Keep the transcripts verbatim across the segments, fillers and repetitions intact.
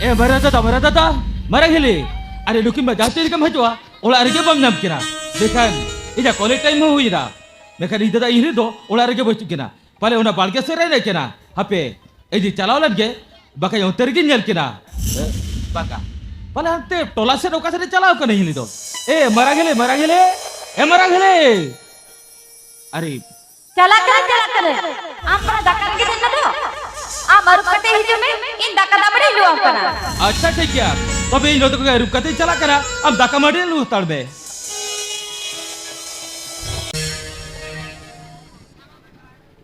ᱮ ᱢᱟᱨᱟ ᱫᱟᱫᱟ, ᱢᱟᱨᱟ ᱫᱟᱫᱟ, ᱢᱟᱨᱟ ᱦᱤᱞᱤ, ᱟᱨᱮ ᱱᱩᱠᱤᱱ ᱢᱟ ᱡᱟᱦᱟᱸ ᱛᱤ ᱨᱮᱜᱮᱢ ᱦᱤᱡᱩᱜᱼᱟ, ᱚᱲᱟᱜ ᱨᱮᱜᱮ ᱵᱟᱢ ᱧᱟᱢ ᱠᱤᱱᱟ᱾ ᱢᱮᱱᱠᱷᱟᱱ ᱤᱧᱟᱹᱜ ᱠᱚᱞᱮᱡᱽ ᱴᱟᱭᱤᱢ ᱦᱚᱸ ᱦᱩᱭ ᱮᱱᱟ, ᱢᱮᱱᱠᱷᱟᱱ ᱤᱧ ᱫᱟᱫᱟ ᱤᱧ ᱦᱤᱞᱤ ᱫᱚ ᱚᱲᱟᱜ ᱨᱮᱜᱮ ᱵᱟᱹᱪᱩᱜ ᱠᱤᱱᱟ᱾ ᱯᱟᱞᱮ ᱚᱱᱟ ᱵᱟᱲᱜᱮ ᱥᱮᱫ ᱨᱮ ᱦᱮᱱᱟᱜ ᱠᱤᱱᱟ᱾ ᱦᱟᱯᱮ, ᱤᱧ ᱪᱟᱞᱟᱣ ᱞᱮᱱ ᱜᱮ, ᱵᱟᱠᱷᱟᱡ ᱚᱱᱛᱮ ᱨᱮᱜᱤᱧ ᱧᱮᱞ ᱠᱤᱱᱟ᱾ ᱮ, ᱵᱟᱝᱟ, ᱯᱟᱞᱮ ᱦᱟᱱᱛᱮ ᱴᱚᱞᱟ ᱥᱮᱫ ᱚᱠᱟ ᱥᱮᱫ ᱮ ᱪᱟᱞᱟᱣ ᱠᱟᱱᱟ ᱦᱤᱞᱤ ᱫᱚ᱾ ᱮ ᱢᱟᱨᱟ ᱦᱤᱞᱤ, ᱢᱟᱨᱟ ᱦᱤᱞᱤ, ᱮ ᱢᱟᱨᱟ ᱦᱤᱞᱤ᱾ ᱟᱨᱮ, ᱪᱟᱞᱟᱜ ᱠᱟᱹᱱᱟᱹᱧ, ᱪᱟᱞᱟᱜ ᱠᱟᱹᱱᱟᱹᱧ᱾ ᱟᱢ ᱯᱟᱨᱟ ᱫᱟᱠᱟ ᱨᱮᱜᱮ ᱫᱮᱡ ᱱᱟ ᱫᱚ᱾ ᱟᱢ ᱟᱹᱨᱩᱵ ᱠᱟᱛᱮ ᱦᱤᱡᱩᱜ ᱢᱮ, ᱤᱧ ᱫᱟᱠᱟ ᱫᱟᱜ ᱢᱟᱹᱰᱤ ᱞᱩ ᱟᱢ ᱠᱟᱱᱟ᱾ ᱟᱪᱪᱷᱟ, ᱴᱷᱤᱠ ᱜᱮᱭᱟ᱾ ᱛᱚᱵᱮ ᱤᱧ ᱱᱚᱛᱮ ᱠᱷᱚᱱ ᱟᱹᱨᱩᱵ ᱠᱟᱛᱮᱧ ᱪᱟᱞᱟᱜ ᱠᱟᱱᱟ, ᱟᱢ ᱫᱟᱠᱟ ᱢᱟᱹᱰᱤ ᱞᱩ ᱦᱟᱛᱟᱲ ᱢᱮ᱾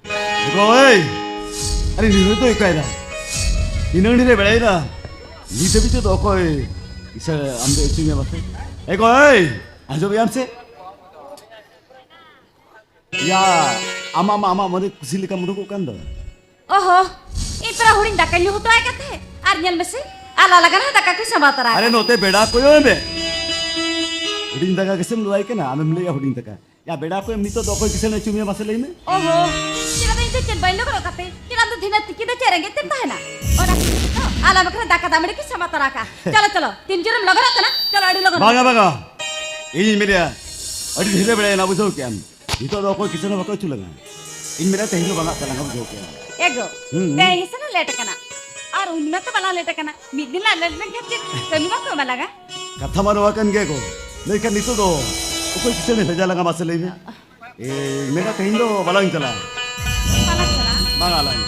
ᱮ ᱜᱚ, ᱮᱭ! ᱟᱨᱮ, ᱱᱤᱱᱟᱹᱜ ᱫᱚ ᱚᱠᱟᱭᱮᱱᱟ? ᱱᱤᱱᱟᱹᱜ ᱰᱷᱮᱨᱮ ᱵᱮᱲᱟᱭᱮᱱᱟ᱾ ᱱᱤᱛ ᱦᱟᱹᱵᱤᱡ ᱛᱮᱫᱚ ᱚᱠᱚᱭ ᱤᱥᱟᱹ ᱟᱢ ᱫᱚ ᱮᱠᱴᱩ ᱧᱮᱞ ᱢᱟᱥᱮ᱾ ᱮ ᱜᱚ, ᱮᱭ! ᱟᱸᱡᱚᱢᱮᱜ ᱟᱢ ᱥᱮ? ᱭᱟ, ᱟᱢᱟᱜ ᱢᱟ ᱟᱢᱟᱜ ᱢᱚᱱᱮ ᱠᱩᱥᱤ ᱞᱮᱠᱟᱢ ᱩᱰᱩᱠᱚᱜ ᱠᱟᱱ ᱫᱚ᱾ ᱚᱦᱚ, ᱤᱧ ᱯᱮᱲᱟ ᱦᱩᱰᱤᱧ ᱫᱟᱠᱟᱧ ᱞᱩ ᱦᱚᱴᱚ ᱟᱭ ᱠᱟᱱ ᱛᱟᱦᱮᱸᱫ᱾ ᱟᱨ ᱧᱮᱞ ᱢᱮᱥᱮ, ᱟᱞᱟ ᱞᱟᱜᱟᱱ ᱦᱚᱸ ᱫᱟᱠᱟ ᱠᱚᱭ ᱥᱟᱢᱵᱟᱣ ᱛᱟᱨᱟ ᱟᱨᱮ, ᱟᱠᱟᱫ᱾ ᱱᱚᱛᱮ ᱵᱮᱲᱟ ᱠᱚᱭᱚᱜ ᱢᱮ᱾ ᱦᱩᱰᱤᱧ ᱫᱟᱠᱟ ᱜᱮᱥᱮᱢ ᱞᱩᱣᱟᱭ ᱠᱟᱱᱟ, ᱟᱢᱮᱢ ᱞᱟᱹᱭᱟ ᱦᱩᱰᱤᱧ ᱫᱟᱠᱟ᱾ ᱭᱟ, ᱵᱮᱲᱟ ᱠᱚᱭᱚᱜ ᱱᱤᱛᱚᱜ ᱫᱚ ᱚᱠᱚᱭ ᱠᱤᱥᱟᱹᱬ ᱟᱹᱪᱩ ᱢᱮᱭᱟ, ᱢᱟᱥᱮ ᱞᱟᱹᱭ ᱢᱮ? ᱚᱦᱚ, ᱪᱮᱫᱟᱜ ᱫᱚ ᱤᱧ ᱫᱚ ᱪᱮᱫ ᱵᱟᱹᱧ ᱞᱚᱜᱚᱱᱚᱜ ᱠᱟᱛᱮ? ᱪᱮᱫᱟᱜ ᱫᱚ ᱫᱷᱤᱱᱟᱹ ᱛᱤᱠᱤ ᱫᱚ ᱪᱮᱫ ᱨᱮᱸᱜᱮᱡ ᱛᱮᱢ ᱛᱟᱦᱮᱱᱟ? ᱚᱱᱟ ᱠᱷᱟᱹᱛᱤᱨ ᱛᱮ ᱛᱚ ᱟᱞᱟ ᱵᱟᱠᱷᱨᱟ ᱫᱟᱠᱟ ᱫᱟᱜ ᱢᱟᱹᱰᱤ ᱠᱚ ᱥᱟᱢᱵᱟᱣ ᱛᱟᱨᱟ ᱟᱠᱟᱫ᱾ ᱪᱚᱞᱚ, ᱪᱚᱞᱚ, ᱛᱤᱱ ᱡᱳᱨᱮᱢ ᱞᱚᱜᱚᱱᱚᱜ ᱠᱟᱱᱟ, ᱪᱚᱞᱚ, ᱟᱹᱰᱤ ᱞᱚᱜᱚᱱ᱾ ᱵᱟᱝᱟ, ᱵᱟᱝᱟ, ᱤᱧᱤᱧ ᱢᱮᱱᱮᱫᱼᱟ, ᱟᱹᱰᱤ ᱰᱷᱮᱨᱮ ᱵᱮᱲᱟᱭᱮᱱᱟ, ᱵᱩᱡᱷᱟᱹᱣ ᱠᱮᱜᱼᱟᱢ᱾ ᱱᱤᱛᱚᱜ ᱫᱚ ᱚᱠᱚᱭ ᱠᱤᱥᱟᱹᱬ ᱦᱚᱸ ᱵᱟᱠᱚ ᱟᱹᱪᱩ ᱞᱟᱝᱟ᱾ ᱤᱧ ᱢᱮᱱᱟ ᱛᱮᱦᱮᱧ ᱫᱚ ᱵᱟᱝᱟᱜ ᱛᱟᱞᱟᱝᱟ, ᱵᱩᱡᱷᱟᱹᱣ ᱠᱮᱜᱼᱟᱢ᱾ ᱮᱜᱳ, ᱦᱩᱸ, ᱦᱩᱸ᱾ ᱛᱮᱦᱮᱧ ᱜᱮᱥᱮ ᱞᱮ ᱞᱮᱴ ᱟᱠᱟᱱᱟ᱾ ᱟᱨ ᱩᱱ ᱢᱟ ᱛᱚ ᱵᱟᱞᱟᱝ ᱞᱮᱴ ᱟᱠᱟᱱᱟ᱾ ᱢᱤᱫ ᱫᱤᱱ ᱞᱟᱝ ᱞᱮᱴ ᱞᱮᱱᱠᱷᱟᱱ ᱪᱮᱫ ᱠᱟᱹᱢᱤ ᱵᱟᱝ ᱠᱚ ᱮᱢᱟ ᱞᱟᱝᱟ? ᱠᱟᱛᱷᱟ ᱢᱟ ᱱᱚᱣᱟ ᱠᱟᱱ ᱜᱮᱭᱟ ᱜᱳ᱾ ᱢᱮᱱᱠᱷᱟᱱ ᱱᱤᱛᱚᱜ ᱫᱚ ᱚᱠᱚᱭ ᱠᱤᱥᱟᱹᱬ ᱮ ᱵᱷᱮᱡᱟ ᱞᱟᱝᱟ ᱢᱟᱥᱮ ᱞᱟᱹᱭ ᱢᱮ? ᱮ, ᱢᱮᱱᱟ ᱛᱮᱦᱮᱧ ᱫᱚ ᱵᱟᱞᱟᱝ ᱪᱟᱞᱟᱜᱼᱟ᱾ ᱵᱟᱞᱟᱝ ᱪᱟᱞᱟᱜᱼᱟ? ᱵᱟᱝ ᱟᱞᱟᱝ᱾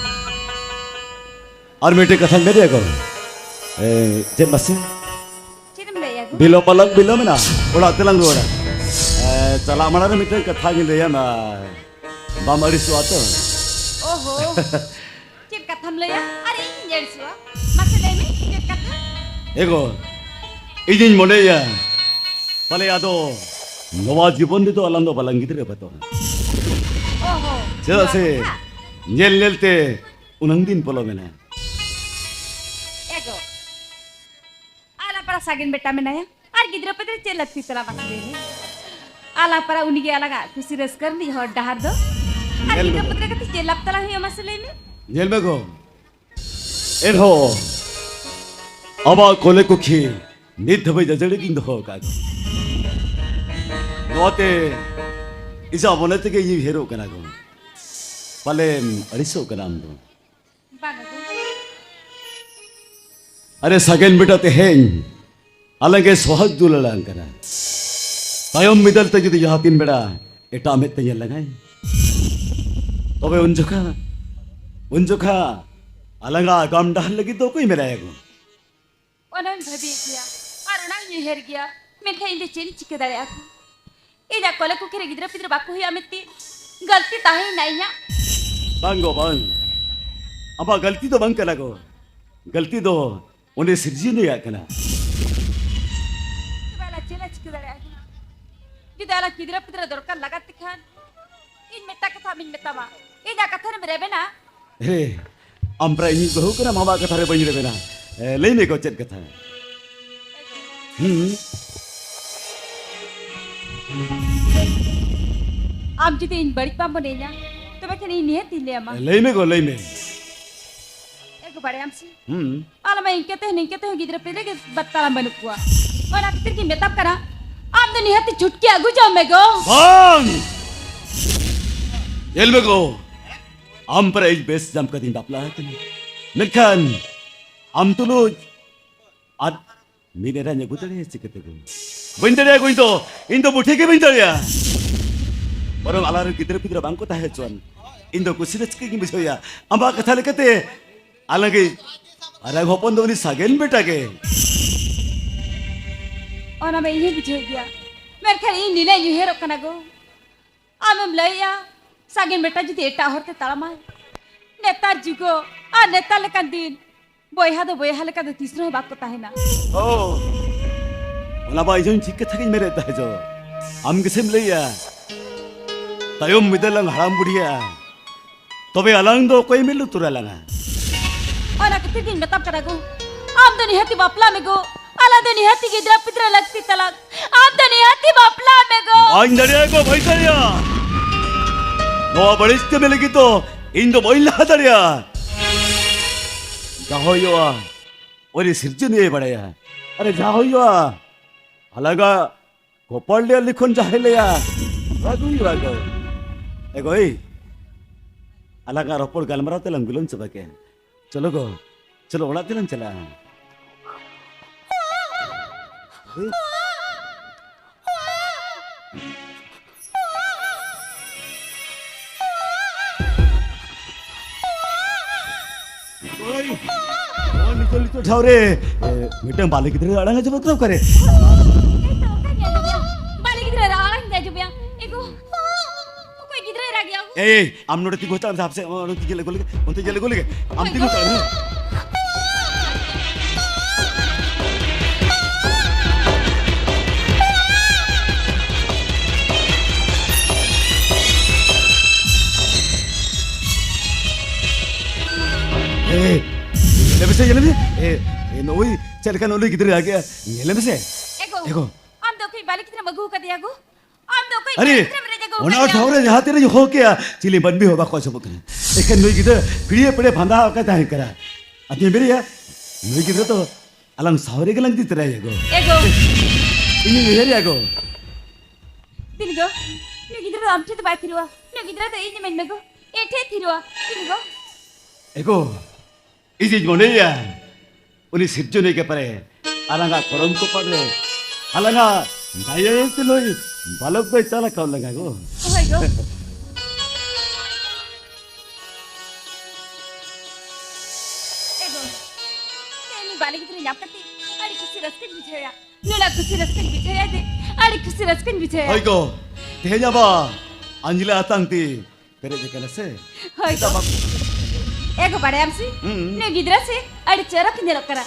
ᱟᱨ ᱢᱤᱫᱴᱮᱡ ᱠᱟᱛᱷᱟᱧ ᱢᱮᱱᱮᱫᱼᱟ ᱜᱳ᱾ ᱮ, ᱪᱮᱫ ᱢᱟᱥᱮ? ᱪᱮᱫ ᱮᱢ ᱞᱟᱹᱭᱮᱜᱼᱟ ᱜᱳ? ᱵᱤᱞᱚᱢ ᱟᱞᱟᱝ ᱵᱤᱞᱚᱢ ᱮᱱᱟ, ᱚᱲᱟᱜ ᱛᱮᱞᱟᱝ ᱨᱩᱣᱟᱹᱲᱟ᱾ ᱮ, ᱪᱟᱞᱟᱜ ᱢᱟᱲᱟᱝ ᱨᱮ ᱢᱤᱫᱴᱮᱱ ᱠᱟᱛᱷᱟᱧ ᱞᱟᱹᱭᱟᱢᱟ, ᱵᱟᱢ ᱟᱹᱲᱤᱥᱚᱜᱼᱟ ᱛᱚ? ᱚᱦᱚ, ᱪᱮᱫ ᱠᱟᱛᱷᱟᱢ ᱞᱟᱹᱭᱟ? ᱟᱨ ᱤᱧ ᱟᱹᱲᱤᱥᱚᱜᱼᱟ? ᱢᱟᱥᱮ ᱞᱟᱹᱭ ᱢᱮ, ᱪᱮᱫ ᱠᱟᱛᱷᱟ? ᱮ ᱜᱳ, ᱤᱧᱤᱧ ᱢᱚᱱᱮᱭᱟ, ᱯᱟᱞᱮ ᱟᱫᱚ ᱱᱚᱣᱟ ᱡᱤᱵᱚᱱ ᱨᱮᱫᱚ ᱟᱞᱟᱝ ᱫᱚ ᱵᱟᱞᱟᱝ ᱜᱤᱫᱽᱨᱟᱹ ᱵᱟᱛᱚ᱾ ᱚᱦᱚ, ᱪᱮᱫᱟᱜ ᱱᱚᱣᱟ ᱥᱮ ᱠᱟᱛᱷᱟ? ᱧᱮᱞ ᱧᱮᱞ ᱛᱮ ᱩᱱᱟᱹᱝ ᱫᱤᱱ ᱯᱚᱞᱚᱢᱮᱱᱟ᱾ ᱮ ᱜᱳ, ᱟᱞᱟᱝ ᱯᱟᱨᱟ ᱥᱟᱜᱮᱱ ᱵᱮᱴᱟ ᱢᱮᱱᱟᱭᱟ᱾ ᱟᱨ ᱜᱤᱫᱽᱨᱟᱹ ᱯᱤᱫᱽᱨᱟᱹ ᱪᱮᱫ ᱞᱟᱹᱠᱛᱤ ᱛᱟᱞᱟᱝ ᱢᱟᱥᱮ ᱞᱟᱹᱭ ᱢᱮ? ᱟᱞᱟᱝ ᱯᱟᱨᱟ ᱩᱱᱤᱜᱮ ᱟᱞᱟᱝᱟᱜ ᱠᱩᱥᱤ ᱨᱟᱹᱥᱠᱟᱹ ᱨᱤᱱᱤᱡ ᱦᱚᱲ ᱰᱟᱦᱟᱨ ᱫᱚ᱾ ᱟᱨ ᱧᱮᱞ ᱜᱤᱫᱽᱨᱟᱹ ᱢᱮ ᱜᱳ᱾ ᱯᱤᱫᱽᱨᱟᱹ ᱠᱟᱛᱮ ᱪᱮᱫ ᱞᱟᱵᱷ ᱛᱟᱞᱟᱝ ᱦᱩᱭᱩᱜᱼᱟ ᱢᱟᱥᱮ ᱞᱟᱹᱭ ᱢᱮ? ᱧᱮᱞ ᱢᱮ ᱜᱳ, ᱮᱱᱦᱚᱸ ᱟᱢᱟᱜ ᱠᱚᱞᱮ ᱠᱩᱠᱷᱤ ᱱᱤᱛ ᱫᱷᱟᱹᱵᱤᱡ ᱟᱡᱟᱹᱲᱤ ᱜᱤᱧ ᱫᱚᱦᱚ ᱟᱠᱟᱫ ᱠᱚ᱾ ᱱᱚᱣᱟᱛᱮ ᱤᱧᱟᱹᱜ ᱢᱚᱱᱮ ᱛᱮᱜᱮ ᱤᱧ ᱩᱭᱦᱟᱹᱨᱚᱜ ᱠᱟᱱᱟ ᱜᱚ, ᱯᱟᱞᱮᱢ ᱟᱹᱲᱤᱥᱚᱜ ᱠᱟᱱᱟ ᱟᱢ ᱫᱚ᱾ ᱵᱟᱝᱟ ᱜᱚ᱾ ᱟᱨᱮ ᱥᱟᱜᱮᱱ ᱵᱮᱴᱟ, ᱛᱮᱦᱮᱧ ᱟᱞᱟᱝ ᱮ ᱥᱚᱦᱟᱜ ᱫᱩᱞᱟᱹᱲᱟᱝ ᱠᱟᱱᱟ᱾ ᱛᱟᱭᱚᱢ ᱵᱤᱫᱟᱹᱞ ᱛᱮ ᱡᱩᱫᱤ ᱡᱟᱦᱟᱸ ᱛᱤᱱ ᱵᱮᱲᱟ ᱮᱴᱟᱜ ᱢᱮᱫ ᱛᱮ ᱧᱮᱞ ᱞᱟᱝᱟᱭ, ᱛᱚᱵᱮ ᱩᱱ ᱡᱚᱠᱷᱟ, ᱩᱱ ᱡᱚᱠᱷᱟ ᱟᱞᱟᱝᱟᱜ ᱟᱜᱟᱢ ᱰᱟᱦᱟᱨ ᱞᱟᱹᱜᱤᱫ ᱫᱚ ᱚᱠᱚᱭ ᱢᱮᱱᱟᱭᱟ ᱜᱚ? ᱚᱱᱟᱧ ᱵᱷᱟᱹᱵᱤᱭᱮᱫ ᱜᱮᱭᱟ ᱟᱨ ᱚᱱᱟᱧ ᱩᱭᱦᱟᱹᱨ ᱜᱮᱭᱟ, ᱢᱮᱱᱠᱷᱟᱱ ᱤᱧ ᱫᱚ ᱪᱮᱫ ᱤᱧ ᱪᱤᱠᱟᱹ ᱫᱟᱲᱮᱭᱟᱜᱼᱟ ᱠᱚ? ᱤᱧᱟᱹᱜ ᱠᱚᱞᱮ ᱠᱩᱠᱷᱤ ᱨᱮ ᱜᱤᱫᱽᱨᱟᱹ ᱯᱤᱫᱽᱨᱟᱹ ᱵᱟᱠᱚ ᱦᱩᱭᱩᱜᱼᱟ ᱢᱮᱱᱛᱮ ᱜᱟᱹᱞᱛᱤ ᱛᱟᱦᱮᱸᱭᱮᱱᱟ ᱤᱧᱟᱹᱜ᱾ ᱵᱟᱝ ᱜᱚ, ᱵᱟᱝ᱾ ᱟᱢᱟᱜ ᱜᱟᱹᱞᱛᱤ ᱫᱚ ᱵᱟᱝ ᱠᱟᱱᱟ ᱜᱚ᱾ ᱜᱟᱹᱞᱛᱤ ᱫᱚ ᱩᱱᱤ ᱥᱤᱨᱡᱚᱱᱤᱭᱟᱹᱣᱟᱜ ᱠᱟᱱᱟ᱾ ᱛᱚᱵᱮ ᱟᱞᱮ ᱪᱮᱫ ᱞᱮ ᱪᱤᱠᱟᱹ ᱫᱟᱲᱮᱭᱟᱜᱼᱟ? ᱡᱩᱫᱤ ᱟᱞᱮ ᱜᱤᱫᱽᱨᱟᱹ ᱯᱤᱫᱽᱨᱟᱹ ᱫᱚᱨᱠᱟᱨ ᱞᱟᱜᱟᱫ ᱛᱮ ᱠᱷᱟᱱ, ᱤᱧ ᱢᱤᱫᱴᱟᱝ ᱠᱟᱛᱷᱟ ᱟᱢᱤᱧ ᱢᱮᱛᱟᱢᱟ, ᱤᱧᱟᱜ ᱠᱟᱛᱷᱟ ᱨᱮᱢ ᱨᱮᱵᱮᱱᱟ? ᱦᱮ, ᱟᱢ ᱯᱨᱟᱭ ᱤᱧᱤᱡ ᱵᱟᱹᱦᱩ ᱠᱟᱱᱟᱢ, ᱟᱢᱟᱜ ᱠᱟᱛᱷᱟ ᱨᱮ ᱵᱟᱹᱧ ᱨᱮᱵᱮᱱᱟ᱾ ᱮ, ᱞᱟᱹᱭ ᱢᱮ ᱜᱚ, ᱪᱮᱫ ᱠᱟᱛᱷᱟ? ᱦᱩᱸ᱾ ᱟᱢ ᱡᱩᱫᱤ ᱤᱧ ᱵᱟᱹᱲᱤᱡ ᱵᱟᱢ ᱢᱚᱱᱮᱭᱤᱧᱟ, ᱛᱚᱵᱮ ᱠᱷᱟᱱ ᱤᱧ ᱱᱤᱦᱟᱹᱛ ᱤᱧ ᱞᱟᱹᱭᱟᱢᱟ᱾ ᱞᱟᱹᱭ ᱢᱮ ᱜᱚ, ᱞᱟᱹᱭ ᱢᱮ᱾ ᱮ ᱜᱚ, ᱵᱟᱲᱟᱭᱟᱢ ᱥᱮ? ᱦᱩᱸ᱾ ᱟᱞᱮ ᱢᱟ ᱤᱱᱠᱟᱹ ᱛᱮ ᱱᱤᱝᱠᱟᱹ ᱛᱮᱦᱚᱸ ᱜᱤᱫᱽᱨᱟᱹ ᱯᱤᱫᱽᱨᱟᱹ ᱜᱮ ᱵᱟᱛᱟᱞᱟᱢ ᱵᱟᱹᱱᱩᱜ ᱠᱚᱣᱟ᱾ ᱚᱱᱟ ᱠᱷᱟᱹᱛᱤᱨ ᱜᱤᱧ ᱢᱮᱛᱟᱢ ᱠᱟᱱᱟ, ᱟᱢ ᱫᱚ ᱱᱤᱦᱟᱹᱛ ᱪᱷᱩᱴᱠᱤ ᱟᱹᱜᱩ ᱡᱚᱝ ᱢᱮ ᱜᱚ᱾ ᱵᱟᱝ! ᱧᱮᱞ ᱢᱮ ᱜᱚ, ᱟᱢ ᱯᱟᱨᱟ ᱤᱧ ᱵᱮᱥ ᱧᱟᱢ ᱠᱟᱛᱮᱧ ᱵᱟᱯᱞᱟ ᱟᱠᱟᱱᱟ, ᱢᱮᱱᱠᱷᱟᱱ ᱟᱢ ᱛᱩᱞᱩᱡ ᱟᱨ ᱢᱤᱫ ᱮᱨᱟᱧ ᱟᱹᱜᱩ ᱫᱟᱲᱮᱭᱟᱭᱟ ᱪᱤᱠᱟᱹᱛᱮ ᱜᱚ? ᱵᱟᱹᱧ ᱫᱟᱲᱮᱭᱟᱜᱼᱟ ᱜᱚ, ᱤᱧ ᱫᱚ, ᱤᱧ ᱫᱚ ᱵᱩᱰᱷᱤ ᱜᱮ ᱵᱟᱹᱧ ᱫᱟᱲᱮᱭᱟᱜᱼᱟ᱾ ᱵᱚᱨᱚᱝ ᱟᱞᱟᱝ ᱨᱮᱱ ᱜᱤᱫᱽᱨᱟᱹ ᱯᱤᱫᱽᱨᱟᱹ ᱵᱟᱝ ᱠᱚ ᱛᱟᱦᱮᱸ ᱦᱚᱪᱚᱣᱟᱱ, ᱤᱧ ᱫᱚ ᱠᱩᱥᱤ ᱨᱟᱹᱥᱠᱟᱹ ᱜᱤᱧ ᱵᱩᱡᱷᱟᱹᱣᱮᱭᱟ᱾ ᱟᱢᱟᱜ ᱠᱟᱛᱷᱟ ᱞᱮᱠᱟᱛᱮ ᱟᱞᱟᱝ ᱜᱮ ᱟᱨᱟᱜ ᱦᱚᱯᱚᱱ ᱫᱚ ᱩᱱᱤ ᱥᱟᱜᱮᱱ ᱵᱮᱴᱟ ᱜᱮ᱾ ᱚᱱᱟ ᱢᱟ ᱤᱧ ᱦᱚᱸᱧ ᱵᱩᱡᱷᱟᱹᱣ ᱜᱮᱭᱟ, ᱢᱮᱱᱠᱷᱟᱱ ᱤᱧ ᱱᱤᱱᱟᱹᱜ ᱤᱧ ᱩᱭᱦᱟᱹᱨᱚᱜ ᱠᱟᱱᱟ ᱜᱚ, ᱟᱢᱮᱢ ᱞᱟᱹᱭᱮᱜᱼᱟ ᱥᱟᱜᱮᱱ ᱵᱮᱴᱟ ᱡᱩᱫᱤ ᱮᱴᱟᱜ ᱦᱚᱲ ᱛᱮ ᱛᱟᱲᱟᱢᱟᱭ, ᱱᱮᱛᱟᱨ ᱡᱩᱜᱚ ᱟᱨ ᱱᱮᱛᱟᱨ ᱞᱮᱠᱟᱱ ᱫᱤᱱ ᱵᱚᱭᱦᱟ ᱫᱚ ᱵᱚᱭᱦᱟ ᱞᱮᱠᱟ ᱫᱚ ᱛᱤᱥ ᱨᱮᱦᱚᱸ ᱵᱟᱠᱚ ᱛᱟᱦᱮᱱᱟ᱾ ᱳ, ᱚᱱᱟ ᱢᱟ ᱤᱧ ᱦᱚᱸ ᱴᱷᱤᱠ ᱠᱟᱛᱷᱟ ᱜᱤᱧ ᱢᱮᱱᱮᱫ ᱛᱟᱦᱮᱸ ᱡᱚ᱾ ᱟᱢ ᱜᱮᱥᱮᱢ ᱞᱟᱹᱭᱟ, ᱛᱟᱭᱚᱢ ᱵᱤᱫᱟᱹᱞ ᱞᱟᱝ ᱦᱟᱲᱟᱢ ᱵᱩᱰᱷᱤᱜᱼᱟ, ᱛᱚᱵᱮ ᱟᱞᱟᱝ ᱫᱚ ᱚᱠᱚᱭ ᱢᱮᱫ ᱞᱩᱛᱩᱨ ᱟᱞᱟᱝᱟ? ᱚᱱᱟ ᱠᱷᱟᱹᱛᱤᱨ ᱜᱤᱧ ᱢᱮᱛᱟᱢ ᱠᱟᱱᱟ ᱜᱚ, ᱟᱢ ᱫᱚ ᱱᱤᱦᱟᱹᱛᱤ ᱵᱟᱯᱞᱟ ᱢᱮ ᱜᱚ, ᱟᱞᱟᱝ ᱫᱚ ᱱᱤᱦᱟᱹᱛᱤ ᱜᱤᱫᱽᱨᱟᱹ ᱯᱤᱫᱽᱨᱟᱹ ᱞᱟᱹᱠᱛᱤ ᱛᱟᱞᱟᱝ, ᱟᱢ ᱫᱚ ᱱᱤᱦᱟᱹᱛᱤ ᱵᱟᱯᱞᱟ ᱢᱮ ᱜᱚ᱾ ᱵᱟᱹᱧ ᱫᱟᱲᱮᱭᱟᱜᱼᱟ ᱜᱚ, ᱵᱟᱹᱧ ᱫᱟᱲᱮᱭᱟᱜᱼᱟ᱾ ᱱᱚᱣᱟ ᱵᱟᱹᱲᱤᱡ ᱠᱟᱹᱢᱤ ᱞᱟᱹᱜᱤᱫ ᱫᱚ ᱤᱧ ᱫᱚ ᱵᱟᱹᱧ ᱞᱟᱦᱟ ᱫᱟᱲᱮᱭᱟᱜᱼᱟ᱾ ᱡᱟ ᱦᱩᱭᱩᱜᱼᱟ, ᱩᱱᱤ ᱥᱤᱨᱡᱚᱱᱤᱭᱟᱹᱭ ᱵᱟᱲᱟᱭᱟ᱾ ᱟᱨᱮ ᱡᱟᱦᱟᱸ ᱦᱩᱭᱩᱜᱼᱟ, ᱟᱞᱟᱝᱟᱜ ᱠᱚᱯᱟᱞ ᱨᱮᱭᱟᱜ ᱞᱤᱠᱷᱚᱱ ᱡᱟᱦᱟᱸᱭ ᱞᱟᱹᱭᱟ, ᱚᱱᱟ ᱜᱮ ᱦᱩᱭᱩᱜᱼᱟ ᱜᱚ᱾ ᱮ ᱜᱚ, ᱮᱭ, ᱟᱞᱟᱝᱟᱜ ᱨᱚᱯᱚᱲ ᱜᱟᱞᱢᱟᱨᱟᱣ ᱛᱮᱞᱟᱝ ᱵᱤᱞᱚᱢ ᱪᱟᱵᱟ ᱠᱮᱫ᱾ ᱪᱚᱞᱚ ᱜᱚ, ᱪᱚᱞᱚ ᱚᱲᱟᱜ ᱛᱮᱞᱟᱝ ᱪᱟᱞᱟᱜᱼᱟ᱾ ᱳᱭ, ᱱᱚᱣᱟ ᱱᱤᱛᱚᱜ ᱱᱤᱛᱚᱜ ᱴᱷᱟᱶ ᱨᱮ, ᱮ, ᱢᱤᱫᱴᱟᱝ ᱵᱟᱞᱮ ᱜᱤᱫᱽᱨᱟᱹ ᱟᱲᱟᱝ ᱟᱸᱡᱚᱢᱚᱜ ᱠᱟᱱᱟ ᱚᱠᱟᱨᱮ? ᱮᱭ ᱛᱚ, ᱚᱠᱟᱧ ᱟᱸᱡᱚᱢᱮᱭᱟ? ᱵᱟᱞᱮ ᱜᱤᱫᱽᱨᱟᱹ ᱟᱲᱟᱝ ᱤᱧ ᱟᱸᱡᱚᱢᱮᱭᱟ᱾ ᱮ ᱜᱚ, ᱚᱠᱚᱭ ᱜᱤᱫᱽᱨᱟᱹᱭ ᱨᱟᱜᱮᱜᱼᱟ ᱜᱚ? ᱮᱭ, ᱮᱭ, ᱟᱢ ᱱᱚᱰᱮ ᱛᱤᱸᱜᱩ ᱦᱟᱛᱟᱲ ᱢᱮ, ᱦᱟᱯᱥᱮ, ᱚᱱᱛᱮ ᱧᱮᱞ ᱟᱹᱜᱩ ᱞᱮᱜᱮ, ᱚᱱᱛᱮ ᱧᱮᱞ ᱟᱹᱜᱩ ᱞᱮᱜᱮ᱾ ᱟᱢ ᱛᱤᱸᱜᱩ ᱦᱟᱛᱟᱲ ᱢᱮ᱾ ᱮᱭ, ᱧᱮᱞ ᱢᱮᱥᱮ, ᱧᱮᱞ ᱢᱮ᱾ ᱮ, ᱮ, ᱱᱩᱭ ᱪᱮᱫ ᱞᱮᱠᱟ ᱱᱩᱭ ᱜᱤᱫᱽᱨᱟᱹ ᱨᱟᱜᱮᱜᱼᱟ? ᱧᱮᱞ ᱢᱮᱥᱮ᱾ ᱮ ᱜᱚ, ᱮ ᱜᱚ᱾ ᱟᱢ ᱫᱚ ᱚᱠᱚᱭ ᱵᱟᱞᱮ ᱜᱤᱫᱽᱨᱟᱹᱢ ᱟᱹᱜᱩ ᱟᱠᱟᱫᱮᱭᱟ ᱜᱚ? ᱟᱢ ᱫᱚ ᱚᱠᱚᱭ ᱟᱨᱮ, ᱵᱟᱞᱮ ᱜᱤᱫᱽᱨᱟᱹᱢ ᱨᱮᱡ ᱟᱹᱜᱩ ᱚᱱᱟ ᱟᱠᱟᱫᱮᱭᱟ? ᱴᱷᱟᱶ ᱨᱮ ᱡᱟᱦᱟᱸ ᱛᱤᱱᱟᱹᱜ ᱤᱧ ᱦᱚᱦᱚ ᱠᱮᱜᱼᱟ, ᱪᱤᱞᱤ ᱢᱟᱹᱱᱢᱤ ᱦᱚᱸ ᱵᱟᱠᱚ ᱟᱸᱡᱚᱢᱚᱜ ᱠᱟᱱᱟ᱾ ᱮᱠᱷᱮᱱ ᱱᱩᱭ ᱜᱤᱫᱽᱨᱟᱹ ᱯᱤᱲᱤᱭᱟᱹ ᱯᱤᱲᱤᱭᱟᱹ ᱯᱷᱟᱸᱫᱟ ᱟᱠᱟᱭ ᱛᱟᱦᱮᱸ ᱠᱟᱱᱟ᱾ ᱟᱫᱚᱧ ᱢᱮᱱᱮᱭᱟ, ᱱᱩᱭ ᱜᱤᱫᱽᱨᱟᱹ ᱫᱚ ᱟᱞᱟᱝ ᱥᱟᱶ ᱨᱮᱜᱮ ᱞᱟᱝ ᱤᱫᱤ ᱛᱚᱨᱟᱭᱮᱭᱟ ᱜᱚ᱾ ᱮ ᱜᱚ᱾ ᱤᱧᱤᱧ ᱩᱭᱦᱟᱹᱨᱮᱭᱟ ᱜᱚ᱾ ᱫᱤᱱ ᱜᱚ, ᱱᱩᱭ ᱜᱤᱫᱽᱨᱟᱹ ᱫᱚ ᱟᱢ ᱴᱷᱮᱱ ᱫᱚ ᱵᱟᱭ ᱛᱷᱤᱨᱚᱜᱼᱟ᱾ ᱱᱩᱭ ᱜᱤᱫᱽᱨᱟᱹ ᱫᱚ ᱤᱧ ᱤᱢᱟᱹᱧ ᱢᱮ ᱜᱚ᱾ ᱤᱧ ᱴᱷᱮᱱ ᱛᱷᱤᱨᱚᱜᱼᱟ᱾ ᱫᱤᱱ ᱜᱚ᱾ ᱮ ᱜᱚ, ᱤᱧᱤᱧ ᱢᱚᱱᱮᱭᱟ, ᱩᱱᱤ ᱥᱤᱨᱡᱚᱱᱤᱭᱟᱹ ᱜᱮ ᱯᱟᱨᱮ ᱟᱞᱟᱝᱟᱜ ᱠᱚᱨᱚᱢ ᱠᱚᱯᱟᱲ ᱨᱮ ᱟᱞᱟᱝᱟᱜ ᱫᱟᱭᱟ ᱛᱮ ᱱᱩᱭ ᱵᱟᱞᱚᱠ ᱫᱚᱭ ᱪᱟᱞ ᱟᱠᱟᱣᱟᱫ ᱞᱟᱝᱟ ᱜᱚ᱾ ᱦᱳᱭ ᱜᱚ᱾ ᱮ ᱜᱚ, ᱛᱮᱦᱮᱧ ᱩᱱᱤ ᱵᱟᱞᱮ ᱜᱤᱫᱽᱨᱟᱹ ᱧᱟᱢ ᱠᱟᱛᱮ ᱟᱹᱰᱤ ᱠᱩᱥᱤ ᱨᱟᱹᱥᱠᱟᱹᱧ ᱵᱩᱡᱷᱟᱹᱣᱮᱫᱼᱟ᱾ ᱱᱩᱱᱟᱹᱜ ᱠᱩᱥᱤ ᱨᱟᱹᱥᱠᱟᱹᱧ ᱵᱩᱡᱷᱟᱹᱣᱮᱫᱼᱟ ᱡᱮ ᱟᱹᱰᱤ ᱠᱩᱥᱤ ᱨᱟᱹᱥᱠᱟᱹᱧ ᱵᱩᱡᱷᱟᱹᱣᱮᱫᱼᱟ᱾ ᱦᱳᱭ ᱜᱚ, ᱛᱮᱦᱮᱧ ᱟᱵᱟᱨ ᱟᱸᱡᱽᱞᱮ ᱟᱛᱟᱝ ᱛᱮ ᱯᱮᱨᱮᱡ ᱟᱠᱟᱱᱟ ᱥᱮ? ᱦᱳᱭ ᱪᱮᱫᱟᱜ ᱜᱚ᱾ ᱵᱟᱝ? ᱮ ᱜᱚ, ᱵᱟᱲᱟᱭᱟᱢ ᱥᱮ? ᱦᱩᱸ᱾ ᱱᱩᱭ ᱜᱤᱫᱽᱨᱟᱹ ᱥᱮ ᱟᱹᱰᱤ ᱪᱚᱨᱚᱠ ᱧᱮᱞᱚᱜ ᱠᱟᱱᱟ᱾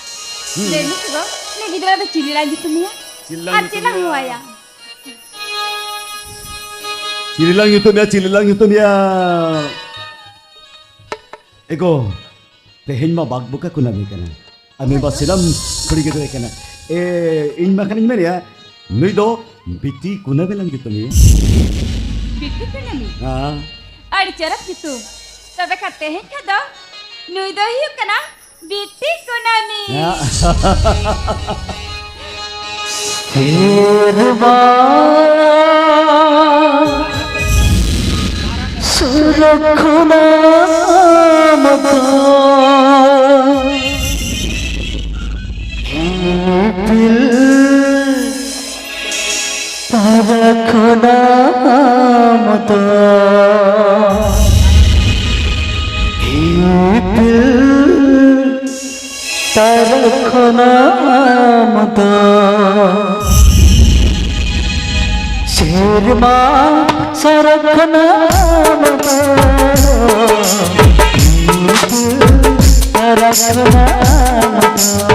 ᱦᱩᱸ᱾ ᱞᱟᱹᱭ ᱢᱮᱥᱮ ᱜᱚ, ᱱᱩᱭ ᱜᱤᱫᱽᱨᱟᱹ ᱫᱚ ᱪᱤᱞᱤ ᱞᱟᱝ ᱧᱩᱛᱩᱢᱮᱭᱟ? ᱪᱤᱞᱤ ᱞᱟᱝ ᱟᱨ ᱪᱮᱫ ᱞᱟᱝ ᱧᱩᱛᱩᱢᱮᱭᱟ? ᱦᱚᱦᱚᱣᱟᱭᱟ? ᱪᱤᱞᱤ ᱞᱟᱝ ᱧᱩᱛᱩᱢᱮᱭᱟ, ᱪᱤᱞᱤ ᱞᱟᱝ ᱧᱩᱛᱩᱢᱮᱭᱟ? ᱮ ᱜᱚ, ᱛᱮᱦᱮᱧ ᱢᱟ ᱵᱟᱜᱽ ᱵᱚᱠᱟ ᱠᱩᱱᱟᱹᱢᱤ ᱠᱟᱱᱟ᱾ ᱟᱨ ᱱᱩᱭ ᱢᱟ ᱥᱤᱞᱟᱹᱢ ᱠᱩᱲᱤ ᱜᱤᱫᱽᱨᱟᱹ ᱠᱟᱱᱟ᱾ ᱮ, ᱤᱧ ᱢᱟ ᱠᱷᱟᱱᱤᱧ ᱢᱮᱱᱮᱫᱼᱟ, ᱱᱩᱭ ᱫᱚ ᱵᱤᱴᱤ ᱠᱩᱱᱟᱹᱢᱤ ᱞᱟᱝ ᱧᱩᱛᱩᱢᱮᱭᱟ᱾ ᱵᱤᱴᱤ ᱠᱩᱱᱟᱹᱢᱤ? ᱦᱮᱸ᱾ ᱟᱹᱰᱤ ᱪᱚᱨᱚᱠ ᱧᱩᱛᱩᱢ᱾ ᱛᱚᱵᱮ ᱠᱷᱟᱱ ᱛᱮᱦᱮᱧ ᱠᱷᱚᱱ ᱫᱚ ᱱᱩᱭ ᱫᱚᱭ ᱦᱩᱭᱩᱜ ᱠᱟᱱᱟ ᱵᱤᱴᱤ ᱠᱩᱱᱟᱹᱢᱤ᱾ ᱥᱮᱨᱢᱟ ᱥᱩᱨ ᱠᱷᱚᱱᱟᱜ ᱢᱚᱛᱚ ᱤᱯᱤᱞ ᱛᱟᱨᱟ ᱠᱷᱚᱱᱟᱜ ᱢᱚᱛᱚ ᱤᱯᱤᱞ ᱛᱟᱨᱟ ᱠᱷᱚᱱᱟᱜ ᱢᱚᱛᱚ ᱥᱮᱨᱢᱟ ᱥᱟᱨᱟ ᱠᱷᱚᱱᱟᱜ ᱢᱚᱛᱚ ᱤᱯᱤᱞ ᱛᱟᱨᱟ ᱠᱷᱚᱱᱟᱜ ᱢᱚᱛᱚ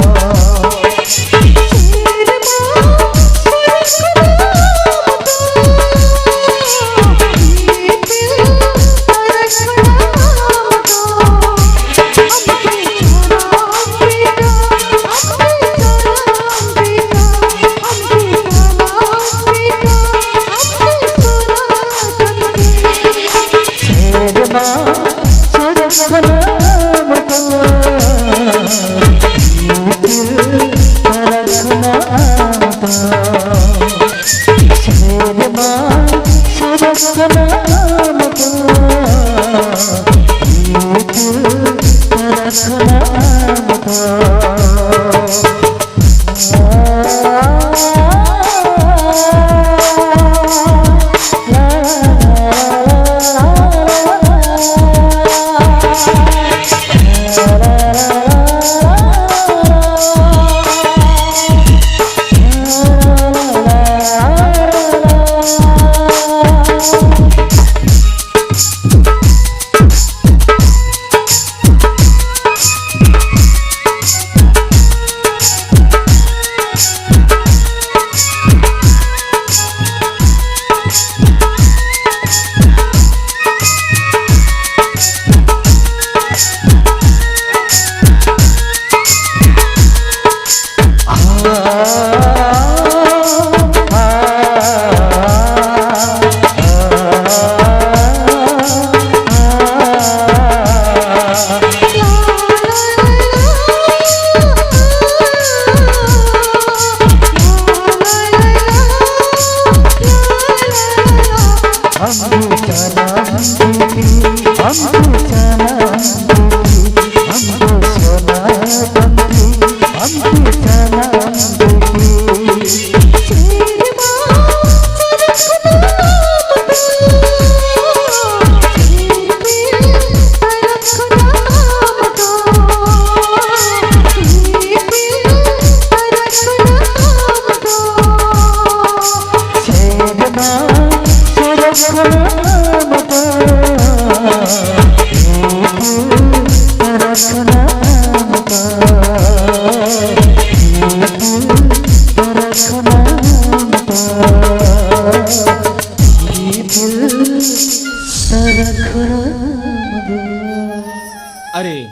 ᱟᱨᱮ,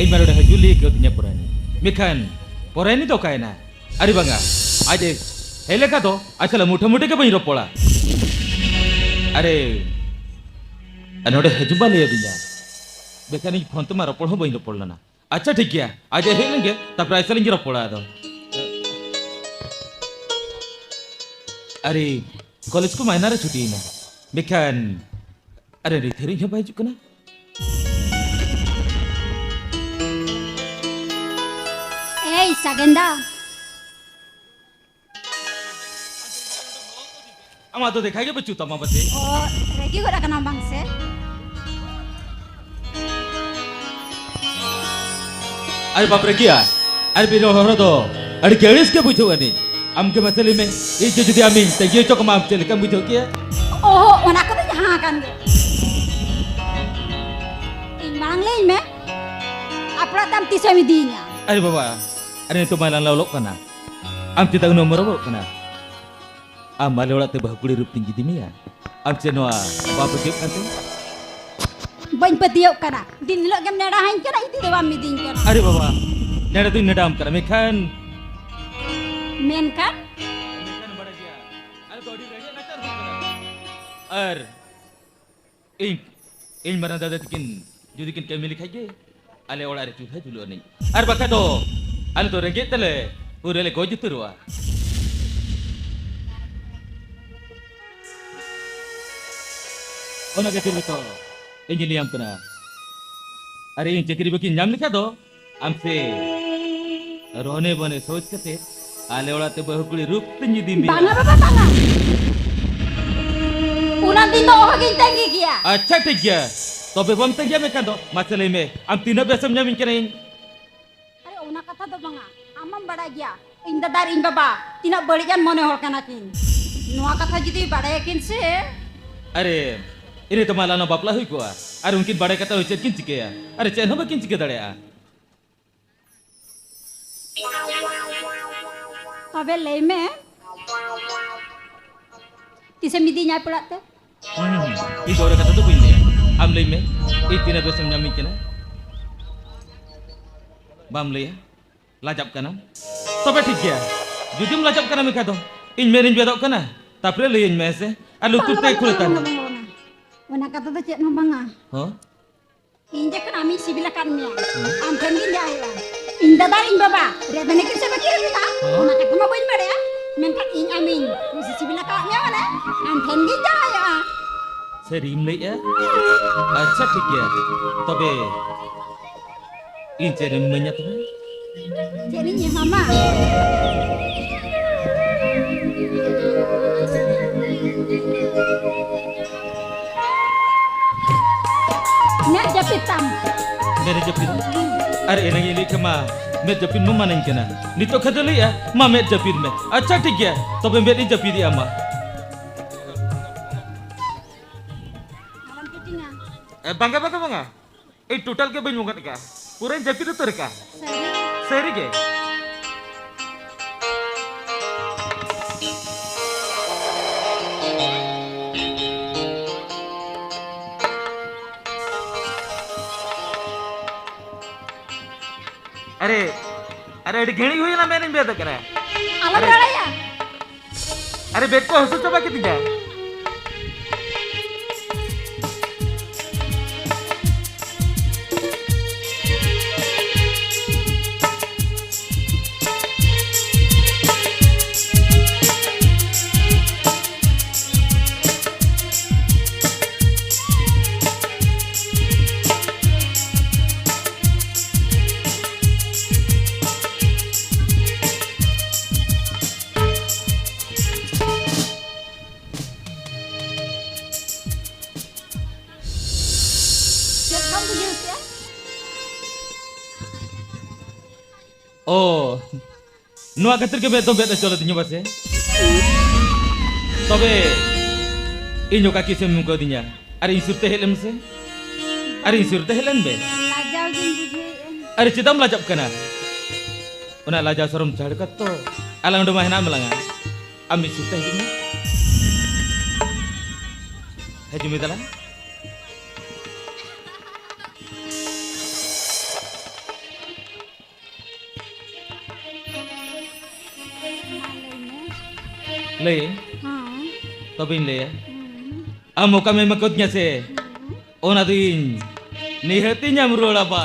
ᱤᱧ ᱢᱟ ᱱᱚᱰᱮ ᱦᱤᱡᱩᱜ ᱞᱟᱹᱭ ᱠᱟᱹᱣᱫᱤᱧᱟ ᱯᱚᱨᱟᱭᱱᱤ᱾ ᱢᱮᱱᱠᱷᱟᱱ ᱯᱚᱨᱟᱭᱱᱤ ᱫᱚ ᱚᱠᱟᱭᱮᱱᱟ? ᱟᱨᱮ ᱵᱟᱝᱟ, ᱟᱡ ᱮ ᱦᱮᱡ ᱞᱮᱠᱷᱟᱱ ᱫᱚ ᱟᱡ ᱥᱟᱞᱟᱜ ᱢᱩᱴᱷᱟᱹ ᱢᱩᱴᱷᱤ ᱜᱮ ᱵᱟᱹᱧ ᱨᱚᱯᱚᱲᱟ᱾ ᱟᱨᱮ, ᱟᱨ ᱱᱚᱰᱮ ᱦᱤᱡᱩᱜ ᱵᱟᱭ ᱞᱟᱹᱭ ᱟᱹᱫᱤᱧᱟ᱾ ᱢᱮᱱᱠᱷᱟᱱ ᱤᱧ ᱯᱷᱳᱱ ᱛᱮᱢᱟ ᱨᱚᱯᱚᱲ ᱦᱚᱸ ᱵᱟᱹᱧ ᱨᱚᱯᱚᱲ ᱞᱮᱱᱟ᱾ ᱟᱪᱪᱷᱟ, ᱴᱷᱤᱠ ᱜᱮᱭᱟ, ᱟᱡ ᱮ ᱦᱮᱡ ᱞᱮᱱ ᱜᱮ, ᱛᱟᱨᱯᱚᱨᱮ ᱟᱡ ᱥᱟᱞᱟᱜ ᱤᱧ ᱨᱚᱯᱚᱲᱟ ᱟᱫᱚ᱾ ᱟᱨᱮ, ᱠᱚᱞᱮᱡᱽ ᱠᱚ ᱢᱟᱭᱱᱟ ᱨᱮ ᱪᱷᱩᱴᱤᱭᱮᱱᱟ᱾ ᱢᱮᱱᱠᱷᱟᱱ, ᱟᱨᱮ, ᱱᱤᱛ ᱦᱟᱹᱨᱤᱡ ᱦᱚᱸ ᱵᱟᱭ ᱦᱤᱡᱩᱜ ᱠᱟᱱᱟ᱾ ᱮᱭ, ᱥᱟᱜᱮᱱ ᱫᱟ᱾ ᱟᱢᱟᱜ ᱫᱚ ᱫᱮᱠᱷᱟ ᱜᱮ ᱵᱟᱹᱪᱩᱜ ᱛᱟᱢᱟ ᱵᱟᱪᱮ᱾ ᱚ, ᱨᱟᱹᱜᱤ ᱜᱚᱫ ᱟᱠᱟᱱᱟᱢ ᱵᱟᱝ ᱥᱮ? ᱟᱨᱮ ᱵᱟᱯ ᱨᱮ ᱠᱤᱭᱟ, ᱟᱨᱮ ᱵᱤᱨ ᱦᱚᱲ ᱫᱚ ᱟᱹᱰᱤ ᱜᱮ ᱟᱹᱲᱤᱥ ᱜᱮ ᱵᱩᱡᱷᱟᱹᱣ ᱟᱹᱱᱤᱡ᱾ ᱟᱢ ᱜᱮ ᱢᱟᱥᱮ ᱞᱟᱹᱭ ᱢᱮ, ᱤᱧ ᱡᱮ ᱡᱩᱫᱤ ᱟᱢᱤᱧ ᱛᱟᱺᱜᱤ ᱦᱚᱪᱚ ᱠᱟᱢᱟ, ᱟᱢ ᱪᱮᱫ ᱞᱮᱠᱟᱢ ᱵᱩᱡᱷᱟᱹᱣ ᱠᱮᱭᱟ? ᱚᱦᱚ, ᱚᱱᱟ ᱠᱚᱫᱚ ᱡᱟᱦᱟᱸ ᱠᱟᱱ ᱜᱮ᱾ ᱤᱧ ᱢᱟᱲᱟᱝ ᱞᱟᱹᱭ ᱢᱮ, ᱟᱯᱲᱟ ᱛᱟᱢ ᱛᱤᱥᱮᱢ ᱤᱫᱤᱭᱤᱧᱟ? ᱟᱨᱮ ᱵᱟᱵᱟ, ᱟᱨᱮ ᱱᱤᱛᱚᱜ ᱢᱟ ᱞᱟᱝ ᱚᱞᱚᱜ ᱠᱟᱱᱟ, ᱟᱢ ᱪᱮᱫᱟᱜ ᱩᱱᱟᱹᱜ ᱢᱚᱨᱚᱵᱚᱜ ᱠᱟᱱᱟ? ᱟᱢ ᱟᱞᱮ ᱚᱲᱟᱜ ᱛᱮ ᱵᱟᱹᱦᱩ ᱠᱩᱲᱤ ᱨᱩᱯ ᱛᱤᱧ ᱤᱫᱤ ᱢᱮᱭᱟ? ᱟᱢ ᱪᱮᱫ ᱱᱚᱣᱟ ᱵᱟᱢ ᱯᱟᱹᱛᱭᱟᱹᱜ ᱠᱟᱱ ᱛᱮ? ᱵᱟᱹᱧ ᱯᱟᱹᱛᱭᱟᱹᱜ ᱠᱟᱱᱟ᱾ ᱫᱤᱱ ᱦᱤᱞᱳᱜ ᱜᱮᱢ ᱱᱮᱰᱟ ᱟᱹᱧ ᱠᱟᱱᱟ, ᱤᱫᱤ ᱫᱚ ᱵᱟᱢ ᱤᱫᱤᱧ ᱠᱟᱱᱟ᱾ ᱟᱨᱮ ᱵᱟᱵᱟ, ᱱᱮᱰᱟ ᱫᱚᱧ ᱱᱮᱰᱟ ᱟᱢ ᱠᱟᱱᱟ, ᱢᱮᱱᱠᱷᱟᱱ ᱢᱮᱱᱠᱷᱟᱱ? ᱢᱮᱱᱠᱷᱟᱱ ᱵᱟᱲᱟᱭ ᱜᱮᱭᱟ, ᱟᱞᱮ ᱫᱚ ᱟᱹᱰᱤ ᱨᱮᱸᱜᱮᱡ ᱱᱟᱪᱟᱨ ᱦᱚᱲ ᱠᱟᱱᱟ᱾ ᱟᱨ ᱤᱧ, ᱤᱧ ᱢᱟᱨᱟᱝ ᱫᱟᱫᱟ ᱛᱟᱹᱠᱤᱱ ᱡᱩᱫᱤ ᱠᱤᱱ ᱠᱟᱹᱢᱤ ᱞᱮᱠᱷᱟᱡ ᱜᱮ ᱟᱞᱮ ᱚᱲᱟᱜ ᱨᱮ ᱪᱩᱞᱦᱟᱹ ᱡᱩᱞᱩᱜ ᱟᱹᱱᱤᱡ, ᱟᱨ ᱵᱟᱠᱷᱟᱡ ᱫᱚ ᱟᱞᱮ ᱫᱚ ᱨᱮᱸᱜᱮᱡ ᱛᱮᱞᱮ ᱯᱩᱨᱟᱹ ᱞᱮ ᱜᱚᱡ ᱩᱛᱟᱹᱨᱚᱜᱼᱟ᱾ ᱚᱱᱟ ᱠᱷᱟᱹᱛᱤᱨ ᱜᱮᱛᱚ ᱤᱧ ᱞᱟᱹᱭᱟᱢ ᱠᱟᱱᱟ, ᱟᱨ ᱤᱧ ᱪᱟᱹᱠᱨᱤ ᱵᱟᱹᱠᱨᱤᱧ ᱧᱟᱢ ᱞᱮᱠᱷᱟᱡ ᱫᱚ ᱟᱢ ᱥᱮ ᱨᱚᱱᱮ ᱵᱚᱱᱮ ᱥᱳᱪ ᱠᱟᱛᱮ ᱟᱞᱮ ᱚᱲᱟᱜ ᱛᱮ ᱵᱟᱹᱦᱩ ᱠᱩᱲᱤ ᱨᱩᱯ ᱛᱮᱧ ᱤᱫᱤ ᱢᱮᱭᱟ᱾ ᱵᱟᱝᱟ ᱵᱟᱵᱟ, ᱵᱟᱝᱟ᱾ ᱚᱱᱟ ᱫᱤᱱ ᱫᱚ ᱚᱦᱚᱜᱤᱧ ᱛᱟᱺᱜᱤ ᱜᱮᱭᱟ᱾ ᱟᱪᱪᱷᱟ, ᱴᱷᱤᱠ ᱜᱮᱭᱟ᱾ ᱛᱚᱵᱮ ᱵᱟᱢ ᱛᱟᱺᱜᱤᱭᱟ ᱢᱮᱱᱠᱷᱟᱱ ᱫᱚ ᱢᱟᱥᱮ ᱞᱟᱹᱭ ᱢᱮ, ᱟᱢ ᱛᱤᱱᱟᱹᱜ ᱵᱮᱥᱮᱢ ᱧᱟᱢᱤᱧ ᱠᱟᱱᱟ ᱤᱧ? ᱟᱨᱮ, ᱚᱱᱟ ᱠᱟᱛᱷᱟ ᱫᱚ ᱵᱟᱝᱟ᱾ ᱟᱢ ᱢᱟᱢ ᱵᱟᱲᱟᱭ ᱜᱮᱭᱟ, ᱤᱧ ᱫᱟᱫᱟ ᱟᱨ ᱤᱧ ᱵᱟᱵᱟ ᱛᱤᱱᱟᱹᱜ ᱵᱟᱹᱲᱤᱡ ᱟᱱ ᱢᱚᱱᱮ ᱦᱚᱲ ᱠᱟᱱᱟ ᱠᱤᱱ᱾ ᱱᱚᱣᱟ ᱠᱟᱛᱷᱟ ᱡᱩᱫᱤ ᱵᱟᱲᱟᱭᱟᱠᱤᱱ ᱥᱮ᱾ ᱟᱨᱮ, ᱤᱱᱟᱹ ᱛᱮᱢᱟ ᱟᱞᱟᱝ ᱵᱟᱯᱞᱟ ᱦᱩᱭ ᱠᱚᱜᱼᱟ᱾ ᱟᱨ ᱩᱱᱠᱤᱱ ᱵᱟᱲᱟᱭ ᱠᱟᱛᱮ ᱦᱚᱸ ᱪᱮᱫ ᱠᱤᱱ ᱪᱤᱠᱟᱹᱭᱟ? ᱟᱨᱮ, ᱪᱮᱫ ᱦᱚᱸ ᱵᱟᱹᱠᱤᱱ ᱪᱤᱠᱟᱹ ᱫᱟᱲᱮᱭᱟᱜᱼᱟ᱾ ᱛᱚᱵᱮ ᱞᱟᱹᱭ ᱢᱮ, ᱛᱤᱥᱮᱢ ᱤᱫᱤᱧᱟ ᱟᱯᱮ ᱚᱲᱟᱜ ᱛᱮ? ᱦᱩᱸ, ᱤᱧ ᱫᱚ ᱚᱱᱟ ᱠᱟᱛᱷᱟ ᱫᱚ ᱵᱟᱹᱧ ᱞᱟᱹᱭᱟ᱾ ᱟᱢ ᱞᱟᱹᱭ ᱢᱮ, ᱤᱧ ᱛᱤᱱᱟᱹᱜ ᱵᱮᱥᱮᱢ ᱧᱟᱢᱤᱧ ᱠᱟᱱᱟ? ᱵᱟᱢ ᱞᱟᱹᱭᱟ? ᱞᱟᱡᱟᱜ ᱠᱟᱱᱟᱢ? ᱛᱚᱵᱮ ᱴᱷᱤᱠ ᱜᱮᱭᱟ, ᱡᱩᱫᱤᱢ ᱞᱟᱡᱟᱜ ᱠᱟᱱᱟ ᱢᱮᱱᱠᱷᱟᱱ ᱫᱚ ᱤᱧ ᱢᱮᱫ ᱤᱧ ᱵᱮᱫᱚᱜ ᱠᱟᱱᱟ, ᱛᱟᱯᱚᱨᱮ ᱞᱟᱹᱭᱟᱹᱧ ᱢᱮ ᱦᱮᱸ ᱥᱮ? ᱟᱨ ᱞᱩᱛᱩᱨ ᱛᱮ ᱠᱷᱩᱞᱟᱹ ᱛᱟᱦᱮᱱ ᱛᱟᱢᱟ᱾ ᱚᱱᱟ ᱠᱟᱛᱷᱟ ᱫᱚ ᱪᱮᱫ ᱦᱚᱸ ᱵᱟᱝᱟ᱾ ᱦᱚᱸ? ᱤᱧ ᱡᱚᱠᱷᱚᱱ ᱟᱢᱤᱧ ᱥᱤᱵᱤᱞ ᱟᱠᱟᱫ ᱢᱮᱭᱟ, ᱦᱚᱸ? ᱟᱢ ᱴᱷᱮᱱ ᱜᱤᱧ ᱡᱟᱶᱟᱭᱚᱜᱼᱟ᱾ ᱤᱧ ᱫᱟᱫᱟ ᱟᱨ ᱤᱧ ᱵᱟᱵᱟ ᱨᱮᱵᱮᱱ ᱟᱹᱠᱤᱱ ᱥᱮ ᱵᱟᱹᱠᱤᱱ ᱨᱮᱵᱮᱱᱟ? ᱦᱚᱸ? ᱚᱱᱟ ᱠᱟᱛᱷᱟ ᱢᱟ ᱵᱟᱹᱧ ᱵᱟᱲᱟᱭᱟ, ᱢᱮᱱᱠᱷᱟᱱ ᱤᱧ ᱟᱢᱤᱧ ᱠᱩᱥᱤ ᱥᱤᱵᱤᱞ ᱟᱠᱟᱫ ᱢᱮᱭᱟ ᱢᱟᱱᱮ ᱟᱢ ᱴᱷᱮᱱ ᱜᱤᱧ ᱡᱟᱶᱟᱭᱚᱜᱼᱟ᱾ ᱥᱟᱹᱨᱤᱢ ᱞᱟᱹᱭᱮᱜᱼᱟ? ᱟᱪᱪᱷᱟ, ᱴᱷᱤᱠ ᱜᱮᱭᱟ᱾ ᱛᱚᱵᱮ ᱤᱧ ᱪᱮᱫ ᱮᱢ ᱤᱢᱟᱹᱧᱟ ᱛᱚᱵᱮ? ᱪᱮᱫ ᱤᱧ ᱮᱢᱟᱢᱟ? ᱢᱮᱫ ᱡᱟᱹᱯᱤᱫ ᱛᱟᱢ᱾ ᱢᱮᱫ ᱡᱟᱹᱯᱤᱫ? ᱟᱨ ᱮᱱᱟᱝ ᱤᱧ ᱞᱟᱹᱭ ᱠᱮᱫ ᱢᱟ, ᱢᱮᱫ ᱡᱟᱹᱯᱤᱫ ᱢᱟ ᱢᱟᱱᱟᱧ ᱠᱟᱱᱟ᱾ ᱱᱤᱛᱚᱜ ᱠᱷᱟᱡ ᱫᱚ ᱞᱟᱹᱭᱮᱜᱼᱟ, ᱢᱟ ᱢᱮᱫ ᱡᱟᱹᱯᱤᱫ ᱢᱮ᱾ ᱟᱪᱪᱷᱟ, ᱴᱷᱤᱠ ᱜᱮᱭᱟ, ᱛᱚᱵᱮ ᱢᱮᱫ ᱤᱧ ᱡᱟᱹᱯᱤᱫᱮᱜᱼᱟ, ᱢᱟ᱾ ᱟᱞᱚᱢ ᱯᱷᱤᱴᱤᱝᱟ᱾ ᱮ, ᱵᱟᱝᱟ, ᱵᱟᱝᱟ, ᱵᱟᱝᱟ᱾ ᱤᱧ total ᱜᱮ ᱵᱟᱹᱧ ᱵᱚᱸᱜᱟᱜ ᱠᱟᱱᱟ᱾ ᱯᱩᱨᱟᱹᱧ ᱡᱟᱹᱯᱤᱫ ᱩᱛᱟᱹᱨ ᱠᱟᱜᱼᱟ᱾ ᱥᱟᱹᱨᱤ? ᱥᱟᱹᱨᱤ ᱜᱮ᱾ ᱟᱨᱮ, ᱟᱨᱮ, ᱟᱹᱰᱤ ᱜᱷᱟᱹᱲᱤᱡ ᱦᱩᱭᱮᱱᱟ, ᱢᱮᱫ ᱤᱧ ᱵᱮᱫ ᱠᱟᱱᱟ᱾ ᱟᱞᱚᱢ ᱟᱨᱮ᱾ ᱨᱚᱲᱟᱭᱟ᱾ ᱟᱨᱮ, ᱵᱮᱫ ᱠᱚ ᱦᱟᱹᱥᱩ ᱪᱟᱵᱟ ᱠᱤᱫᱤᱧᱟ᱾ ᱪᱮᱫ ᱞᱮᱠᱟᱢ ᱵᱩᱡᱷᱟᱹᱣ ᱠᱮᱜᱼᱟ? ᱚ, ᱱᱚᱣᱟ ᱠᱷᱟᱹᱛᱤᱨ ᱜᱮ ᱢᱮᱫ ᱫᱚ ᱢᱮᱫ ᱦᱚᱪᱚ ᱞᱮᱫᱤᱧᱟ ᱵᱟᱥᱮ? ᱛᱚᱵᱮ ᱤᱧ ᱚᱠᱟ ᱠᱤᱥᱮᱢ ᱮᱢ ᱠᱟᱣᱫᱤᱧᱟ? ᱟᱨ ᱤᱧ ᱥᱩᱨ ᱛᱮ ᱦᱮᱡ ᱞᱮᱱ ᱢᱮᱥᱮ᱾ ᱟᱨ ᱤᱧ ᱥᱩᱨ ᱛᱮ ᱦᱮᱡ ᱞᱮᱱ ᱵᱮ᱾ ᱞᱟᱡᱟᱣ ᱜᱤᱧ ᱵᱩᱡᱷᱟᱹᱣᱮᱫᱼᱟ᱾ ᱟᱨ ᱪᱮᱫᱟᱜ ᱮᱢ ᱞᱟᱡᱟᱜ ᱠᱟᱱᱟ? ᱚᱱᱟ ᱞᱟᱡᱟᱣ ᱥᱚᱨᱚᱢ ᱪᱷᱟᱲ ᱠᱟᱛᱮ ᱛᱚ ᱟᱞᱟᱝ ᱚᱸᱰᱮ ᱢᱟ ᱦᱮᱱᱟᱜ ᱢᱮᱞᱟᱝᱟ᱾ ᱟᱢ ᱢᱤᱫ ᱥᱩᱨ ᱛᱮ ᱦᱤᱡᱩᱜ ᱢᱮ᱾ ᱦᱤᱡᱩᱜ ᱢᱮ ᱫᱟᱞᱟᱝ᱾ ᱞᱟᱹᱭᱟᱹᱧ᱾ ᱦᱮᱸ᱾ ᱛᱚᱵᱮᱧ ᱞᱟᱹᱭᱟ᱾ ᱦᱩᱸ᱾ ᱟᱢ ᱚᱠᱟᱢ ᱮᱢ ᱟᱠᱟᱫᱤᱧᱟ ᱥᱮ, ᱚᱱᱟ ᱫᱚ ᱤᱧ ᱱᱤᱦᱟᱹᱛᱤᱧ ᱧᱟᱢ ᱨᱩᱣᱟᱹᱲᱟ ᱵᱟ᱾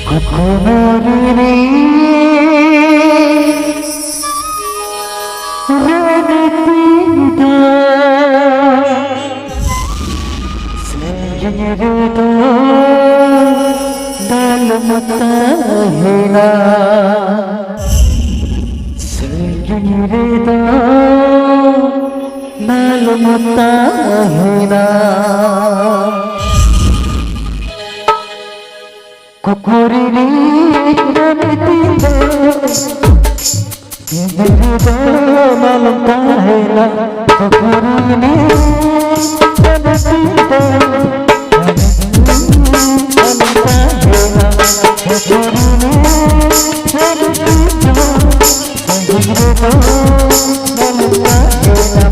ᱠᱩᱠᱢᱩ ᱨᱤᱱᱤᱡ ᱨᱟᱹᱱᱤ ᱛᱤᱧ ᱫᱚ ᱥᱟᱺᱜᱤᱧ ᱨᱮᱫᱚ ᱫᱟᱞᱚᱢ ᱛᱟᱦᱮᱱᱟ, ᱥᱟᱺᱜᱤᱧ ᱨᱮᱫᱚ ᱫᱟᱞᱚᱢ ᱛᱟᱦᱮᱱᱟ᱾ ᱠᱩᱠᱢᱩ ᱨᱤᱱᱤᱡ ᱨᱟᱹᱱᱤ ᱛᱤᱧ ᱫᱚ ᱥᱟᱺᱜᱤᱧ ᱨᱮᱫᱚ ᱫᱟᱞᱚᱢ ᱛᱟᱦᱮᱱᱟ᱾ ᱠᱩᱠᱢᱩ ᱨᱤᱱᱤᱡ ᱨᱟᱹᱱᱤ ᱛᱤᱧ ᱫᱚ ᱥᱟᱺᱜᱤᱧ ᱨᱮᱫᱚ ᱫᱟᱞᱚᱢ ᱛᱟᱦᱮᱱᱟ᱾ ᱠᱩᱠᱢᱩ ᱨᱤᱱᱤᱡ ᱨᱟᱹᱱᱤ ᱛᱤᱧ ᱫᱚ ᱥᱟᱺᱜᱤᱧ ᱨᱮᱫᱚ ᱫᱟᱞᱚᱢ ᱛᱟᱦᱮᱱᱟ᱾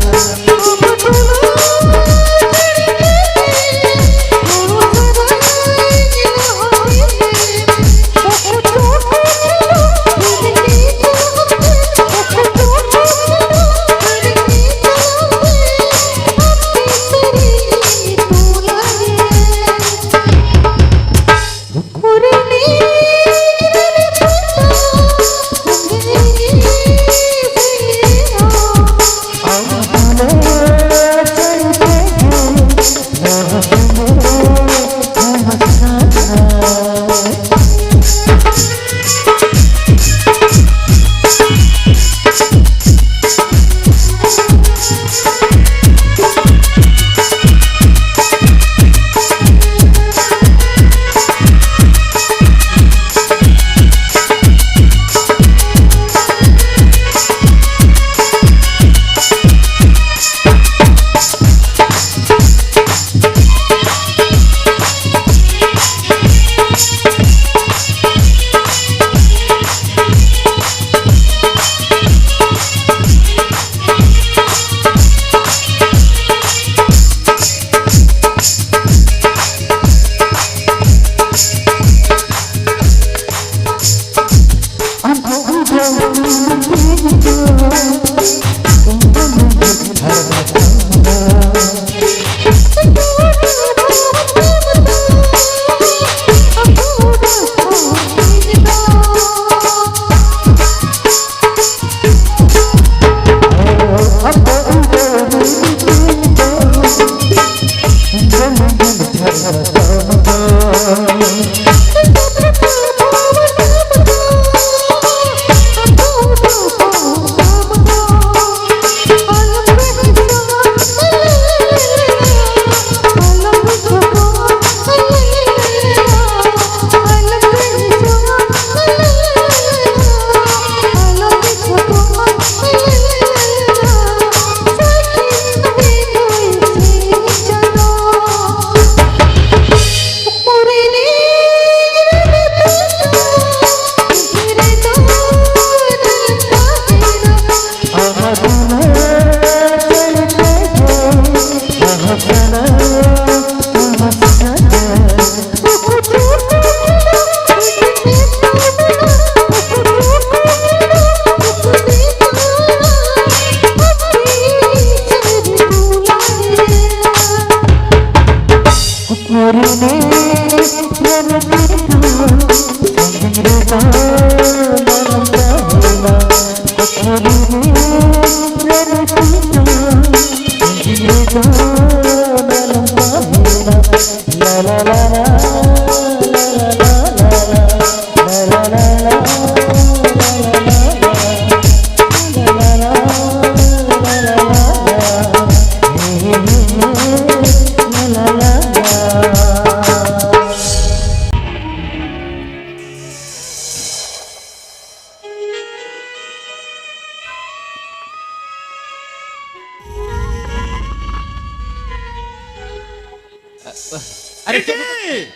ᱟᱨᱮ ᱪᱮᱫ? ᱵᱤᱴᱤ!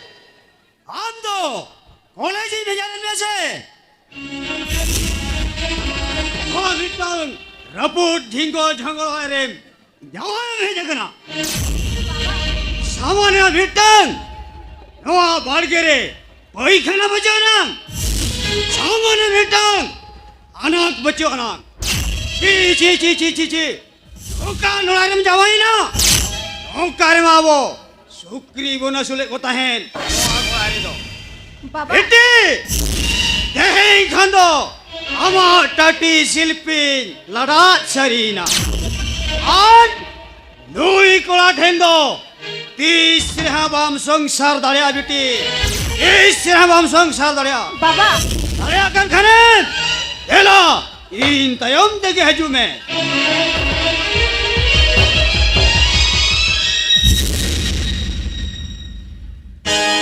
ᱟᱢ ᱫᱚ ᱠᱚᱞᱮᱡᱽ ᱤᱧ ᱵᱷᱮᱡᱟ ᱞᱮᱫ ᱢᱮᱭᱟ ᱥᱮ? ᱱᱚᱣᱟ ᱢᱤᱫᱴᱟᱝ ᱨᱟᱹᱯᱩᱫ ᱡᱷᱤᱸᱜᱟᱹ ᱡᱷᱟᱸᱜᱚᱲ ᱚᱲᱟᱜ ᱨᱮᱢ ᱡᱟᱶᱟᱭ ᱮᱢ ᱦᱮᱡ ᱟᱠᱟᱱᱟ᱾ ᱥᱟᱢᱟᱱᱭᱚ ᱢᱤᱫᱴᱟᱝ ᱱᱚᱣᱟ ᱵᱟᱲᱜᱮ ᱨᱮ ᱯᱟᱹᱭᱠᱷᱟᱱᱟ ᱵᱟᱹᱪᱩᱜ ᱟᱱᱟᱝ᱾ ᱥᱟᱢᱟᱱᱭᱚ ᱢᱤᱫᱴᱟᱝ ᱟᱱᱟᱴ ᱵᱟᱹᱪᱩᱜ ᱟᱱᱟᱝ᱾ ᱪᱤ, ᱪᱤ, ᱪᱤ, ᱪᱤ, ᱪᱤ, ᱪᱤ᱾ ᱱᱚᱝᱠᱟᱱ ᱚᱲᱟᱜ ᱨᱮᱢ ᱡᱟᱶᱟᱭᱮᱱᱟ? ᱱᱚᱝᱠᱟ ᱨᱮᱢᱟ ᱟᱵᱚ ᱥᱩᱠᱨᱤ ᱵᱚᱱ ᱟᱹᱥᱩᱞᱮᱫ ᱠᱚ ᱛᱟᱦᱮᱸᱫ ᱱᱚᱣᱟ ᱜᱚᱲᱟ ᱨᱮᱫᱚ᱾ ᱵᱟᱵᱟ᱾ ᱵᱤᱴᱤ! ᱛᱮᱦᱮᱧ ᱠᱷᱟᱱ ᱫᱚ ᱟᱢᱟᱜ ᱴᱟᱴᱤ ᱥᱤᱞᱯᱤᱧ ᱞᱟᱰᱟᱜ ᱥᱟᱹᱨᱤᱭᱮᱱᱟ᱾ ᱟᱨ ᱱᱩᱭ ᱠᱚᱲᱟ ᱴᱷᱮᱱ ᱫᱚ ᱛᱤᱥ ᱨᱮᱦᱚᱸ ᱵᱟᱢ ᱥᱚᱝᱥᱟᱨ ᱫᱟᱲᱮᱭᱟᱜᱼᱟ ᱵᱤᱴᱤ, ᱛᱤᱥ ᱨᱮᱦᱚᱸ ᱵᱟᱢ ᱥᱚᱝᱥᱟᱨ ᱫᱟᱲᱮᱭᱟᱜᱼᱟ᱾ ᱵᱟᱵᱟ᱾ ᱫᱟᱲᱮᱭᱟᱜ ᱠᱟᱱ ᱠᱷᱟᱱᱮᱢ ᱫᱮᱞᱟ ᱤᱧ ᱛᱟᱭᱚᱢ ᱛᱮᱜᱮ ᱦᱤᱡᱩᱜ ᱢᱮ᱾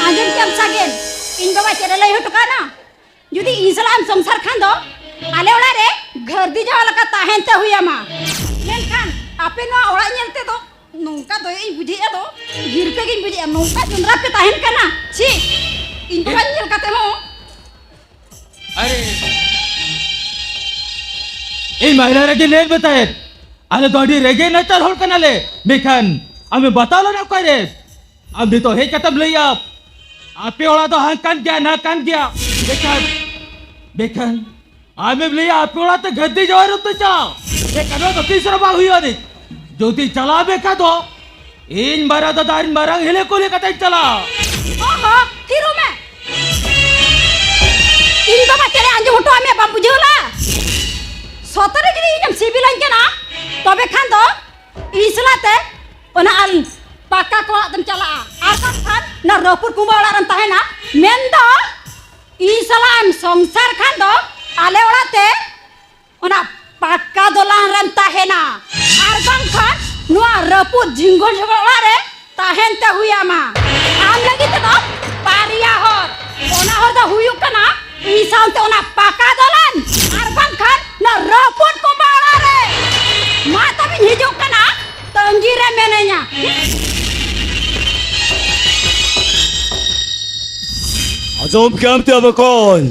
ᱟᱸᱡᱚᱢ ᱠᱮᱫᱟᱢ ᱥᱟᱜᱮᱱ, ᱤᱧ ᱵᱟᱵᱟ ᱪᱮᱫ ᱮ ᱞᱟᱹᱭ ᱦᱚᱴᱚ ᱠᱟᱜᱼᱟ? ᱡᱩᱫᱤ ᱤᱧ ᱥᱟᱞᱟᱜ ᱮᱢ ᱥᱚᱝᱥᱟᱨ ᱠᱷᱟᱱ ᱫᱚ ᱟᱞᱮ ᱚᱲᱟᱜ ᱨᱮ ᱜᱷᱟᱹᱨᱫᱤ ᱡᱟᱶᱟᱭ ᱞᱮᱠᱟ ᱛᱟᱦᱮᱱ ᱛᱮ ᱦᱩᱭ ᱟᱢᱟ᱾ ᱢᱮᱱᱠᱷᱟᱱ ᱟᱯᱮ ᱱᱚᱣᱟ ᱚᱲᱟᱜ ᱧᱮᱞ ᱛᱮᱫᱚ ᱱᱚᱝᱠᱟ ᱫᱚᱭᱚᱜ ᱤᱧ ᱵᱩᱡᱷᱟᱹᱣᱮᱫᱼᱟ ᱫᱚ, ᱦᱤᱨᱠᱟᱹ ᱜᱤᱧ ᱵᱩᱡᱷᱟᱹᱣᱮᱫᱼᱟ, ᱱᱚᱝᱠᱟ ᱡᱚᱸᱰᱨᱟ ᱯᱮ ᱛᱟᱦᱮᱱ ᱠᱟᱱᱟ᱾ ᱪᱷᱤ, ᱤᱧ ᱵᱟᱵᱟ ᱧᱮᱞ ᱠᱟᱛᱮ ᱦᱚᱸ᱾ ᱟᱨᱮ, ᱤᱧ ᱢᱟᱭᱞᱟ ᱨᱮᱜᱮ ᱞᱟᱹᱭ ᱢᱮ ᱛᱟᱦᱮᱸᱫ, ᱟᱞᱮ ᱫᱚ ᱟᱹᱰᱤ ᱨᱮᱸᱜᱮᱡ ᱱᱟᱪᱟᱨ ᱦᱚᱲ ᱠᱟᱱᱟᱞᱮ, ᱢᱮᱱᱠᱷᱟᱱ ᱟᱢᱮ ᱵᱟᱛᱟᱣ ᱞᱮᱱᱟ ᱚᱠᱟᱨᱮ? ᱟᱢ ᱱᱤᱛᱚᱜ ᱦᱮᱡ ᱠᱟᱛᱮᱢ ᱞᱟᱹᱭᱟ, ᱟᱯᱮ ᱚᱲᱟᱜ ᱫᱚ ᱦᱟᱝ ᱠᱟᱱ ᱜᱮᱭᱟ, ᱱᱟ ᱠᱟᱱ ᱜᱮᱭᱟ᱾ ᱵᱮᱠᱟᱨ, ᱵᱮᱠᱟᱨ᱾ ᱟᱢᱮᱢ ᱞᱟᱹᱭᱟ, ᱟᱯᱮ ᱚᱲᱟᱜ ᱛᱮ ᱜᱷᱟᱹᱨᱫᱤ ᱡᱟᱶᱟᱭ ᱨᱩᱯ ᱛᱮ ᱪᱟᱞᱟᱣ᱾ ᱵᱮᱠᱟᱨ, ᱱᱚᱣᱟ ᱫᱚ ᱛᱤᱥ ᱨᱮ ᱵᱟᱝ ᱦᱩᱭᱩᱜᱼᱟ ᱱᱤᱡ᱾ ᱡᱩᱫᱤ ᱪᱟᱞᱟᱣ ᱵᱮᱠᱷᱟ ᱫᱚ, ᱤᱧ ᱢᱟᱨᱟᱝ ᱫᱟᱫᱟ, ᱤᱧ ᱢᱟᱨᱟᱝ ᱦᱤᱞᱤ ᱠᱩᱞᱤ ᱠᱟᱛᱮᱧ ᱪᱟᱞᱟᱜᱼᱟ᱾ ᱚᱦᱚ, ᱛᱷᱤᱨᱚᱜ ᱢᱮ᱾ ᱤᱧ ᱵᱟᱵᱟ ᱪᱮᱫ ᱮ ᱟᱸᱡᱚᱢ ᱦᱚᱴᱚ ᱟᱢᱮ ᱵᱟᱢ ᱵᱩᱡᱷᱟᱹᱣ ᱞᱟ? ᱥᱚᱛᱚ ᱨᱮ ᱡᱩᱫᱤ ᱤᱧᱮᱢ ᱥᱤᱵᱤᱞᱟᱹᱧ ᱠᱟᱱᱟ, ᱛᱚᱵᱮ ᱠᱷᱟᱱ ᱫᱚ ᱤᱧ ᱥᱟᱞᱟᱜ ᱛᱮ ᱚᱱᱟ ᱟᱞ ᱯᱟᱠᱟ ᱠᱚᱲᱟ ᱚᱲᱟᱜ ᱛᱮᱢ ᱪᱟᱞᱟᱜᱼᱟ᱾ ᱟᱨ ᱵᱟᱝᱠᱷᱟᱱ ᱚᱱᱟ ᱨᱟᱹᱯᱩᱫ ᱠᱩᱢᱵᱟᱹ ᱚᱲᱟᱜ ᱨᱮᱢ ᱛᱟᱦᱮᱱᱟ? ᱢᱮᱱᱫᱚ ᱤᱧ ᱥᱟᱞᱟᱜ ᱮᱢ ᱥᱚᱝᱥᱟᱨ ᱠᱷᱟᱱ ᱫᱚ ᱟᱞᱮ ᱚᱲᱟᱜ ᱛᱮ ᱚᱱᱟ ᱯᱟᱠᱟ ᱫᱚᱞᱟᱱ ᱨᱮᱢ ᱛᱟᱦᱮᱱᱟ, ᱟᱨ ᱵᱟᱝᱠᱷᱟᱱ ᱱᱚᱣᱟ ᱨᱟᱹᱯᱩᱫ ᱡᱷᱤᱸᱜᱚᱲ ᱡᱷᱚᱜᱚᱲ ᱚᱲᱟᱜ ᱨᱮ ᱛᱟᱦᱮᱱ ᱛᱮ ᱦᱩᱭ ᱟᱢᱟ᱾ ᱟᱢ ᱞᱟᱹᱜᱤᱫ ᱛᱮᱫᱚ ᱵᱟᱨᱭᱟ ᱦᱚᱨ᱾ ᱚᱱᱟ ᱦᱚᱨ ᱫᱚ ᱦᱩᱭᱩᱜ ᱠᱟᱱᱟ ᱤᱧ ᱥᱟᱶᱛᱮ ᱚᱱᱟ ᱯᱟᱠᱟ ᱫᱚᱞᱟᱱ, ᱟᱨ ᱵᱟᱝᱠᱷᱟᱱ ᱚᱱᱟ ᱨᱟᱹᱯᱩᱫ ᱠᱩᱢᱵᱟᱹ ᱚᱲᱟᱜ ᱨᱮ᱾ ᱢᱟ ᱛᱚᱵᱮᱧ ᱦᱤᱡᱩᱜ ᱠᱟᱱᱟ, ᱛᱟᱺᱜᱤ ᱨᱮ ᱢᱮᱱᱟᱹᱧᱟ᱾ ᱟᱸᱡᱚᱢ ᱠᱮᱜ ᱟᱢ ᱛᱚ ᱵᱚᱠᱚᱧ?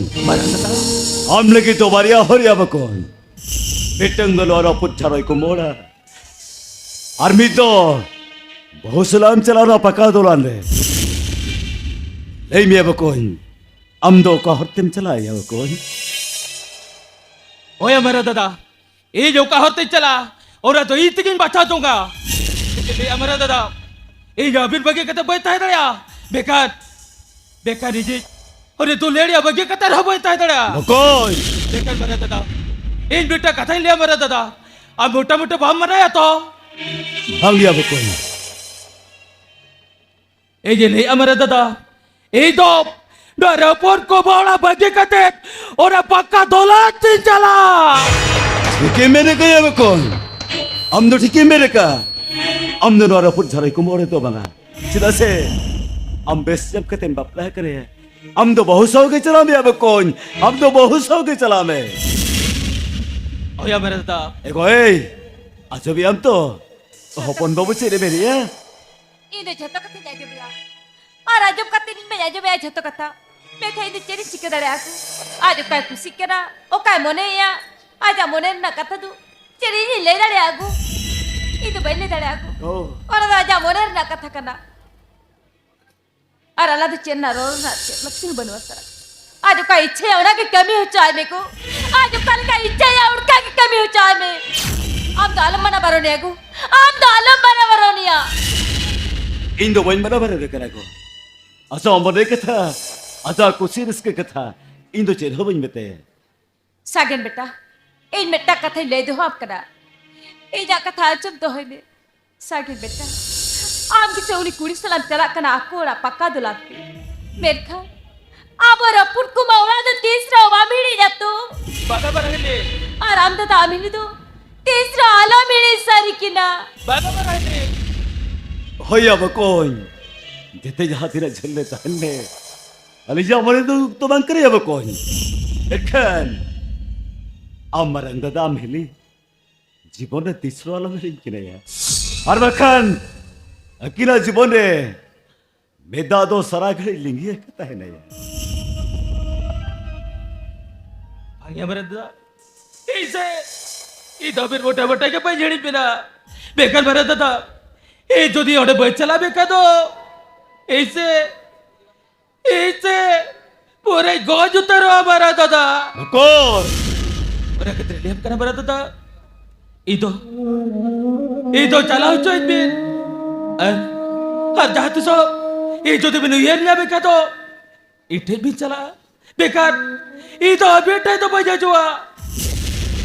ᱟᱢ ᱞᱟᱹᱜᱤᱫ ᱫᱚ ᱵᱟᱨᱭᱟ ᱦᱚᱨ ᱭᱟ ᱵᱚᱠᱚᱧ᱾ ᱢᱤᱫᱴᱟᱝ ᱫᱚ ᱱᱚᱣᱟ ᱨᱟᱹᱯᱩᱫ ᱡᱷᱟᱲᱚᱭ ᱠᱩᱢᱵᱟᱹ ᱚᱲᱟᱜ, ᱟᱨ ᱢᱤᱫ ᱫᱚ ᱵᱟᱹᱦᱩ ᱥᱟᱞᱟᱜ ᱮᱢ ᱪᱟᱞᱟᱣ ᱱᱟ ᱯᱟᱠᱟ ᱫᱚᱞᱟᱱ ᱨᱮ᱾ ᱞᱟᱹᱭ ᱢᱮᱭᱟ ᱵᱚᱠᱚᱧ, ᱟᱢ ᱫᱚ ᱚᱠᱟ ᱦᱚᱨ ᱛᱮᱢ ᱪᱟᱞᱟᱜ ᱭᱟ ᱵᱚᱠᱚᱧ? ᱦᱳᱭ ᱢᱟᱨᱟ ᱫᱟᱫᱟ, ᱤᱧ ᱚᱠᱟ ᱦᱚᱨ ᱛᱮᱧ ᱪᱟᱞᱟᱜᱼᱟ, ᱚᱱᱟ ᱫᱚ ᱤᱧ ᱛᱮᱜᱤᱧ ᱵᱟᱪᱷᱟᱣ ᱡᱚᱝᱟ᱾ ᱪᱮᱫ ᱞᱟᱹᱭᱟ ᱢᱟᱨᱟ ᱫᱟᱫᱟ, ᱤᱧ ᱟᱹᱵᱤᱱ ᱵᱟᱹᱜᱤ ᱠᱟᱛᱮ ᱵᱟᱹᱧ ᱛᱟᱦᱮᱸ ᱫᱟᱲᱮᱭᱟᱜᱼᱟ᱾ ᱵᱮᱠᱟᱨ, ᱵᱮᱠᱟᱨ ᱤᱧᱤᱡ ᱩᱱᱤ ᱫᱩᱞᱟᱹᱲᱤᱭᱟᱹ ᱵᱟᱹᱜᱤ ᱠᱟᱛᱮ ᱨᱮᱦᱚᱸ ᱵᱟᱹᱧ ᱛᱟᱦᱮᱸ ᱫᱟᱲᱮᱭᱟᱜᱼᱟ᱾ ᱵᱚᱠᱚᱧ! ᱵᱮᱠᱟᱨ ᱢᱟᱨᱟ ᱫᱟᱫᱟ, ᱤᱧ ᱢᱤᱫᱴᱟᱝ ᱠᱟᱛᱷᱟᱧ ᱞᱟᱹᱭᱟ ᱢᱟᱨᱟ ᱫᱟᱫᱟ, ᱟᱢ ᱢᱚᱴᱟᱢᱩᱴᱤ ᱵᱟᱢ ᱢᱟᱱᱟᱭᱟ ᱛᱚ? ᱵᱟᱝ ᱭᱟ ᱵᱚᱠᱚᱧ᱾ ᱤᱧ ᱞᱟᱹᱭᱮᱫᱼᱟ ᱢᱟᱨᱟ ᱫᱟᱫᱟ, ᱤᱧ ᱫᱚ ᱱᱚᱣᱟ ᱨᱟᱹᱯᱩᱫ ᱠᱩᱢᱵᱟᱹ ᱚᱲᱟᱜ ᱵᱟᱹᱜᱤ ᱠᱟᱛᱮ ᱚᱱᱟ ᱯᱟᱠᱟ ᱫᱚᱞᱟᱱ ᱛᱤᱧ ᱪᱟᱞᱟᱜ᱾ ᱴᱷᱤᱠᱮᱢ ᱢᱮᱱ ᱠᱟᱜᱼᱟ ᱵᱚᱠᱚᱧ, ᱟᱢ ᱫᱚ ᱴᱷᱤᱠᱮᱢ ᱢᱮᱱ ᱠᱟᱜᱼᱟ᱾ ᱟᱢ ᱫᱚ ᱱᱚᱣᱟ ᱨᱟᱹᱯᱩᱫ ᱡᱷᱟᱲᱚᱭ ᱠᱩᱢᱵᱟᱹ ᱚᱲᱟᱜ ᱫᱚ ᱵᱟᱝᱟ, ᱪᱮᱫᱟᱜ ᱥᱮ ᱟᱢ ᱵᱮᱥ ᱧᱟᱢ ᱠᱟᱛᱮᱢ ᱵᱟᱯᱞᱟ ᱟᱠᱟᱱᱟ᱾ ᱟᱢ ᱫᱚ ᱵᱟᱹᱦᱩ ᱥᱟᱶ ᱜᱮ ᱪᱟᱞᱟᱜ ᱢᱮ ᱭᱟ ᱵᱚᱠᱚᱧ, ᱟᱢ ᱫᱚ ᱵᱟᱹᱦᱩ ᱥᱟᱶ ᱜᱮ ᱪᱟᱞᱟᱜ ᱢᱮ᱾ ᱦᱳᱭ ᱭᱟ ᱢᱟᱨᱟ ᱫᱟᱫᱟ᱾ ᱮ ᱜᱚ, ᱮᱭ, ᱟᱸᱡᱚᱢᱮᱜ ᱟᱢ ᱛᱚ? ᱦᱚᱯᱚᱱ ᱵᱟᱹᱵᱩ ᱪᱮᱫ ᱮ ᱢᱮᱱᱮᱜᱼᱟ? ᱤᱧ ᱫᱚ ᱡᱷᱚᱛᱚ ᱠᱟᱛᱷᱟᱧ ᱟᱸᱡᱚᱢᱮᱜᱼᱟ, ᱟᱨ ᱟᱸᱡᱚᱢ ᱠᱟᱛᱮ ᱤᱧ ᱢᱟᱧ ᱟᱸᱡᱚᱢᱮᱜᱼᱟ ᱡᱷᱚᱛᱚ ᱠᱟᱛᱷᱟ᱾ ᱢᱮᱱᱠᱷᱟᱱ ᱤᱧ ᱫᱚ ᱪᱮᱫ ᱤᱧ ᱪᱤᱠᱟᱹ ᱫᱟᱲᱮᱭᱟᱜᱼᱟ ᱜᱳ? ᱟᱡ ᱚᱠᱟᱭ ᱠᱩᱥᱤᱜ ᱠᱟᱱᱟ, ᱚᱠᱟᱭ ᱢᱚᱱᱮᱭᱮᱭᱟ, ᱟᱡᱟᱜ ᱢᱚᱱᱮ ᱨᱮᱱᱟᱜ ᱠᱟᱛᱷᱟ ᱫᱚ ᱪᱮᱫ ᱤᱧᱤᱧ ᱞᱟᱹᱭ ᱫᱟᱲᱮᱭᱟᱜᱼᱟ ᱜᱳ? ᱤᱧ ᱫᱚ ᱵᱟᱹᱧ ᱞᱟᱹᱭ ᱫᱟᱲᱮᱭᱟᱜᱼᱟ ᱜᱳ᱾ ᱚ᱾ ᱚᱱᱟ ᱫᱚ ᱟᱡᱟᱜ ᱢᱚᱱᱮ ᱨᱮᱱᱟᱜ ᱠᱟᱛᱷᱟ ᱠᱟᱱᱟ᱾ ᱟᱨ ᱟᱞᱟᱝ ᱫᱚ ᱪᱮᱫ ᱨᱮᱱᱟᱜ ᱨᱚᱲ ᱨᱮᱱᱟᱜ ᱪᱮᱫ ᱞᱟᱹᱠᱛᱤ ᱦᱚᱸ ᱵᱟᱹᱱᱩᱜ ᱦᱟᱛᱟᱲᱟ᱾ ᱟᱡ ᱚᱠᱟ ᱤᱪᱪᱷᱟᱹᱭᱟ ᱚᱱᱟ ᱜᱮ ᱠᱟᱹᱢᱤ ᱦᱚᱪᱚ ᱟᱭ ᱢᱮ ᱜᱳ᱾ ᱟᱡ ᱚᱠᱟ ᱞᱮᱠᱟ ᱤᱪᱪᱷᱟᱹᱭᱟ ᱚᱱᱠᱟ ᱜᱮ ᱠᱟᱹᱢᱤ ᱦᱚᱪᱚ ᱟᱭ ᱢᱮ᱾ ᱟᱢ ᱫᱚ ᱟᱞᱚᱢ ᱢᱟᱱᱟ ᱵᱟᱨᱚᱱᱮᱭᱟ ᱜᱳ᱾ ᱟᱢ ᱫᱚ ᱟᱞᱚᱢ ᱢᱟᱱᱟ ᱵᱟᱨᱚᱱᱮᱭᱟ᱾ ᱤᱧ ᱫᱚ ᱵᱟᱹᱧ ᱢᱟᱱᱟ ᱵᱟᱨᱚᱱᱮ ᱠᱟᱱᱟ ᱜᱳ᱾ ᱟᱡᱟᱜ ᱢᱚᱱᱮ ᱠᱟᱛᱷᱟ, ᱟᱡᱟᱜ ᱠᱩᱥᱤ ᱨᱟᱹᱥᱠᱟᱹ ᱠᱟᱛᱷᱟ, ᱤᱧ ᱫᱚ ᱪᱮᱫ ᱦᱚᱸ ᱵᱟᱹᱧ ᱢᱮᱛᱟᱭᱟ᱾ ᱥᱟᱜᱮᱱ ᱵᱮᱴᱟ, ᱤᱧ ᱢᱤᱫᱴᱟᱝ ᱠᱟᱛᱷᱟᱧ ᱞᱟᱹᱭ ᱫᱚᱦᱚ ᱟᱢ ᱠᱟᱱᱟ᱾ ᱤᱧᱟᱜ ᱠᱟᱛᱷᱟ ᱟᱸᱡᱚᱢ ᱫᱚᱦᱚᱭ ᱢᱮ᱾ ᱥᱟᱜᱮᱱ ᱵᱮᱴᱟ, ᱟᱢ ᱜᱮᱥᱮ ᱩᱱᱤ ᱠᱩᱲᱤ ᱥᱟᱞᱟᱜ ᱪᱟᱞᱟᱜ ᱠᱟᱱᱟ ᱟᱠᱚ ᱚᱲᱟᱜ ᱯᱟᱠᱟ ᱫᱚᱞᱟᱱ ᱛᱮ᱾ ᱢᱮᱱᱠᱷᱟᱱ ᱟᱵᱚ ᱨᱟᱹᱯᱩᱫ ᱠᱚᱢᱟ ᱚᱲᱟᱜ ᱫᱚ ᱛᱤᱥ ᱨᱮᱦᱚᱸ ᱵᱟᱢ ᱦᱤᱲᱤᱧᱟ ᱛᱚ᱾ ᱵᱟᱝᱟ ᱵᱟᱝᱟ ᱦᱤᱞᱤ᱾ ᱟᱨ ᱟᱢ ᱫᱟᱫᱟ ᱟᱢ ᱦᱤᱞᱤ ᱫᱚ ᱛᱤᱥ ᱨᱮᱦᱚᱸ ᱟᱞᱚᱢ ᱦᱤᱲᱤᱧ ᱥᱟᱹᱨᱤ ᱠᱤᱱᱟ᱾ ᱵᱟᱝᱟ ᱵᱟᱝᱟ ᱦᱤᱞᱤ᱾ ᱦᱳᱭ ᱭᱟ ᱵᱚᱠᱚᱧ, ᱡᱮᱛᱮ ᱡᱟᱦᱟᱸ ᱛᱤᱱᱟᱹᱜ ᱡᱷᱟᱹᱞ ᱞᱮ ᱛᱟᱦᱮᱱ ᱞᱮ, ᱟᱹᱞᱤᱧᱟᱜ ᱢᱚᱱᱮ ᱫᱚ ᱩᱠᱛᱚ ᱵᱟᱝ ᱠᱟᱱᱟ ᱭᱟ ᱵᱚᱠᱚᱧ᱾ ᱮᱠᱷᱟᱱ ᱟᱢ ᱢᱟᱨᱟᱝ ᱫᱟᱫᱟ ᱟᱢ ᱦᱤᱞᱤ ᱡᱤᱵᱚᱱ ᱨᱮ ᱛᱤᱥ ᱨᱮᱦᱚᱸ ᱟᱞᱚᱢ ᱦᱤᱲᱤᱧ ᱠᱤᱱᱟᱹᱭᱟ᱾ ᱟᱨ ᱵᱟᱠᱷᱟᱱ ᱟᱹᱠᱤᱱᱟᱜ ᱡᱤᱵᱚᱱ ᱨᱮ ᱢᱮᱫ ᱫᱟᱜ ᱫᱚ ᱥᱟᱨᱟ ᱜᱷᱟᱹᱲᱤᱡ ᱞᱤᱸᱜᱤ ᱟᱠᱟ ᱛᱟᱦᱮᱱᱟᱭᱟ᱾ ᱵᱟᱝ ᱭᱟ ᱢᱟᱨᱟᱝ ᱫᱟᱫᱟ, ᱤᱧ ᱥᱮ, ᱤᱧ ᱫᱚ ᱟᱹᱵᱤᱱ ᱢᱚᱴᱟ ᱢᱚᱴᱟ ᱜᱮ ᱵᱟᱹᱧ ᱦᱤᱲᱤᱧ ᱵᱤᱱᱟ᱾ ᱵᱮᱠᱟᱨ ᱢᱟᱨᱟᱝ ᱫᱟᱫᱟ, ᱤᱧ ᱡᱩᱫᱤ ᱚᱸᱰᱮ ᱵᱟᱹᱧ ᱪᱟᱞᱟᱣ ᱵᱮᱠᱟᱨ ᱫᱚ, ᱤᱧ ᱥᱮ, ᱤᱧ ᱥᱮ, ᱯᱩᱨᱟᱹᱧ ᱜᱚᱡ ᱩᱛᱟᱹᱨᱚᱜᱼᱟ ᱢᱟᱨᱟᱝ ᱫᱟᱫᱟ᱾ ᱵᱚᱠᱚᱨ! ᱚᱱᱟ ᱠᱷᱟᱹᱛᱤᱨ ᱞᱟᱹᱭᱟᱢ ᱠᱟᱱᱟ ᱢᱟᱨᱟᱝ ᱫᱟᱫᱟ, ᱤᱧ ᱫᱚ, ᱤᱧ ᱫᱚ ᱪᱟᱞᱟᱣ ᱦᱚᱪᱚᱧ ᱵᱤᱱ᱾ ᱟᱨ, ᱟᱨ ᱡᱟᱦᱟᱸ ᱛᱤᱥᱚᱜ ᱤᱧ ᱡᱩᱫᱤ ᱵᱤᱱ ᱩᱭᱦᱟᱹᱨ ᱧᱟᱢ ᱠᱷᱟᱱ ᱫᱚ, ᱤᱧ ᱴᱷᱮᱱ ᱵᱤᱱ ᱪᱟᱞᱟᱜᱼᱟ᱾ ᱵᱮᱠᱟᱨ ᱤᱧ ᱫᱚ ᱟᱹᱵᱤᱱ ᱴᱷᱮᱱ ᱫᱚ ᱵᱟᱹᱧ ᱦᱤᱡᱩᱜᱼᱟ᱾